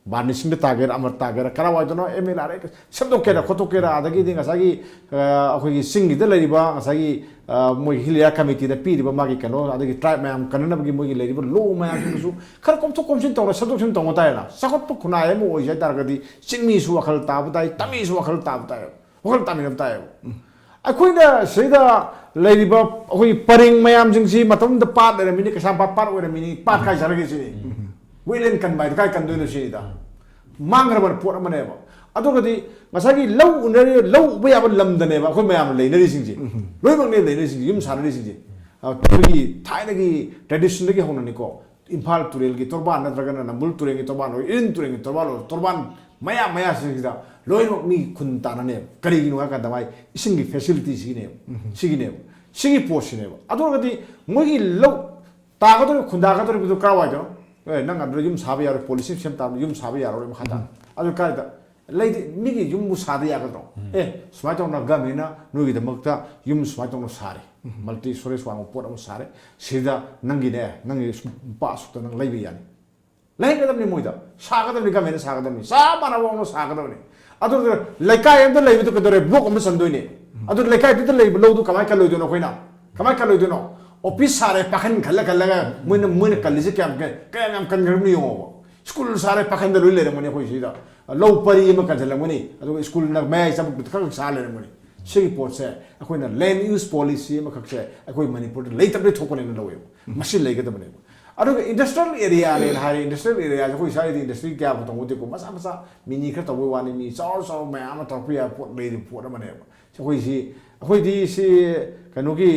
ꯕꯥꯔꯅꯤꯁꯤꯡꯗ ꯇꯥꯒꯦꯔꯥ, ꯑꯃ ꯇꯥꯒꯦꯔꯥ, ꯀꯔꯥꯏꯋꯥꯏꯗꯅꯣ ꯑꯦꯝ ꯑꯦꯜ ꯑꯥꯔ ꯁꯦꯝꯗꯣꯛꯀꯦꯔꯥ, ꯈꯣꯠꯇꯣꯛꯀꯦꯔꯥ, ꯑꯗꯒꯤꯗꯤ ꯉꯁꯥꯏꯒꯤ, ꯑ, ꯑꯩꯈꯣꯏꯒꯤ ꯆꯤꯡꯒꯤꯗ ꯂꯩꯔꯤꯕ ꯉꯁꯥꯏꯒꯤ, ꯑ, ꯃꯣꯏꯒꯤ ꯍꯤꯜ ꯑꯦꯔꯤꯌꯥ ꯀꯃꯤꯇꯤꯗ ꯄꯤꯔꯤꯕ ꯃꯥꯒꯤ ꯀꯩꯅꯣ, ꯑꯗꯒꯤ ꯇ꯭ꯔꯥꯏꯕ ꯃꯌꯥꯝ ꯀꯟꯅꯅꯕꯒꯤ ꯃꯣꯏꯒꯤ ꯂꯩꯔꯤꯕ ꯂꯣ ꯃꯌꯥꯝꯁꯤꯡꯗꯨꯁꯨ ꯈꯔ ꯀꯣꯝꯊꯣꯛ ꯀꯣꯝꯁꯤꯟ ꯇꯧꯅ ꯁꯦꯝꯗꯣꯛ ꯁꯦꯝꯖꯤꯟ ꯇꯧꯅ ꯇꯥꯔꯦꯅ꯫ ꯆꯥꯎꯈꯠꯄ ꯈꯨꯟꯅꯥꯏ ꯑꯃ ꯑꯣꯏꯁꯦ ꯍꯥꯏ ꯇꯥꯔꯒꯗꯤ ꯆꯤꯡꯃꯤꯁꯨ ꯋꯥꯈꯜ ꯇꯥꯕ ꯇꯥꯏ, ꯇꯝꯃꯤꯁꯨ ꯋꯥꯈꯜ ꯇꯥꯕ ꯇꯥꯏ, ꯋꯥꯈꯜ ꯇꯥꯃꯤꯟꯅꯕ ꯇꯥꯏꯌꯦꯕ꯫ ꯑꯩꯈꯣꯏꯅ ꯁꯤꯗ ꯂꯩꯔꯤꯕ ꯑꯩꯈꯣꯏꯒꯤ ꯄꯔꯦꯡ ꯃꯌꯥꯝꯁꯤꯡꯁꯤ ꯃꯇꯝꯗ ꯄꯥꯠ ꯂꯩꯔꯝꯃꯤꯅꯤ, ꯀꯩꯁꯥꯝꯄꯥꯠ ꯄꯥꯠ ꯑꯣꯏꯔꯝꯃꯤꯅꯤ, ꯄꯥꯠ ꯀꯥꯏ ꯆꯠꯂꯒꯦ ꯁꯤꯅꯤ? ꯋꯦꯠꯂꯦꯟ ꯀꯟꯕ ꯍꯥꯏꯗꯣ ꯀꯥꯏ ꯀꯟꯗꯣꯏꯅꯣ ꯁꯤꯅꯤꯗ? ꯃꯥꯡꯈ꯭ꯔꯕ ꯄꯣꯠ ꯑꯃꯅꯦꯕ꯫ ꯑꯗꯨꯒꯗꯤ ꯉꯁꯥꯏꯒꯤ ꯂꯧ ꯎꯅꯔꯤ, ꯂꯧ ꯎꯕ ꯌꯥꯕ ꯂꯝꯗꯅꯦꯕ ꯑꯩꯈꯣꯏ ꯃꯌꯥꯝꯅ ꯂꯩꯅꯔꯤꯁꯤꯡꯁꯦ꯫ ꯂꯣꯏꯅꯃꯛꯅꯦ ꯂꯩꯅꯔꯤꯁꯤꯡꯁꯦ, ꯌꯨꯝ ꯁꯥꯟꯅꯔꯤꯁꯤꯡꯁꯦ꯫ ꯑꯩꯈꯣꯏꯒꯤ ꯊꯥꯏꯅꯒꯤ ꯇ꯭ꯔꯦꯗꯤꯁꯟꯗꯒꯤ ꯍꯧꯅꯅꯤꯀꯣ, ꯏꯝꯐꯥꯜ ꯇꯨꯔꯦꯜꯒꯤ ꯇꯣꯔꯕꯥꯟ ꯅꯠꯇ꯭ꯔꯒꯅ ꯅꯝꯕꯨꯜ ꯇꯨꯔꯦꯜꯒꯤ ꯇꯣꯔꯕꯥꯟ ꯑꯣꯏꯔꯣ, ꯏꯔꯤꯜ ꯇꯨꯔꯦꯜꯒꯤ ꯇꯣꯔꯕꯥꯟ ꯑꯣꯏꯔꯣ, ꯇꯣꯔꯕꯥꯟ ꯃꯌꯥ ꯃꯌꯥꯁꯤꯡꯁꯤꯗ ꯂꯣꯏꯅꯃꯛ ꯃꯤ ꯈꯨꯟ ꯇꯥꯟꯅꯅꯦꯕ꯫ ꯀꯔꯤꯒꯤꯅꯣ ꯍꯥꯏ ꯀꯥꯟꯗ ꯃꯥꯏ ꯏꯁꯤꯡꯒꯤ ꯐꯦꯁꯤꯂꯤꯇꯤ ꯁꯤꯒꯤꯅꯦꯕ, ꯁꯤꯒꯤꯅꯦꯕ, ꯁꯤꯒꯤ ꯄꯣꯠꯁꯤꯅꯦꯕ꯫ ꯑꯗꯨ ꯑꯣꯏꯔꯒꯗꯤ ꯃꯣꯏꯒꯤ ꯂꯧ ꯇꯥꯒꯗꯧꯔꯤꯕ, ꯈꯨꯟꯗꯥꯒꯗꯧꯔꯤꯕꯗꯨ ꯀꯔꯥꯏꯋꯥꯏꯗꯅꯣ? ꯑꯦ, ꯅꯪ ꯑꯗꯨꯗ ꯌꯨꯝ ꯁꯥꯕ ꯌꯥꯔꯣꯏ, ꯄꯣꯂꯤꯁꯤ ꯁꯦꯝ ꯇꯥꯕꯅꯤ, ꯌꯨꯝ ꯁꯥꯕ ꯌꯥꯔꯣꯏ ꯃꯈꯥ ꯇꯥꯅ꯫ ꯑꯗꯨ ꯀꯥꯏꯗ? ꯂꯩꯗꯤ ꯃꯤꯒꯤ ꯌꯨꯝꯕꯨ ꯁꯥꯗ ꯌꯥꯒꯗ꯭ꯔꯣ? ꯑꯦ, ꯁꯨꯃꯥꯏꯅ ꯇꯧꯅ ꯒꯃꯦꯟꯅ ꯅꯣꯏꯒꯤꯗꯃꯛꯇ ꯌꯨꯝ ꯁꯨꯃꯥꯏꯅ ꯇꯧꯅ ꯁꯥꯔꯦ, ꯃꯜꯇꯤ ꯁ꯭ꯇꯣꯔꯦꯖ ꯋꯥꯡꯕ ꯄꯣꯠ ꯑꯃ ꯁꯥꯔꯦ, ꯁꯤꯗ ꯅꯪꯒꯤꯅꯦ, ꯅꯪꯒꯤ ꯁꯨꯝ ꯂꯨꯄꯥ ꯑꯁꯨꯛꯇ ꯅꯪ ꯂꯩꯕ ꯌꯥꯅꯤ꯫ ꯂꯩꯍꯟꯒꯗꯕꯅꯤ ꯃꯣꯏꯗ, ꯁꯥꯒꯗꯕꯅꯤ, ꯒꯃꯦꯟꯅ ꯁꯥꯒꯗꯕꯅꯤ, ꯆꯞ ꯃꯥꯟꯅꯕ ꯃꯑꯣꯡꯗ ꯁꯥꯒꯗꯕꯅꯤ꯫ ꯑꯗꯨ ꯂꯩꯀꯥꯏ ꯑꯃꯗ ꯂꯩꯕꯗꯨ ꯀꯩꯗꯧꯔꯦ? ꯕ꯭ꯂꯣꯛ ꯑꯃꯗ ꯆꯟꯗꯣꯏꯅꯦ꯫ ꯑꯗꯨ ꯂꯩꯀꯥꯏꯗꯨꯗ ꯂꯩꯕ ꯂꯧꯗꯨ ꯀꯃꯥꯏꯅ ꯀꯜꯂꯣꯏꯗꯣꯏꯅꯣ ꯑꯩꯈꯣꯏꯅ? ꯀꯃꯥꯏꯅ ꯀꯜꯂꯣꯏꯗꯣꯏꯅꯣ? ꯑꯣꯐꯤꯁ ꯁꯥꯔꯦ ꯄꯥꯈꯟ ꯈꯜꯂ ꯈꯜꯂꯒ ꯃꯣꯏꯅ ꯃꯣꯏꯅ ꯀꯜꯂꯤꯁꯦ ꯀꯌꯥꯝ ꯀꯌꯥꯝ ꯌꯥꯝ ꯀꯟꯈ꯭ꯔꯕꯅꯣ ꯌꯦꯡꯉꯣꯕ꯫ ꯁ꯭ꯀꯨꯜ ꯁꯥꯔꯦ ꯄꯥꯈꯟꯗ ꯂꯣꯏ ꯂꯩꯔꯝꯒꯅꯤ ꯑꯩꯈꯣꯏ ꯁꯤꯗ꯫ ꯂꯧ ꯄꯔꯤ ꯑꯃ ꯀꯟꯁꯤꯜꯂꯝꯒꯅꯤ, ꯑꯗꯨꯒ ꯁ꯭ꯀꯨꯜꯅ ꯃꯌꯥꯏ ꯆꯕꯨꯛꯇꯨꯗ ꯈꯛ ꯁꯥ ꯂꯩꯔꯝꯒꯅꯤ꯫ ꯁꯤꯒꯤ ꯄꯣꯠꯁꯦ ꯑꯩꯈꯣꯏꯅ land use policy ꯑꯃꯈꯛꯁꯦ ꯑꯩꯈꯣꯏ ꯃꯅꯤꯄꯨꯔꯗ ꯂꯩꯇꯕꯗꯒꯤ ꯊꯣꯛꯄꯅꯦꯅ ꯂꯧꯋꯦꯕ꯫ ꯃꯁꯤ ꯂꯩꯒꯗꯕꯅꯦꯕ꯫ ꯑꯗꯨꯒ industrial areaꯅꯦꯅ ꯍꯥꯏꯔꯦ꯫ Industrial areaꯁꯦ ꯑꯩꯈꯣꯏ ꯁ꯭ꯋꯥꯏꯗꯤ industry ꯀꯌꯥꯕꯨ ꯇꯧꯕ ꯅꯠꯇꯦꯀꯣ꯫ ꯃꯆꯥ ꯃꯆꯥ mini ꯈꯔ ꯇꯧꯕꯩ ꯋꯥꯅꯤ꯫ ꯃꯤ ꯆꯥꯎ ꯆꯥꯎ ꯃꯌꯥꯝ ꯑꯃ ꯇꯧꯔꯛꯄ ꯌꯥꯕ ꯄꯣꯠ, ꯂꯩꯔꯤꯕ ꯄꯣꯠ ꯑꯃꯅꯦꯕ꯫ ꯑꯩꯈꯣꯏꯁꯤ, ꯑꯩꯈꯣꯏꯗꯤ ꯁꯤ ꯀꯩꯅꯣꯒꯤ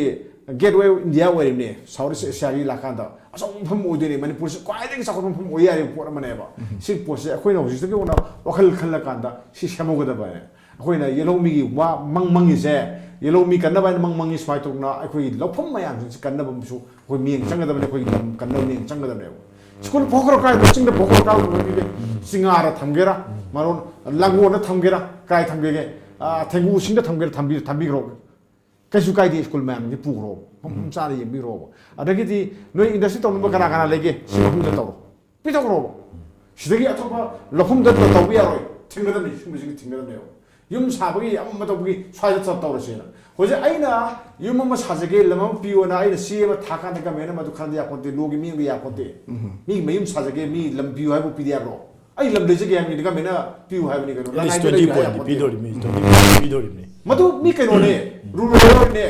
gateway of India ꯑꯣꯏꯔꯤꯕꯅꯦ, South East Asiaꯒꯤ ꯂꯥꯛꯀꯥꯟꯗ ꯑꯆꯧꯕ ꯃꯐꯝ ꯑꯣꯏꯗꯣꯏꯅꯦ꯫ ꯃꯅꯤꯄꯨꯔꯁꯤ ꯈ꯭ꯋꯥꯏꯗꯒꯤ ꯆꯥꯎꯈꯠꯄ ꯃꯐꯝ ꯑꯣꯏ ꯌꯥꯔꯤꯕ ꯄꯣꯠ ꯑꯃꯅꯦꯕ꯫ ꯁꯤ ꯄꯣꯠꯁꯦ ꯑꯩꯈꯣꯏꯅ ꯍꯧꯖꯤꯛꯇꯒꯤ ꯍꯧꯅ ꯋꯥꯈꯜ ꯈꯜꯂꯀꯥꯟꯗ ꯁꯤ ꯁꯦꯝꯍꯧꯒꯗꯕꯅꯦ꯫ ꯑꯩꯈꯣꯏꯅ ꯌꯦꯜꯍꯧꯃꯤꯒꯤ ꯋꯥ ꯃꯪ ꯃꯪꯉꯤꯁꯦ, ꯌꯦꯜꯍꯧꯃꯤ ꯀꯟꯅꯕ ꯍꯥꯏꯅ ꯃꯪ ꯃꯪꯉꯤ꯫ ꯁꯨꯃꯥꯏꯅ ꯇꯧꯗꯅ ꯑꯩꯈꯣꯏꯒꯤ ꯂꯧꯐꯝ ꯃꯌꯥꯝꯁꯤꯡꯁꯤ ꯀꯟꯅꯕ ꯑꯃꯁꯨ ꯑꯩꯈꯣꯏ ꯃꯤꯠꯌꯦꯡ ꯆꯪꯒꯗꯕꯅꯦ, ꯑꯩꯈꯣꯏꯒꯤ ꯂꯝ ꯀꯟꯅꯕ ꯃꯤꯠꯌꯦꯡ ꯆꯪꯒꯗꯕꯅꯦꯕ꯫ ꯁ꯭ꯀꯨꯜ ꯐꯥꯎꯈ꯭ꯔ ꯀꯥꯏꯗ, ꯆꯤꯡꯗ ꯐꯥꯎꯈ꯭ꯔ ꯀꯥꯏꯗ, ꯆꯤꯡꯉꯥꯔ ꯊꯝꯒꯦꯔꯥ, ꯃꯔꯣꯟ ꯂꯥꯡꯒꯣꯜꯗ ꯊꯝꯒꯦꯔꯥ, ꯀꯥꯏ ꯊꯝꯒꯦꯒꯦ? ꯑꯥ, ꯊꯦꯡꯒꯨ ꯁꯤꯡꯗ ꯊꯝꯒꯦꯔꯥ, ꯊꯝꯕꯤ-, ꯊꯝꯕꯤꯈ꯭ꯔꯣ꯫ ꯀꯩꯁꯨ ꯀꯥꯏꯗꯦ, ꯁ꯭ꯀꯨꯜ ꯃꯌꯥꯝꯁꯦ ꯄꯨꯈ꯭ꯔꯣ, ꯃꯐꯝ ꯆꯥꯅ ꯌꯦꯡꯕꯤꯈ꯭ꯔꯣꯕ꯫ ꯑꯗꯒꯤꯗꯤ ꯅꯣꯏ industry ꯇꯧꯅꯕ ꯀꯅꯥ ꯀꯅꯥ ꯂꯩꯒꯦ, ꯁꯤ ꯃꯐꯝꯗ ꯇꯧꯔꯣ, ꯄꯤꯊꯣꯛꯈ꯭ꯔꯣꯕ꯫ ꯁꯤꯗꯒꯤ ꯑꯇꯣꯞꯄ ꯂꯧꯐꯝꯗ ꯇꯧꯕ ꯌꯥꯔꯣꯏ, ꯊꯤꯡꯒꯗꯕꯅꯤ, ꯁꯤꯒꯨꯝꯕꯁꯤꯡꯁꯦ ꯊꯤꯡꯒꯗꯕꯅꯦꯕ꯫ ꯌꯨꯝ ꯁꯥꯕꯒꯤ, ꯑꯃ ꯑꯃ ꯇꯧꯕꯒꯤ ꯁ꯭ꯋꯥꯏꯗ ꯇꯧ-, ꯇꯧꯔꯁꯦꯅ꯫ ꯍꯧꯖꯤꯛ ꯑꯩꯅ ꯌꯨꯝ ꯑꯃ ꯁꯥꯖꯒꯦ, ꯂꯝ ꯑꯃ ꯄꯤꯌꯣꯅ ꯑꯩꯅ ꯆꯦ ꯑꯃ ꯊꯥꯀꯥꯟꯗ government ꯑꯃ ꯑꯗꯨ ꯈꯟꯅꯕ ꯌꯥꯄꯣꯠꯇꯦ, ꯂꯣꯒꯤ ꯃꯤꯌꯦꯡꯗ ꯌꯥꯄꯣꯠꯇꯦ꯫ ꯃꯤ ꯃꯌꯨꯝ ꯁꯥꯖꯒꯦ, ꯃꯤ ꯂꯝ ꯄꯤꯌꯨ ꯍꯥꯏꯕꯨ ꯄꯤꯗ ꯌꯥꯕ꯭ꯔꯣ? ꯑꯩ ꯂꯝ ꯂꯩꯖꯒꯦ ꯍꯥꯏꯕꯅꯤ, governmentꯅ ꯄꯤꯌꯨ ꯍꯥꯏꯕꯅꯤ ꯀꯩꯅꯣ? At least ꯂꯅꯥꯏꯗ ꯂꯩꯌꯨ ꯍꯥꯏ ꯌꯥꯄꯣꯠꯇꯦ꯫ ꯄꯤꯗꯧꯔꯤꯕꯅꯤ, twenty ꯄꯤꯗꯧꯔꯤꯕꯅꯤ꯫ ꯃꯗꯨ ꯃꯤ ꯀꯩꯅꯣꯅꯦ, ruralꯅꯦ,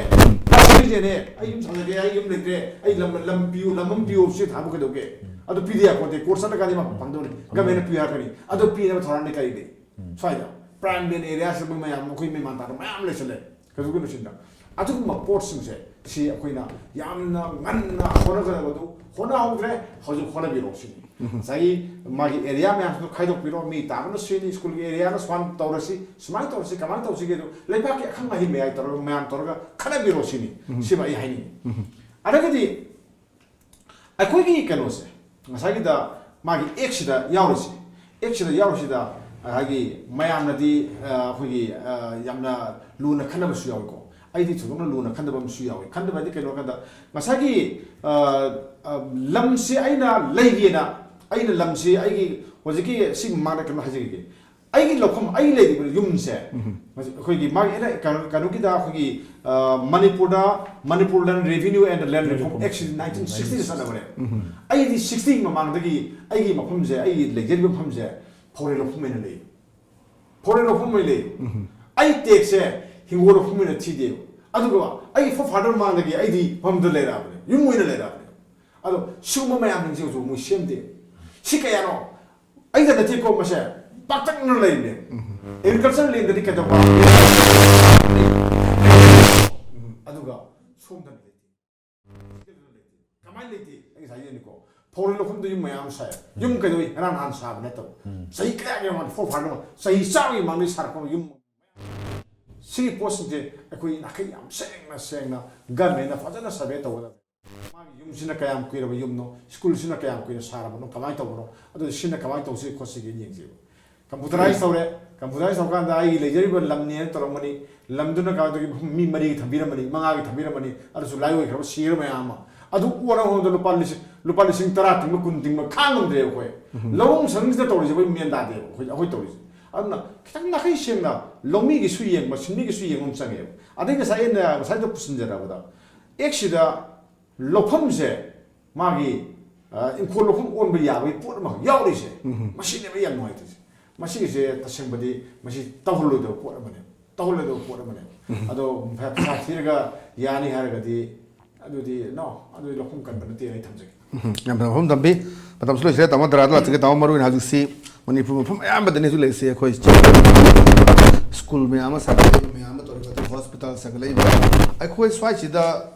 ꯁꯤꯅꯦ꯫ ꯑꯩ ꯌꯨꯝ ꯁꯥꯖꯒꯦ, ꯑꯩ ꯌꯨꯝ ꯂꯩꯇ꯭ꯔꯦ, ꯑꯩ ꯂꯝ, ꯂꯝ ꯄꯤꯌꯨ, ꯂꯝ ꯑꯃ ꯄꯤꯌꯨ, ꯁꯤ ꯊꯥꯕ ꯀꯩꯗꯧꯒꯦ? ꯑꯗꯨ ꯄꯤꯗ ꯌꯥꯄꯣꯠꯇꯦ, court ꯆꯠꯂꯀꯥꯟꯗ ꯃꯥ ꯐꯪꯗꯧꯅꯤ, governmentꯅ ꯄꯤꯌꯨ ꯍꯥꯏꯔꯛꯀꯅꯤ꯫ ꯑꯗꯨ ꯄꯤꯅꯕ ꯊꯧꯔꯥꯡꯗꯤ ꯀꯔꯤ ꯂꯩ? ꯁ꯭ꯋꯥꯏꯗ prime land areaꯁꯤꯗ ꯃꯌꯥꯝ, ꯑꯩꯈꯣꯏ ꯃꯦꯟꯃꯥꯟ ꯇꯥꯗꯕ ꯃꯌꯥꯝ ꯂꯩꯁꯜꯂꯦ꯫ ꯀꯩꯗꯧꯗꯣꯏꯅꯣ ꯁꯤꯗ? ꯑꯗꯨꯒꯨꯝꯕ ꯄꯣꯠꯁꯤꯡꯁꯦ, ꯁꯤ ꯑꯩꯈꯣꯏꯅ ꯌꯥꯝꯅ ꯉꯟꯅ ꯍꯣꯠꯅꯒꯗꯕꯗꯨ ꯍꯣꯠꯅꯍꯧꯗ꯭ꯔꯦ, ꯍꯧꯖꯤꯛ ꯍꯣꯠꯅꯕꯤꯔꯣ ꯁꯤꯅꯤ꯫ ꯉꯁꯥꯏꯒꯤ ꯃꯥꯒꯤ area ꯃꯌꯥꯝꯁꯤꯗ ꯈꯥꯏꯗꯣꯛꯄꯤꯔꯣ, ꯃꯤ ꯇꯥꯕꯅ ꯁꯤꯅꯤ, ꯁ꯭ꯀꯨꯜꯒꯤ areaꯅ ꯁꯨꯃꯥꯏꯅ ꯇꯧꯔꯁꯤ, ꯁꯨꯃꯥꯏꯅ ꯇꯧꯔꯁꯤ, ꯀꯃꯥꯏꯅ ꯇꯧꯁꯤꯒꯦ ꯑꯗꯨ ꯂꯩꯕꯥꯛꯀꯤ ꯑꯈꯪ ꯑꯍꯩ ꯃꯌꯥꯝ ꯇꯧꯔꯒ, ꯃꯌꯥꯝ ꯇꯧꯔꯒ ꯈꯟꯅꯕꯤꯔꯣ ꯁꯤꯅꯤ꯫ ꯁꯤꯃ ꯑꯩ ꯍꯥꯏꯅꯤꯡꯉꯤ꯫ ꯑꯗꯒꯤꯗꯤ ꯑꯩꯈꯣꯏꯒꯤ ꯀꯩꯅꯣꯁꯦ, ꯉꯁꯥꯏꯒꯤꯗ ꯃꯥꯒꯤ actꯁꯤꯗ ꯌꯥꯎꯔꯤꯁꯦ, actꯁꯤꯗ ꯌꯥꯎꯔꯤꯁꯤꯗ ꯉꯁꯥꯏꯒꯤ ꯃꯌꯥꯝꯅꯗꯤ, ꯑ, ꯑꯩꯈꯣꯏꯒꯤ, ꯑ, ꯌꯥꯝꯅ ꯂꯨꯅ ꯈꯟꯅꯕꯁꯨ ꯌꯥꯎꯏꯀꯣ꯫ ꯑꯩꯗꯤ ꯊꯣꯏꯗꯣꯛꯅ ꯂꯨꯅ ꯈꯟꯅꯕ ꯑꯃꯁꯨ ꯌꯥꯎꯏ꯫ ꯈꯟꯅꯕ ꯍꯥꯏꯗꯤ ꯀꯩꯅꯣ ꯍꯥꯏ ꯀꯥꯟꯗ ꯉꯁꯥꯏꯒꯤ, ꯑ, ꯑ, ꯂꯝꯁꯦ ꯑꯩꯅ ꯂꯩꯒꯦꯅ, ꯑꯩꯅ ꯂꯝꯁꯤ ꯑꯩꯒꯤ ꯍꯧꯖꯤꯛꯀꯤ ꯁꯤ ꯃꯃꯥꯡꯗ ꯀꯩꯅꯣ ꯍꯥꯏꯖꯈꯤꯒꯦ꯫ ꯑꯩꯒꯤ ꯂꯧꯐꯝ, ꯑꯩ ꯂꯩꯔꯤꯕ ꯌꯨꯝꯁꯦ, ꯃꯁꯤ ꯑꯩꯈꯣꯏꯒꯤ ꯃꯥꯒꯤ ꯑꯩꯅ ꯀꯩꯅꯣ-, ꯀꯩꯅꯣꯒꯤꯗ ꯑꯩꯈꯣꯏꯒꯤ, ꯃꯅꯤꯄꯨꯔꯗ Manipur Land Revenue and Land Reform Act ꯁꯤ ꯅꯥꯏꯟꯇꯤꯟ ꯁꯤꯛꯁꯇꯤꯗ ꯆꯠꯅꯕꯅꯦ꯫ ꯑꯩꯗꯤ ꯁꯤꯛꯁꯇꯤꯒꯤ ꯃꯃꯥꯡꯗꯒꯤ ꯑꯩꯒꯤ ꯃꯐꯝꯁꯦ, ꯑꯩꯒꯤ ꯂꯩꯖꯔꯤꯕ ꯃꯐꯝꯁꯦ ꯐꯧꯔꯦ ꯂꯧꯐꯝ ꯑꯣꯏꯅ ꯂꯩ꯫ ꯐꯧꯔꯦ ꯂꯧꯐꯝ ꯑꯣꯏꯅ ꯂꯩ꯫ ꯑꯩ ꯇꯦꯛꯁꯁꯦ ꯍꯤꯡꯒꯣꯜ ꯂꯧꯐꯝ ꯑꯣꯏꯅ ꯊꯤꯗꯦꯕ꯫ ꯑꯗꯨꯒ ꯑꯩꯒꯤ ꯐꯣꯔ ꯐꯥꯗꯔ ꯃꯃꯥꯡꯗꯒꯤ ꯑꯩꯗꯤ ꯃꯐꯝꯗ ꯂꯩꯔꯛꯑꯕꯅꯦ, ꯌꯨꯝ ꯑꯣꯏꯅ ꯂꯩꯔꯛꯑꯕꯅꯦ꯫ ꯑꯗꯣ ꯁꯤꯒꯨꯝꯕ ꯃꯌꯥꯝꯁꯤꯡꯁꯦ ꯍꯧꯖꯤꯛ ꯃꯣꯏ ꯁꯦꯝꯗꯦ꯫ ꯁꯤ ꯀꯌꯥꯅꯣ? ꯑꯩꯗ ꯅꯠꯇꯦꯀꯣ, ꯃꯁꯦ ꯄꯥꯛꯇꯛꯅꯅ ꯂꯩꯕꯅꯦ꯫ ꯑꯦꯒ꯭ꯔꯤꯀꯜꯆꯔ ꯂꯦꯟꯗꯗꯤ ꯀꯩꯗꯧꯕ? ꯑꯗꯨꯒ ꯁꯣꯝꯗ ꯂꯩꯇꯦ꯫ ꯀꯃꯥꯏꯅ ꯂꯩꯇꯦ? ꯑꯩ ꯉꯁꯥꯏ ꯍꯥꯏꯖꯅꯤꯀꯣ, ꯐꯧꯔꯦ ꯂꯧꯐꯝꯗ ꯌꯨꯝ ꯃꯌꯥꯝ ꯁꯥꯏ꯫ ꯌꯨꯝ ꯀꯩꯗꯧꯏ? ꯉꯔꯥꯡ ꯅꯍꯥꯟ ꯁꯥꯕ ꯅꯠꯇꯕ꯫ ꯆꯍꯤ ꯀꯌꯥꯒꯤ ꯃꯃꯥꯡꯗ, ꯐꯣꯔ ꯐꯥꯗꯔ, ꯆꯍꯤ ꯆꯥꯝꯃꯒꯤ ꯃꯃꯥꯡꯗꯒꯤ ꯁꯥꯔꯛꯄ ꯌꯨꯝ꯫ ꯁꯤꯒꯤ ꯄꯣꯠꯁꯤꯡꯁꯦ ꯑꯩꯈꯣꯏ ꯅꯥꯈꯩ ꯌꯥꯝ ꯁꯦꯡꯅ ꯁꯦꯡꯅ ꯒꯃꯦꯟꯅ ꯐꯖꯅ ꯁꯔꯚꯦ ꯇꯧꯒꯗꯕꯅꯤ꯫ ꯃꯥꯒꯤ ꯌꯨꯝꯁꯤꯅ ꯀꯌꯥꯝ ꯀꯨꯏꯔꯕ ꯌꯨꯝꯅꯣ, ꯁ꯭ꯀꯨꯜꯁꯤꯅ ꯀꯌꯥꯝ ꯀꯨꯏꯅ ꯁꯥꯔꯕꯅꯣ, ꯀꯃꯥꯏꯅ ꯇꯧꯕꯅꯣ, ꯑꯗꯨ ꯁꯤꯅ ꯀꯃꯥꯏꯅ ꯇꯧꯁꯤ ꯈꯣꯠꯁꯤꯒꯦ ꯌꯦꯡꯁꯦꯕ꯫ ꯀꯝꯄ꯭ꯌꯨꯇꯔꯥꯏꯁ ꯇꯧꯔꯦ꯫ ꯀꯝꯄ꯭ꯌꯨꯇꯔꯥꯏꯁ ꯇꯧꯔꯀꯥꯟꯗ ꯑꯩꯒꯤ ꯂꯩꯖꯔꯤꯕ ꯂꯝꯅꯦꯅ ꯇꯧꯔꯝꯒꯅꯤ꯫ ꯂꯝꯗꯨꯅ ꯀꯃꯥꯏꯅ ꯇꯧꯒꯦ? ꯃꯐꯝ ꯃꯤ ꯃꯔꯤꯒꯤ ꯊꯝꯕꯤꯔꯝꯃꯅꯤ, ꯃꯉꯥꯒꯤ ꯊꯝꯕꯤꯔꯝꯃꯅꯤ, ꯑꯗꯨꯁꯨ ꯂꯥꯏ ꯑꯣꯏꯈ꯭ꯔꯕ, ꯁꯤꯈ꯭ꯔꯕ ꯃꯌꯥꯝ ꯑꯃ꯫ ꯑꯗꯨ ꯑꯣꯟꯅ ꯍꯣꯡꯗ ꯂꯨꯄꯥ ꯂꯤꯁꯤꯡ, ꯂꯨꯄꯥ ꯂꯤꯁꯤꯡ ꯇꯔꯥ ꯇꯤꯡꯕ, ꯀꯨꯟ ꯇꯤꯡꯕ ꯈꯥꯡꯉꯝꯗ꯭ꯔꯦꯕ ꯑꯩꯈꯣꯏ꯫ ꯂꯧꯎ ꯁꯤꯡꯎꯁꯤꯗ ꯇꯧꯔꯤꯁꯦ ꯑꯩꯈꯣꯏ ꯃꯦꯟ ꯇꯥꯗꯦꯕ ꯑꯩꯈꯣꯏ, ꯑꯩꯈꯣꯏ ꯇꯧꯔꯤꯁꯦ꯫ ꯑꯗꯨꯅ ꯈꯤꯇꯪ ꯅꯥꯈꯩ ꯁꯦꯡꯅ ꯂꯧꯃꯤꯒꯤꯁꯨ ꯌꯦꯡꯕ, ꯁꯤꯟꯃꯤꯒꯤꯁꯨ ꯌꯦꯡꯕ ꯑꯃ ꯆꯪꯉꯦꯕ꯫ ꯑꯗꯩ ꯉꯁꯥꯏ ꯑꯩꯅ ꯉꯁꯥꯏꯗ ꯄꯨꯁꯤꯟꯖꯔꯕꯗ, ꯑꯦꯛꯁꯤꯗ ꯂꯧꯐꯝꯁꯦ ꯃꯥꯒꯤ, ꯑ, ꯏꯪꯈꯣꯜ ꯂꯧꯐꯝ ꯑꯣꯟꯕ ꯌꯥꯕꯒꯤ ꯄꯣꯠ ꯑꯃꯈꯛ ꯌꯥꯎꯔꯤꯁꯦ꯫ ꯃꯁꯤꯅꯦꯕ ꯌꯥꯝ ꯅꯨꯡꯉꯥꯏꯇ꯭ꯔꯤꯁꯦ꯫ ꯃꯁꯤꯒꯤꯁꯦ ꯇꯁꯦꯡꯕꯗꯤ ꯃꯁꯤ ꯇꯧꯍꯜꯂꯣꯏꯗꯕ ꯄꯣꯠ ꯑꯃꯅꯦ, ꯇꯧꯍꯜꯂꯣꯏꯗꯕ ꯄꯣꯠ ꯑꯃꯅꯦ꯫ ꯑꯗꯣ ꯄꯩꯁꯥ ꯊꯤꯔꯒ ꯌꯥꯅꯤ ꯍꯥꯏꯔꯒꯗꯤ, ꯑꯗꯨꯗꯤ no, ꯑꯗꯨꯗꯤ ꯂꯧꯐꯝ ꯀꯟꯕ ꯅꯠꯇꯦ, ꯑꯩ ꯊꯝꯖꯒꯦ꯫ ꯎꯝ, ꯌꯥꯝ ꯐꯖꯕ ꯋꯥꯐꯝ ꯊꯝꯕꯤ꯫ ꯃꯇꯝꯁꯨ ꯂꯣꯏꯁꯤꯜꯂꯦ꯫ ꯇꯥꯃꯣ ꯗꯔꯥꯗ ꯂꯥꯛꯆꯒꯦ꯫ ꯇꯥꯃꯣ, ꯃꯔꯨ ꯑꯣꯏꯅ ꯍꯧꯖꯤꯛꯁꯤ ꯃꯅꯤꯄꯨꯔ ꯃꯐꯝ ꯑꯌꯥꯝꯕꯗꯅꯤ ꯍꯧꯖꯤꯛ ꯂꯩꯔꯤꯁꯦ ꯑꯩꯈꯣꯏ ꯁ꯭ꯀꯨꯜ ꯃꯌꯥꯝ ꯑꯃ ꯁꯥꯒꯠꯂꯛꯏꯕ, ꯃꯌꯥꯝ ꯑꯃ ꯇꯧꯔꯤꯕ, ꯑꯗꯨꯒ ꯍꯣꯁꯄꯤꯇꯥꯜ ꯁꯥꯒꯠꯂꯛꯏꯕ꯫ ꯑꯩꯈꯣꯏ ꯁ꯭ꯋꯥꯏꯁꯤꯗ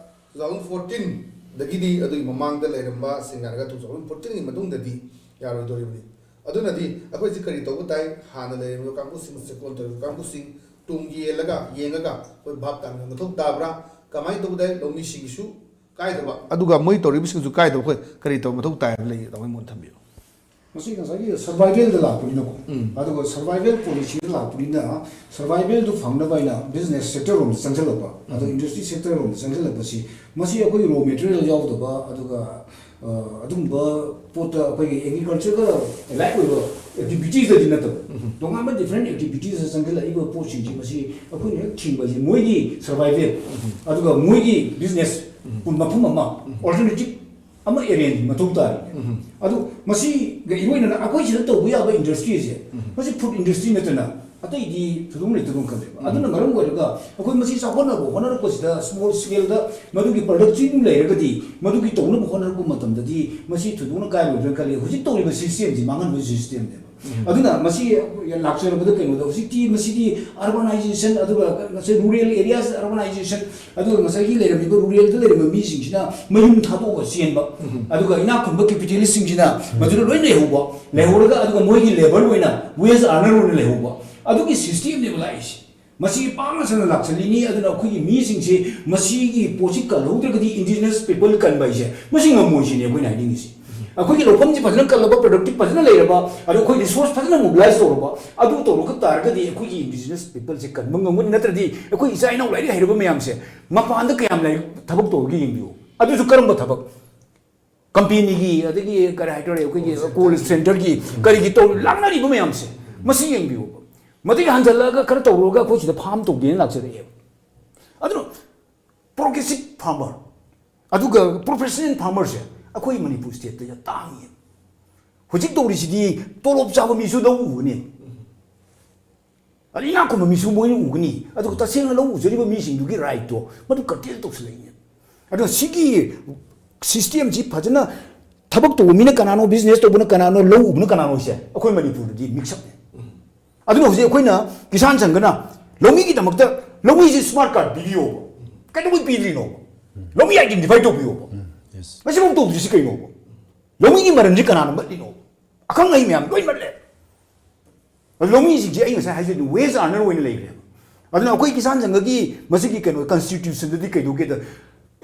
ꯇꯨ ꯊꯥꯎꯖꯟ ꯐꯣꯔꯇꯤꯟꯗꯒꯤꯗꯤ ꯑꯗꯨꯒꯤ ꯃꯃꯥꯡꯗ ꯂꯩꯔꯝꯕꯁꯤꯡ ꯍꯥꯏꯔꯒ ꯇꯨ ꯊꯥꯎꯖꯟ ꯐꯣꯔꯇꯤꯟꯒꯤ ꯃꯇꯨꯡꯗꯗꯤ ꯌꯥꯔꯣꯏꯗꯧꯔꯤꯕꯅꯤ꯫ ꯑꯗꯨꯅꯗꯤ ꯑꯩꯈꯣꯏꯁꯤ ꯀꯔꯤ ꯇꯧꯕ ꯇꯥꯏ? ꯍꯥꯟꯅ ꯂꯩꯔꯝꯃꯤꯕ ꯀꯥꯡꯕꯨꯁꯤꯡ, ꯆꯦꯛꯀꯣꯟ ꯇꯧꯔꯤꯕ ꯀꯥꯡꯕꯨꯁꯤꯡ ꯇꯨꯡꯒꯤ ꯌꯦꯡꯂꯒ, ꯌꯦꯡꯉꯒ ꯑꯩꯈꯣꯏ ꯚꯥꯞ ꯇꯥꯃꯤꯟꯅꯕ ꯃꯊꯧ ꯇꯥꯕ꯭ꯔꯥ? ꯀꯃꯥꯏꯅ ꯇꯧꯕ ꯇꯥꯏ? ꯂꯧꯃꯤꯁꯤꯡꯒꯤꯁꯨ ꯀꯥꯏꯗꯕ꯫ ꯑꯗꯨꯒ ꯃꯣꯏ ꯇꯧꯔꯤꯕꯁꯤꯡꯁꯨ ꯀꯥꯏꯗꯕ ꯑꯩꯈꯣꯏ ꯀꯔꯤ ꯇꯧꯕ ꯃꯊꯧ ꯇꯥꯏ ꯍꯥꯏꯕ ꯂꯩ, ꯇꯥꯃꯣ ꯃꯣꯟ ꯊꯝꯕꯤꯌꯨ꯫ ꯃꯁꯤ ꯉꯁꯥꯏꯒꯤ ꯁꯔꯚꯥꯏꯚꯦꯜꯗ ꯂꯥꯛꯄꯅꯤꯅꯀꯣ꯫ ꯎꯝ꯫ ꯑꯗꯨꯒ ꯁꯔꯚꯥꯏꯚꯦꯜ ꯄꯣꯂꯤꯁꯤꯗ ꯂꯥꯛꯄꯅꯤꯅ ꯁꯔꯚꯥꯏꯚꯦꯜꯗꯨ ꯐꯪꯅꯕ ꯍꯥꯏꯅ ꯕꯤꯖꯤꯅꯦꯁ ꯁꯦꯛꯇꯔ ꯔꯣꯝꯗ ꯆꯪꯁꯤꯜꯂꯛꯄ, ꯑꯗꯣ ꯎꯝ꯫ ꯏꯟꯗꯁꯇ꯭ꯔꯤ ꯁꯦꯛꯇꯔ ꯔꯣꯝꯗ ꯆꯪꯁꯤꯜꯂꯛꯄꯁꯤ, ꯃꯁꯤ ꯑꯩꯈꯣꯏ ꯔꯣ ꯃꯦꯇꯔꯤꯌꯦꯜ ꯌꯥꯎꯗꯕ, ꯑꯗꯨꯒ, ꯑ, ꯑꯗꯨꯝꯕ ꯄꯣꯠꯇ ꯑꯩꯈꯣꯏꯒꯤ ꯑꯦꯒ꯭ꯔꯤꯀꯜꯆꯔꯒ ꯑꯦꯂꯥꯏꯠ ꯑꯣꯏꯕ ꯑꯦꯛꯇꯤꯚꯤꯇꯤꯁꯇꯗꯤ ꯅꯠꯇꯕ, ꯇꯣꯉꯥꯟꯕ ꯗꯤꯐ꯭ꯔꯦꯟ ꯑꯦꯛꯇꯤꯚꯤꯇꯤꯁꯇ ꯆꯪꯁꯤꯜꯂꯛꯏꯕ ꯄꯣꯠꯁꯤꯡꯁꯤ, ꯃꯁꯤ ꯑꯩꯈꯣꯏꯅ ꯍꯦꯛ ꯊꯤꯡꯕ ꯍꯥꯏꯁꯦ ꯃꯣꯏꯒꯤ ꯁꯔꯚꯥꯏꯚꯦꯜ, ꯑꯗꯨꯒ ꯃꯣꯏꯒꯤ ꯕꯤꯖꯤꯅꯦꯁ ꯃꯐꯝ ꯑꯃ, ꯑꯣꯜꯇꯔꯅꯦꯇꯤꯚ ꯑꯃ ꯑꯦꯔꯦꯟꯖ ꯃꯊꯧ ꯇꯥꯔꯤ꯫ ꯑꯗꯨ ꯃꯁꯤꯒ ꯏꯔꯣꯏꯅꯅ ꯑꯩꯈꯣꯏ ꯁꯤꯗ ꯇꯧꯕ ꯌꯥꯕ ꯏꯟꯗꯁꯇ꯭ꯔꯤꯁꯦ, ꯃꯁꯤ ꯐꯨꯗ ꯏꯟꯗꯁꯇ꯭ꯔꯤ ꯅꯠꯇꯅ ꯑꯇꯩꯗꯤ ꯊꯣꯏꯗꯣꯛꯅ ꯂꯩꯇꯕ ꯈꯜꯂꯦꯕ꯫ ꯑꯗꯨꯅ ꯃꯔꯝ ꯑꯣꯏꯔꯒ ꯑꯩꯈꯣꯏ ꯃꯁꯤ ꯆꯥꯎꯈꯠꯅꯕ ꯍꯣꯠꯅꯔꯛꯄꯁꯤꯗ, ꯁ꯭ꯃꯣꯜ ꯁ꯭ꯀꯦꯜꯗ ꯃꯗꯨꯒꯤ ꯄ꯭ꯔꯗꯛꯁꯤꯡ ꯂꯩꯔꯒꯗꯤ, ꯃꯗꯨꯒꯤ ꯇꯧꯅꯕ ꯍꯣꯠꯅꯔꯛꯄ ꯃꯇꯝꯗꯗꯤ ꯃꯁꯤ ꯊꯣꯏꯗꯣꯛꯅ ꯀꯥꯏꯔꯣꯏꯗ꯭ꯔꯅ ꯈꯜꯂꯤ꯫ ꯍꯧꯖꯤꯛ ꯇꯧꯔꯤꯕ ꯁꯤꯁꯇꯦꯝꯁꯤ ꯃꯥꯡꯍꯟꯕꯒꯤ ꯁꯤꯁꯇꯦꯝꯅꯦꯕ꯫ ꯑꯗꯨꯅ ꯃꯁꯤ ꯂꯥꯛꯆꯔꯕꯗ ꯀꯩꯅꯣꯗ, ꯍꯧꯖꯤꯛꯇꯤ ꯃꯁꯤꯗꯤ ꯑꯔꯕꯅꯥꯏꯖꯦꯁꯟ, ꯑꯗꯨꯒ ꯉꯁꯥꯏ ꯔꯨꯔꯦꯜ ꯑꯦꯔꯤꯌꯥꯁ ꯑꯔꯕꯅꯥꯏꯖꯦꯁꯟ, ꯑꯗꯨꯒ ꯉꯁꯥꯏꯒꯤ ꯂꯩꯔꯝꯃꯤꯕ ꯔꯨꯔꯦꯜꯗ ꯂꯩꯔꯝꯕ ꯃꯤꯁꯤꯡꯁꯤꯅ ꯃꯌꯨꯝ ꯊꯥꯗꯣꯛꯑꯒ ꯆꯦꯟꯕ, ꯑꯗꯨꯒ ꯏꯅꯥꯛ ꯈꯨꯟꯕ ꯀꯦꯄꯤꯇꯦꯂꯤꯁꯁꯤꯡꯁꯤꯅ ꯃꯗꯨꯗ ꯂꯣꯏ ꯂꯩꯍꯧꯕ, ꯂꯩꯍꯧꯔꯒ ꯑꯗꯨꯒ ꯃꯣꯏꯒꯤ ꯂꯦꯕꯔ ꯑꯣꯏꯅ, ꯋꯦꯖ ꯑꯥꯔꯅꯔ ꯑꯣꯏꯅ ꯂꯩꯍꯧꯕ, ꯑꯗꯨꯒꯤ ꯁꯤꯁꯇꯦꯝꯅꯦꯕ ꯂꯥꯛꯏꯁꯦ꯫ ꯃꯁꯤ ꯄꯥꯛꯅ ꯁꯟꯅ ꯂꯥꯛꯁꯜꯂꯤꯅꯤ꯫ ꯑꯗꯨꯅ ꯑꯩꯈꯣꯏꯒꯤ ꯃꯤꯁꯤꯡꯁꯤ ꯃꯁꯤꯒꯤ ꯄꯣꯠꯁꯤ ꯀꯜꯍꯧꯗ꯭ꯔꯒꯗꯤ, ꯏꯟꯗꯤꯖꯤꯅꯁ ꯄꯤꯄꯜ ꯀꯟꯕ ꯍꯥꯏꯁꯦ ꯃꯁꯤ ꯉꯝꯃꯣꯏ ꯁꯤꯅꯤ ꯑꯩꯈꯣꯏꯅ ꯍꯥꯏꯅꯤꯡꯉꯤꯁꯤ꯫ ꯑꯩꯈꯣꯏꯒꯤ ꯂꯧꯐꯝꯁꯤ ꯐꯖꯅ ꯀꯜꯂꯕ, ꯄ꯭ꯔꯗꯛꯇꯤꯞ ꯐꯖꯅ ꯂꯩꯔꯕ, ꯑꯗꯣ ꯑꯩꯈꯣꯏ ꯔꯤꯁꯣꯔꯁ ꯐꯖꯅ ꯃꯣꯕꯤꯂꯥꯏꯁ ꯇꯧꯔꯕ, ꯑꯗꯨ ꯇꯧꯔꯒ ꯇꯥꯔꯒꯗꯤ ꯑꯩꯈꯣꯏꯒꯤ ꯏꯟꯗꯤꯖꯤꯅꯁ ꯄꯤꯄꯜꯁꯦ ꯀꯟꯕ ꯉꯝꯒꯅꯤ꯫ ꯅꯠꯇ꯭ꯔꯗꯤ ꯑꯩꯈꯣꯏ ꯏꯆꯥ ꯏꯅꯥꯎ ꯂꯥꯏꯔꯤꯛ ꯍꯩꯔꯕ ꯃꯌꯥꯝꯁꯦ ꯃꯄꯥꯟꯗ ꯀꯌꯥꯝ ꯂꯥꯏꯔꯤꯛ ꯊꯕꯛ ꯇꯧꯔꯒꯦ ꯌꯦꯡꯕꯤꯌꯨ꯫ ꯑꯗꯨꯁꯨ ꯀꯔꯝꯕ ꯊꯕꯛ? ꯀꯝꯄꯦꯅꯤꯒꯤ, ꯑꯗꯒꯤ ꯀꯔꯤ ꯍꯥꯏꯇꯥꯔꯦ, ꯑꯩꯈꯣꯏꯒꯤ ꯀꯣꯜ ꯁꯦꯟꯇꯔꯒꯤ, ꯀꯔꯤꯒꯤ ꯇꯧ ꯂꯥꯛꯅꯔꯤꯕ ꯃꯌꯥꯝꯁꯦ ꯃꯁꯤ ꯌꯦꯡꯕꯤꯌꯨꯕ꯫ ꯃꯗꯒꯤ ꯍꯟꯖꯜꯂꯛꯑꯒ ꯈꯔ ꯇꯧꯔꯨꯔꯒ ꯑꯩꯈꯣꯏ ꯁꯤꯗ ꯐꯥꯔꯝ ꯇꯧꯒꯦꯅ ꯂꯥꯛꯆꯔꯛꯑꯦꯕ꯫ ꯑꯗꯨꯅ ꯄ꯭ꯔꯣꯒ꯭ꯔꯦꯁꯤꯞ ꯐꯥꯔꯃꯔ, ꯑꯗꯨꯒ ꯄ꯭ꯔꯣꯐꯦꯁꯅꯦꯜ ꯐꯥꯔꯃꯔꯁꯦ ꯑꯩꯈꯣꯏ ꯃꯅꯤꯄꯨꯔ ꯁ꯭ꯇꯦꯠꯇ ꯌꯥꯝ ꯇꯥꯡꯉꯤ꯫ ꯍꯧꯖꯤꯛ ꯇꯧꯔꯤꯁꯤꯗꯤ ꯇꯣꯂꯣꯞ ꯆꯥꯕ ꯃꯤꯁꯨ ꯂꯧ ꯎꯒꯅꯤ, ꯑꯗ ꯏꯅꯥꯛ ꯈꯨꯟꯕ ꯃꯤꯁꯨ ꯃꯣꯏꯅ ꯎꯒꯅꯤ, ꯑꯗꯨꯒ ꯇꯁꯦꯡꯅ ꯂꯧ ꯎꯖꯔꯤꯕ ꯃꯤꯁꯤꯡꯗꯨꯒꯤ ꯔꯥꯏꯠꯇꯣ ꯃꯗꯨ ꯀꯔꯇꯦꯜ ꯇꯧꯁꯤꯜꯂꯛꯏꯅꯦ꯫ ꯑꯗꯨꯅ ꯁꯤꯒꯤ ꯁꯤꯁꯇꯦꯝꯁꯤ ꯐꯖꯅ, ꯊꯕꯛ ꯇꯧꯕ ꯃꯤꯅ ꯀꯅꯥꯅꯣ, ꯕꯤꯖꯤꯅꯦꯁ ꯇꯧꯕꯅ ꯀꯅꯥꯅꯣ, ꯂꯧ ꯎꯕꯅ ꯀꯅꯥꯅꯣꯁꯦ ꯑꯩꯈꯣꯏ ꯃꯅꯤꯄꯨꯔꯗꯗꯤ ꯃꯤꯛꯁ ꯑꯞꯅꯦ꯫ ꯑꯗꯨꯅ ꯍꯧꯖꯤꯛ ꯑꯩꯈꯣꯏꯅ ꯀꯤꯁꯥꯟ ꯁꯪꯘꯅ ꯂꯧꯃꯤꯒꯤꯗꯃꯛꯇ, ꯂꯧꯃꯤꯁꯤ ꯁ꯭ꯃꯥꯔꯠ ꯀꯥꯔꯗ ꯄꯤꯕꯤꯌꯣꯕ, ꯀꯩꯗꯧꯕꯩ ꯄꯤꯗ꯭ꯔꯤꯅꯣꯕ? ꯂꯧꯃꯤ ꯑꯥꯏꯗꯦꯟꯇꯤꯐꯥꯏ ꯇꯧꯕꯤꯌꯣꯕ꯫ ꯃꯁꯤꯐꯥꯎ ꯇꯧꯗ꯭ꯔꯤꯁꯤ ꯀꯩꯅꯣꯕ? ꯂꯧꯃꯤꯒꯤ ꯃꯔꯝꯁꯤ ꯀꯅꯥꯅ ꯃꯠꯂꯤꯅꯣ? ꯑꯈꯪ ꯑꯍꯩ ꯃꯌꯥꯝ ꯂꯣꯏ ꯃꯠꯂꯦ꯫ ꯑꯗꯨ ꯂꯧꯃꯤꯁꯤꯡꯁꯦ ꯑꯩ ꯉꯁꯥꯏ ꯍꯥꯏꯖꯗꯨ ꯋꯦꯖ ꯑꯥꯔꯅꯔ ꯑꯣꯏꯅ ꯂꯩꯈ꯭ꯔꯦꯕ꯫ ꯑꯗꯨꯅ ꯑꯩꯈꯣꯏ ꯀꯤꯁꯥꯟ ꯁꯪꯘꯒꯤ ꯃꯁꯤꯒꯤ ꯀꯩꯅꯣ ꯀꯟꯁꯇꯤꯇ꯭ꯌꯨꯁꯟꯗꯗꯤ ꯀꯩꯗꯧꯒꯦꯗ,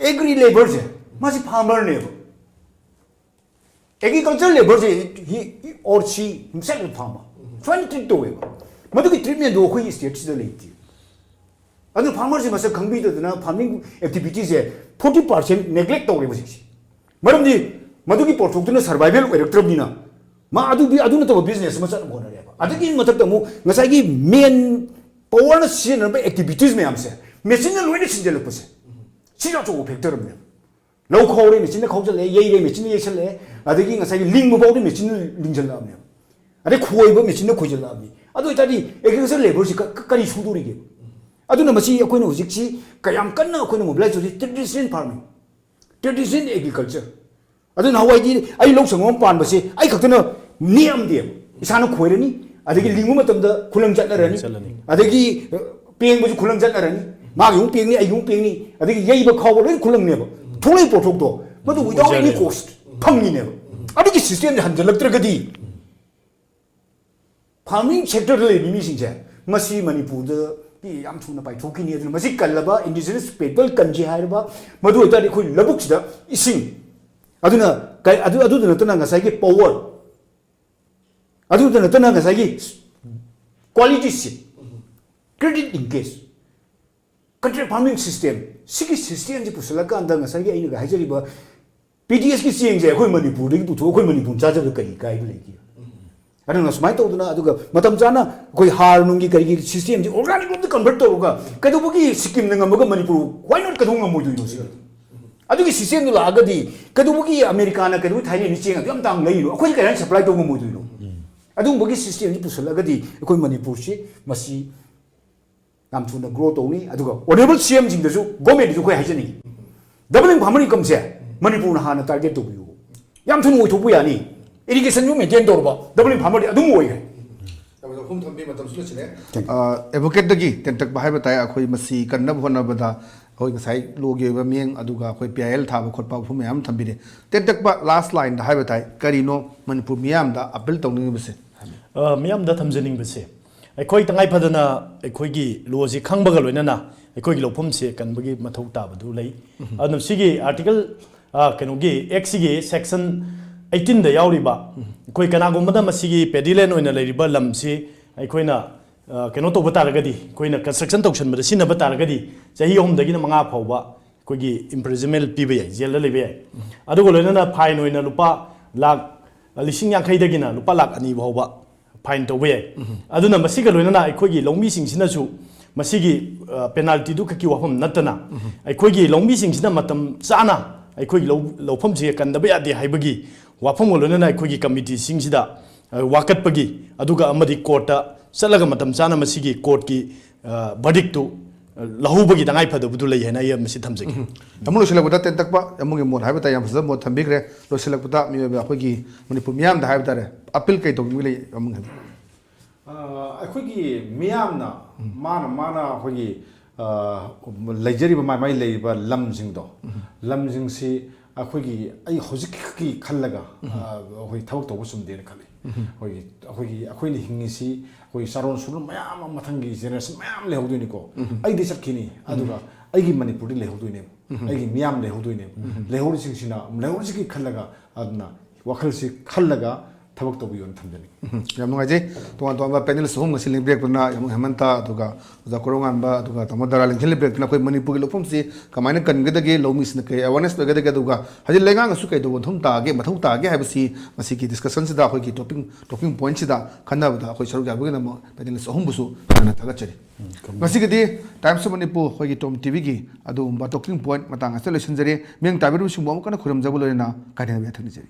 ꯑꯦꯒ꯭ꯔꯤ ꯂꯦꯕꯔꯁꯦ ꯃꯥꯁꯤ ꯐꯥꯔꯃꯔꯅꯦꯕ꯫ ꯑꯦꯒ꯭ꯔꯤꯀꯜꯆꯔ ꯂꯦꯕꯔꯁꯦ he or she himself a farmer ꯁꯨꯃꯥꯏꯅ ꯇ꯭ꯔꯤꯠ ꯇꯧꯋꯦꯕ꯫ ꯃꯗꯨꯒꯤ ꯇ꯭ꯔꯤꯠꯃꯦꯟꯗꯣ ꯑꯩꯈꯣꯏꯒꯤ ꯁ꯭ꯇꯦꯠꯁꯤꯗ ꯂꯩꯇꯦ꯫ ꯑꯗꯨꯅ ꯐꯥꯔꯃꯔꯁꯦ ꯃꯁꯛ ꯈꯪꯕꯤꯗꯗꯅ ꯐꯥꯔꯃꯤꯡ ꯑꯦꯛꯇꯤꯚꯤꯇꯤꯁꯦ ꯐꯣꯔꯇꯤ ꯄꯥꯔꯁꯦꯟ ꯅꯦꯒ꯭ꯂꯦꯛ ꯇꯧꯔꯦꯕ ꯍꯧꯖꯤꯛꯁꯦ꯫ ꯃꯔꯝꯗꯤ ꯃꯗꯨꯒꯤ ꯄꯣꯠꯊꯣꯛꯇꯨꯅ ꯁꯔꯚꯥꯏꯚꯦꯜ ꯑꯣꯏꯔꯛꯇ꯭ꯔꯕꯅꯤꯅ ꯃꯥ ꯑꯗꯨ ꯑꯗꯨ ꯅꯠꯇꯕ ꯕꯤꯖꯤꯅꯦꯁ ꯑꯃ ꯆꯠꯅꯕ ꯍꯣꯠꯅꯔꯦꯕ꯫ ꯑꯗꯨꯒꯤ ꯃꯊꯛꯇ ꯑꯃꯨꯛ ꯉꯁꯥꯏꯒꯤ ꯃꯦꯟ ꯄꯋꯔꯅ ꯁꯤꯖꯤꯟꯅꯔꯝꯕ ꯑꯦꯛꯇꯤꯚꯤꯇꯤꯁ ꯃꯌꯥꯝꯁꯦ ꯃꯦꯆꯤꯟꯅ ꯂꯣꯏꯅ ꯁꯤꯟꯖꯜꯂꯛꯄꯁꯦ, ꯁꯤꯁꯨ ꯑꯆꯧꯕ ꯐꯦꯛꯇꯔ ꯑꯃꯅꯦꯕ꯫ ꯂꯧ ꯈꯥꯎꯔꯦ, ꯃꯦꯆꯤꯟꯅ ꯈꯥꯎꯖꯜꯂꯛꯑꯦ, ꯌꯩꯔꯦ, ꯃꯦꯆꯤꯟꯅ ꯌꯩꯁꯜꯂꯛꯑꯦ, ꯑꯗꯒꯤ ꯉꯁꯥꯏꯒꯤ ꯂꯤꯡꯕ ꯐꯥꯎꯗ ꯃꯦꯆꯤꯟꯅ ꯂꯤꯡꯁꯤꯜꯂꯛꯑꯕꯅꯦꯕ, ꯑꯗꯩ ꯈꯣꯏꯕ ꯃꯦꯆꯤꯟꯅ ꯈꯣꯏꯖꯜꯂꯛꯑꯕꯅꯤ꯫ ꯑꯗꯨ ꯑꯣꯏꯇꯥꯔꯗꯤ ꯑꯦꯒ꯭ꯔꯤꯀꯜꯆꯔ ꯂꯦꯕꯔꯁꯤ ꯀ- ꯀ- ꯀꯔꯤ ꯁꯨꯗꯣꯔꯤꯒꯦ? ꯑꯗꯨꯅ ꯃꯁꯤ ꯑꯩꯈꯣꯏꯅ ꯍꯧꯖꯤꯛꯁꯤ ꯀꯌꯥꯝ ꯀꯟꯅ ꯑꯩꯈꯣꯏꯅ ꯃꯣꯕꯤꯂꯥꯏꯁ ꯇꯧꯁꯤ, ꯇ꯭ꯔꯦꯗꯤꯁꯅꯦꯜ ꯐꯥꯔꯃꯤꯡ, ꯇ꯭ꯔꯦꯗꯤꯁꯅꯦꯜ ꯑꯦꯒ꯭ꯔꯤꯀꯜꯆꯔ꯫ ꯑꯗꯨ ꯅꯍꯥꯟꯋꯥꯏꯗꯤ ꯑꯩ ꯂꯧ ꯁꯪꯒꯝ ꯑꯃ ꯄꯥꯟꯕꯁꯦ ꯑꯩ ꯈꯛꯇꯅ ꯅꯦꯛꯑꯝꯗꯦꯕ꯫ ꯏꯁꯥꯅ ꯈꯣꯏꯔꯅꯤ, ꯑꯗꯒꯤ ꯂꯤꯡꯕ ꯃꯇꯝꯗ ꯈꯨꯂꯪ ꯆꯠꯅꯔꯅꯤ, ꯆꯠꯂꯅꯤ꯫ ꯑꯗꯒꯤ ꯑ, ꯄꯦꯡꯕꯁꯨ ꯈꯨꯂꯪ ꯆꯠꯅꯔꯅꯤ, ꯃꯥꯒꯤ ꯑꯃꯨꯛ ꯄꯦꯡꯅꯤ, ꯑꯩꯒꯤ ꯑꯃꯨꯛ ꯄꯦꯡꯅꯤ, ꯑꯗꯒꯤ ꯌꯩꯕ ꯈꯥꯎꯕ ꯂꯣꯏꯅ ꯈꯨꯂꯪꯅꯦꯕ꯫ ꯊꯣꯛꯂꯛꯏ ꯄꯣꯠꯊꯣꯛꯇꯣ ꯃꯗꯨ without any cost ꯐꯪꯉꯤꯅꯦꯕ꯫ ꯑꯗꯨꯒꯤ ꯁꯤꯁꯇꯦꯝꯁꯦ ꯍꯟꯖꯜꯂꯛꯇ꯭ꯔꯒꯗꯤ ꯐꯥꯔꯃꯤꯡ ꯁꯦꯛꯇꯔꯗ ꯂꯩꯕ ꯃꯤꯁꯤꯡꯁꯦ ꯃꯁꯤ ꯃꯅꯤꯄꯨꯔꯗꯒꯤ ꯌꯥꯝ ꯊꯨꯅ ꯄꯥꯏꯊꯣꯛꯈꯤꯅꯤ꯫ ꯑꯗꯨꯅ ꯃꯁꯤ ꯀꯜꯂꯕ, ꯏꯟꯗꯤꯖꯤꯅꯁ ꯄꯤꯄꯜ ꯀꯟꯁꯤ ꯍꯥꯏꯔꯕ, ꯃꯗꯨ ꯑꯣꯏꯇꯥꯔꯗꯤ ꯑꯩꯈꯣꯏ ꯂꯧꯕꯨꯛꯁꯤꯗ ꯏꯁꯤꯡ, ꯑꯗꯨꯅ ꯀ- ꯑꯗꯨ ꯑꯗꯨꯗ ꯅꯠꯇꯅ ꯉꯁꯥꯏꯒꯤ ꯄꯋꯔ, ꯑꯗꯨꯗ ꯅꯠꯇꯅ ꯉꯁꯥꯏꯒꯤ ꯀ꯭ꯋꯥꯂꯤꯇꯤ ꯁꯤꯠ, credit linkage, contract farming system, ꯁꯤꯒꯤ ꯁꯤꯁꯇꯦꯝꯁꯤ ꯄꯨꯁꯜꯂꯀꯥꯟꯗ ꯉꯁꯥꯏꯒꯤ ꯑꯩꯅ ꯍꯥꯏꯖꯔꯤꯕ ꯄꯤ ꯗꯤ ꯑꯦꯁꯀꯤ ꯆꯦꯡꯁꯦ ꯑꯩꯈꯣꯏ ꯃꯅꯤꯄꯨꯔꯗꯒꯤ ꯄꯨꯊꯣꯛꯑ ꯑꯩꯈꯣꯏ ꯃꯅꯤꯄꯨꯔ ꯆꯥꯖꯕꯗ ꯀꯔꯤ ꯀꯥꯏꯕ ꯂꯩꯒꯦ? ꯑꯗꯨꯅ ꯁꯨꯃꯥꯏꯅ ꯇꯧꯗꯅ, ꯑꯗꯨꯒ ꯃꯇꯝ ꯆꯥꯅ ꯑꯩꯈꯣꯏ ꯍꯥꯔ ꯅꯨꯡꯒꯤ ꯀꯔꯤꯒꯤ ꯁꯤꯁꯇꯦꯝꯁꯤ ꯑꯣꯔꯒꯥꯅꯤꯛ ꯂꯣꯝꯗ ꯀꯟꯚꯔꯠ ꯇꯧꯔꯒ ꯀꯩꯗꯧꯕꯒꯤ ꯁꯤꯛꯀꯤꯝꯅ ꯉꯝꯃꯒ ꯃꯅꯤꯄꯨꯔ why not ꯀꯩꯗꯧ ꯉꯝꯃꯣꯏꯗꯣꯏꯅꯣ ꯁꯤꯗꯤ? ꯑꯗꯨꯒꯤ ꯁꯤꯁꯇꯦꯝꯗꯨ ꯂꯥꯛꯑꯒꯗꯤ ꯀꯩꯗꯧꯕꯒꯤ ꯑꯃꯦꯔꯤꯀꯥꯅ ꯀꯩꯗꯧꯕꯒꯤ ꯊꯥꯏꯂꯦꯟꯗ ꯆꯦꯡ ꯑꯗꯨ ꯌꯥꯝ ꯇꯥꯡꯅ ꯂꯩꯔꯤꯅꯣ? ꯑꯩꯈꯣꯏ ꯀꯩꯅ ꯁꯄ꯭ꯂꯥꯏ ꯇꯧ ꯉꯝꯃꯣꯏꯗꯣꯏꯅꯣ? ꯑꯗꯨꯒꯨꯝꯕꯒꯤ ꯁꯤꯁꯇꯦꯝꯁꯤ ꯄꯨꯁꯜꯂꯒꯗꯤ ꯑꯩꯈꯣꯏ ꯃꯅꯤꯄꯨꯔꯁꯤ ꯃꯁꯤ ꯌꯥꯝ ꯊꯨꯅ ꯒ꯭ꯔꯣ ꯇꯧꯅꯤ꯫ ꯑꯗꯨꯒ ꯑꯣꯅꯦꯕꯜ ꯁꯤ ꯑꯦꯝꯁꯤꯡꯗꯁꯨ ꯒꯣꯔꯃꯦꯟꯗꯁꯨ ꯑꯩꯈꯣꯏ ꯍꯥꯏꯖꯅꯤꯡꯉꯤ, ꯗꯕꯜ ꯏꯟꯀꯝ ꯐꯥꯔꯃꯔ ꯏꯟꯀꯝꯁꯦ ꯃꯅꯤꯄꯨꯔꯅ ꯍꯥꯟꯅ ꯇꯥꯔꯒꯦꯠ ꯇꯧꯕꯤꯌꯨ꯫ ꯌꯌꯥꯝ ꯊꯨꯅ ꯑꯣꯏꯊꯣꯛꯄ ꯌꯥꯅꯤ꯫ ꯏꯔꯤꯒꯦꯁꯟꯁꯨ ꯃꯦꯟꯇꯦꯟ ꯇꯧꯔꯕ ꯗꯕꯜ ꯏꯟꯀꯝ ꯐꯥꯔꯃꯔꯗꯤ ꯑꯗꯨꯝ ꯑꯣꯏꯈ꯭ꯔꯦ꯫ ꯃꯇꯝ ꯑꯍꯨꯝ ꯊꯝꯕꯤ, ꯃꯇꯝꯁꯨ ꯂꯣꯏꯁꯤꯜꯂꯦ꯫ ꯑꯦꯗꯚꯣꯀꯦꯠꯇꯒꯤ ꯇꯦꯟꯇꯛꯄ ꯍꯥꯏꯕ ꯇꯥꯏ꯫ ꯑꯩꯈꯣꯏ ꯃꯁꯤ ꯀꯟꯅꯕ ꯍꯣꯠꯅꯕꯗ ꯑꯩꯈꯣꯏ ꯉꯁꯥꯏ ꯂꯣꯒꯤ ꯑꯣꯏꯕ ꯃꯤꯠꯌꯦꯡ, ꯑꯗꯨꯒ ꯑꯩꯈꯣꯏ ꯄꯤ ꯑꯥꯏ ꯑꯦꯜ ꯊꯥꯕ ꯈꯣꯠꯄ ꯋꯥꯐꯝ ꯃꯌꯥꯝ ꯑꯃ ꯊꯝꯕꯤꯔꯦ꯫ ꯇꯦꯟꯇꯛꯄ ꯂꯥꯁ ꯂꯥꯏꯟꯗ ꯍꯥꯏꯕ ꯇꯥꯏ, ꯀꯔꯤꯅꯣ ꯃꯅꯤꯄꯨꯔ ꯃꯤꯌꯥꯝꯗ ꯑꯄꯤꯜ ꯇꯧꯅꯤꯡꯉꯤꯕꯁꯦ? ꯑ, ꯃꯤꯌꯥꯝꯗ ꯊꯝꯖꯅꯤꯡꯕꯁꯦ, ꯑꯩꯈꯣꯏ ꯇꯉꯥꯏ ꯐꯗꯅ ꯑꯩꯈꯣꯏꯒꯤ ꯂꯣꯁꯤ ꯈꯪꯕꯒ ꯂꯣꯏꯅꯅ ꯑꯩꯈꯣꯏꯒꯤ ꯂꯧꯐꯝꯁꯦ ꯀꯟꯕꯒꯤ ꯃꯊꯧ ꯇꯥꯕꯗꯨ ꯂꯩ꯫ ꯑꯗꯨꯅ ꯁꯤꯒꯤ ꯑꯥꯔꯇꯤꯀꯜ, ꯑ, ꯀꯩꯅꯣꯒꯤ ꯑꯦꯛꯁꯤꯒꯤ ꯁꯦꯛꯁꯟ ꯑꯩꯠꯇꯤꯟꯗ ꯌꯥꯎꯔꯤꯕ, ꯑꯩꯈꯣꯏ ꯀꯅꯥꯒꯨꯝꯕꯗ ꯃꯁꯤꯒꯤ ꯄꯦꯗꯤ ꯂꯦꯟ ꯑꯣꯏꯅ ꯂꯩꯔꯤꯕ ꯂꯝꯁꯤ ꯑꯩꯈꯣꯏꯅ, ꯑ, ꯀꯩꯅꯣ ꯇꯧꯕ ꯇꯥꯔꯒꯗꯤ, ꯑꯩꯈꯣꯏꯅ ꯀꯟꯁꯇ꯭ꯔꯛꯁꯟ ꯇꯧꯁꯟꯕꯗ ꯁꯤꯖꯤꯟꯅꯕ ꯇꯥꯔꯒꯗꯤ ꯆꯍꯤ ꯑꯍꯨꯝꯗꯒꯤꯅ ꯃꯉꯥ ꯐꯥꯎꯕ ꯑꯩꯈꯣꯏꯒꯤ ꯏꯝꯄ꯭ꯔꯤꯖꯟꯃꯦꯟ ꯄꯤꯕ ꯌꯥꯏ, ꯖꯦꯜꯗ ꯂꯩꯕ ꯌꯥꯏ꯫ ꯑꯗꯨꯒ ꯂꯣꯏꯅꯅ ꯐꯥꯏꯟ ꯑꯣꯏꯅ ꯂꯨꯄꯥ ꯂꯥꯛ, ꯂꯤꯁꯤꯡ ꯌꯥꯡꯈꯩꯗꯒꯤꯅ ꯂꯨꯄꯥ ꯂꯥꯛ ꯑꯅꯤ ꯐꯥꯎꯕ ꯐꯥꯏꯟ ꯇꯧꯕ ꯌꯥꯏ꯫ ꯑꯗꯨꯅ ꯃꯁꯤꯒ ꯂꯣꯏꯅꯅ ꯑꯩꯈꯣꯏꯒꯤ ꯂꯧꯃꯤꯁꯤꯡꯁꯤꯅꯁꯨ ꯃꯁꯤꯒꯤ ꯄꯦꯅꯥꯜꯇꯤꯗꯨ ꯈꯛꯀꯤ ꯋꯥꯐꯝ ꯅꯠꯇꯅ, ꯑꯩꯈꯣꯏꯒꯤ ꯂꯧꯃꯤꯁꯤꯡꯁꯤꯅ ꯃꯇꯝ ꯆꯥꯅ ꯑꯩꯈꯣꯏꯒꯤ ꯂꯧ ꯂꯧꯐꯝꯁꯤꯒ ꯀꯟꯗꯕ ꯌꯥꯗꯦ ꯍꯥꯏꯕꯒꯤ ꯋꯥꯐꯝꯒ ꯂꯣꯏꯅꯅ ꯑꯩꯈꯣꯏꯒꯤ ꯀꯃꯤꯇꯤꯁꯤꯡꯁꯤꯗ ꯑ, ꯋꯥꯀꯠꯄꯒꯤ, ꯑꯗꯨꯒ ꯑꯃꯗꯤ ꯀꯣꯔꯠꯇ ꯆꯠꯂꯒ ꯃꯇꯝ ꯆꯥꯅ ꯃꯁꯤꯒꯤ ꯀꯣꯔꯠꯀꯤ ꯚꯔꯗꯤꯛꯇꯨ ꯂꯧꯍꯧꯕꯒꯤ ꯇꯉꯥꯏ ꯐꯗꯕꯗꯨ ꯂꯩ ꯍꯥꯏꯅ ꯑꯩ ꯃꯁꯤ ꯊꯝꯖꯒꯦ꯫ ꯇꯥꯃꯣ, ꯂꯣꯏꯁꯤꯜꯂꯛꯄꯗ ꯇꯦꯟꯇꯛꯄ ꯇꯥꯃꯣꯒꯤ ꯃꯣꯠ ꯍꯥꯏꯕ ꯇꯥꯏ, ꯌꯥꯝ ꯐꯖꯕ ꯃꯣꯠ ꯊꯝꯕꯤꯈ꯭ꯔꯦ꯫ ꯂꯣꯏꯁꯤꯜꯂꯛꯄꯗ ꯃꯤꯑꯣꯏꯕ ꯑꯩꯈꯣꯏꯒꯤ ꯃꯅꯤꯄꯨꯔ ꯃꯤꯌꯥꯝꯗ ꯍꯥꯏꯕ ꯇꯥꯔꯦ, ꯑꯄꯤꯜ ꯀꯩ ꯇꯧꯅꯤꯡꯕ ꯂꯩ ꯇꯥꯃꯣꯒꯤ ꯍꯥꯏꯕꯤꯌꯨ꯫ ꯑ, ꯑꯩꯈꯣꯏꯒꯤ ꯃꯤꯌꯥꯝꯅ ꯃꯥꯅ ꯃꯥꯅ ꯑꯩꯈꯣꯏꯒꯤ ꯑ, ꯂꯩꯖꯔꯤꯕ ꯃꯥꯏ ꯃꯥꯏ ꯂꯩꯔꯤꯕ ꯂꯝꯁꯤꯡꯗꯣ, ꯂꯝꯁꯤꯡꯁꯤ ꯑꯩꯈꯣꯏꯒꯤ ꯑꯩ ꯍꯧꯖꯤꯛꯀꯤ ꯈꯜꯂꯒ ꯑ, ꯑꯩꯈꯣꯏ ꯊꯕꯛ ꯇꯧꯕ ꯆꯨꯝꯗꯦꯅ ꯈꯜꯂꯤ꯫ ꯑꯩꯈꯣꯏꯒꯤ ꯑꯩꯈꯣꯏꯒꯤ ꯑꯩꯈꯣꯏꯅ ꯍꯤꯡꯉꯤꯁꯤ ꯑꯩꯈꯣꯏ ꯆꯥꯔꯣꯟ ꯁꯨꯔꯣꯟ ꯃꯌꯥꯝ ꯑꯃ ꯃꯊꯪꯒꯤ ꯖꯦꯅꯦꯔꯦꯁꯟ ꯃꯌꯥꯝ ꯂꯩꯍꯧꯗꯣꯏꯅꯤꯀꯣ꯫ ꯑꯩꯗꯤ ꯆꯠꯈꯤꯅꯤ, ꯑꯗꯨꯒ ꯑꯩꯒꯤ ꯃꯅꯤꯄꯨꯔꯗꯤ ꯂꯩꯍꯧꯗꯣꯏꯅꯦꯕ꯫ ꯑꯩꯒꯤ ꯃꯤꯌꯥꯝ ꯂꯩꯍꯧꯗꯣꯏꯅꯦꯕ꯫ ꯂꯩꯍꯧꯔꯤꯁꯤꯡꯁꯤꯅ ꯂꯩꯍꯧꯔꯤꯁꯤꯒꯤ ꯈꯜꯂꯒ, ꯑꯗꯨꯅ ꯋꯥꯈꯜꯁꯤ ꯈꯜꯂꯒ ꯊꯕꯛ ꯇꯧꯕꯤꯌꯣꯅ ꯊꯝꯖꯅꯤꯡꯉꯤ꯫ ꯎꯝ, ꯌꯥꯝ ꯅꯨꯡꯉꯥꯏꯖꯩ꯫ ꯇꯣꯉꯥꯟ ꯇꯣꯉꯥꯟꯕ ꯄꯦꯅꯦꯜꯁ ꯑꯍꯨꯝ ꯉꯁꯤ ꯂꯦꯡꯕꯤꯔꯛꯄꯅ, ꯌꯥꯝ ꯍꯦꯃꯟꯇ, ꯑꯗꯨꯒ ꯑꯣꯖꯥ ꯀꯣꯔꯧꯉꯥꯟꯕ, ꯑꯗꯨꯒ ꯇꯥꯃꯣ ꯗꯥꯔꯥ ꯂꯤꯡꯊꯦꯟ ꯂꯦꯡꯕꯤꯔꯛꯇꯨꯅ ꯑꯩꯈꯣꯏ ꯃꯅꯤꯄꯨꯔꯒꯤ ꯂꯧꯐꯝꯁꯤ ꯀꯃꯥꯏꯅ ꯀꯟꯒꯗꯒꯦ, ꯂꯧꯃꯤꯁꯤꯡꯅ ꯀꯔꯤ ꯑꯦꯋꯥꯔꯅꯦꯁ ꯑꯣꯏꯒꯗꯒꯦ, ꯑꯗꯨꯒ ꯍꯧꯖꯤꯛ ꯂꯩꯉꯥꯛꯅꯁꯨ ꯀꯩꯗꯧꯕ ꯃꯊꯧ ꯇꯥꯒꯦ, ꯃꯊꯧ ꯇꯥꯒꯦ ꯍꯥꯏꯕꯁꯤ ꯉꯁꯤꯒꯤ ꯗꯤꯁꯀꯁꯟꯁꯤꯗ, ꯑꯩꯈꯣꯏꯒꯤ ꯇꯣꯄꯤꯡ ꯇꯣꯀꯤꯡ ꯄꯣꯏꯟꯠꯁꯤꯗ ꯈꯟꯅꯕꯗ ꯑꯩꯈꯣꯏ ꯁꯔꯨꯛ ꯌꯥꯕꯤꯒꯤꯗꯃꯛ ꯄꯦꯅꯦꯜꯁ ꯑꯍꯨꯝꯕꯨꯁꯨ ꯇꯔꯥꯝꯅ ꯊꯥꯒꯠꯆꯔꯤ꯫ ꯉꯁꯤꯒꯤꯗꯤ ꯇꯥꯏꯝꯁ ꯑꯣꯐ ꯃꯅꯤꯄꯨꯔ ꯑꯩꯈꯣꯏꯒꯤ ꯇꯣꯝ ꯇꯤꯚꯤꯒꯤ ꯑꯗꯨꯒꯨꯝꯕ ꯇꯣꯀꯤꯡ ꯄꯣꯏꯟꯠ ꯃꯇꯥꯡ ꯑꯁꯤꯗ ꯂꯣꯏꯁꯤꯟꯖꯔꯤ꯫ ꯃꯤꯌꯥꯝ ꯇꯥꯕꯤꯔꯤꯕꯁꯤꯡꯕꯨ ꯑꯃꯨꯛ ꯍꯟꯅ ꯈꯨꯔꯨꯝꯖꯕ ꯂꯣꯏꯅꯅ ꯀꯥꯏꯅꯕ ꯌꯥꯊꯪ ꯅꯤꯖꯔꯤ꯫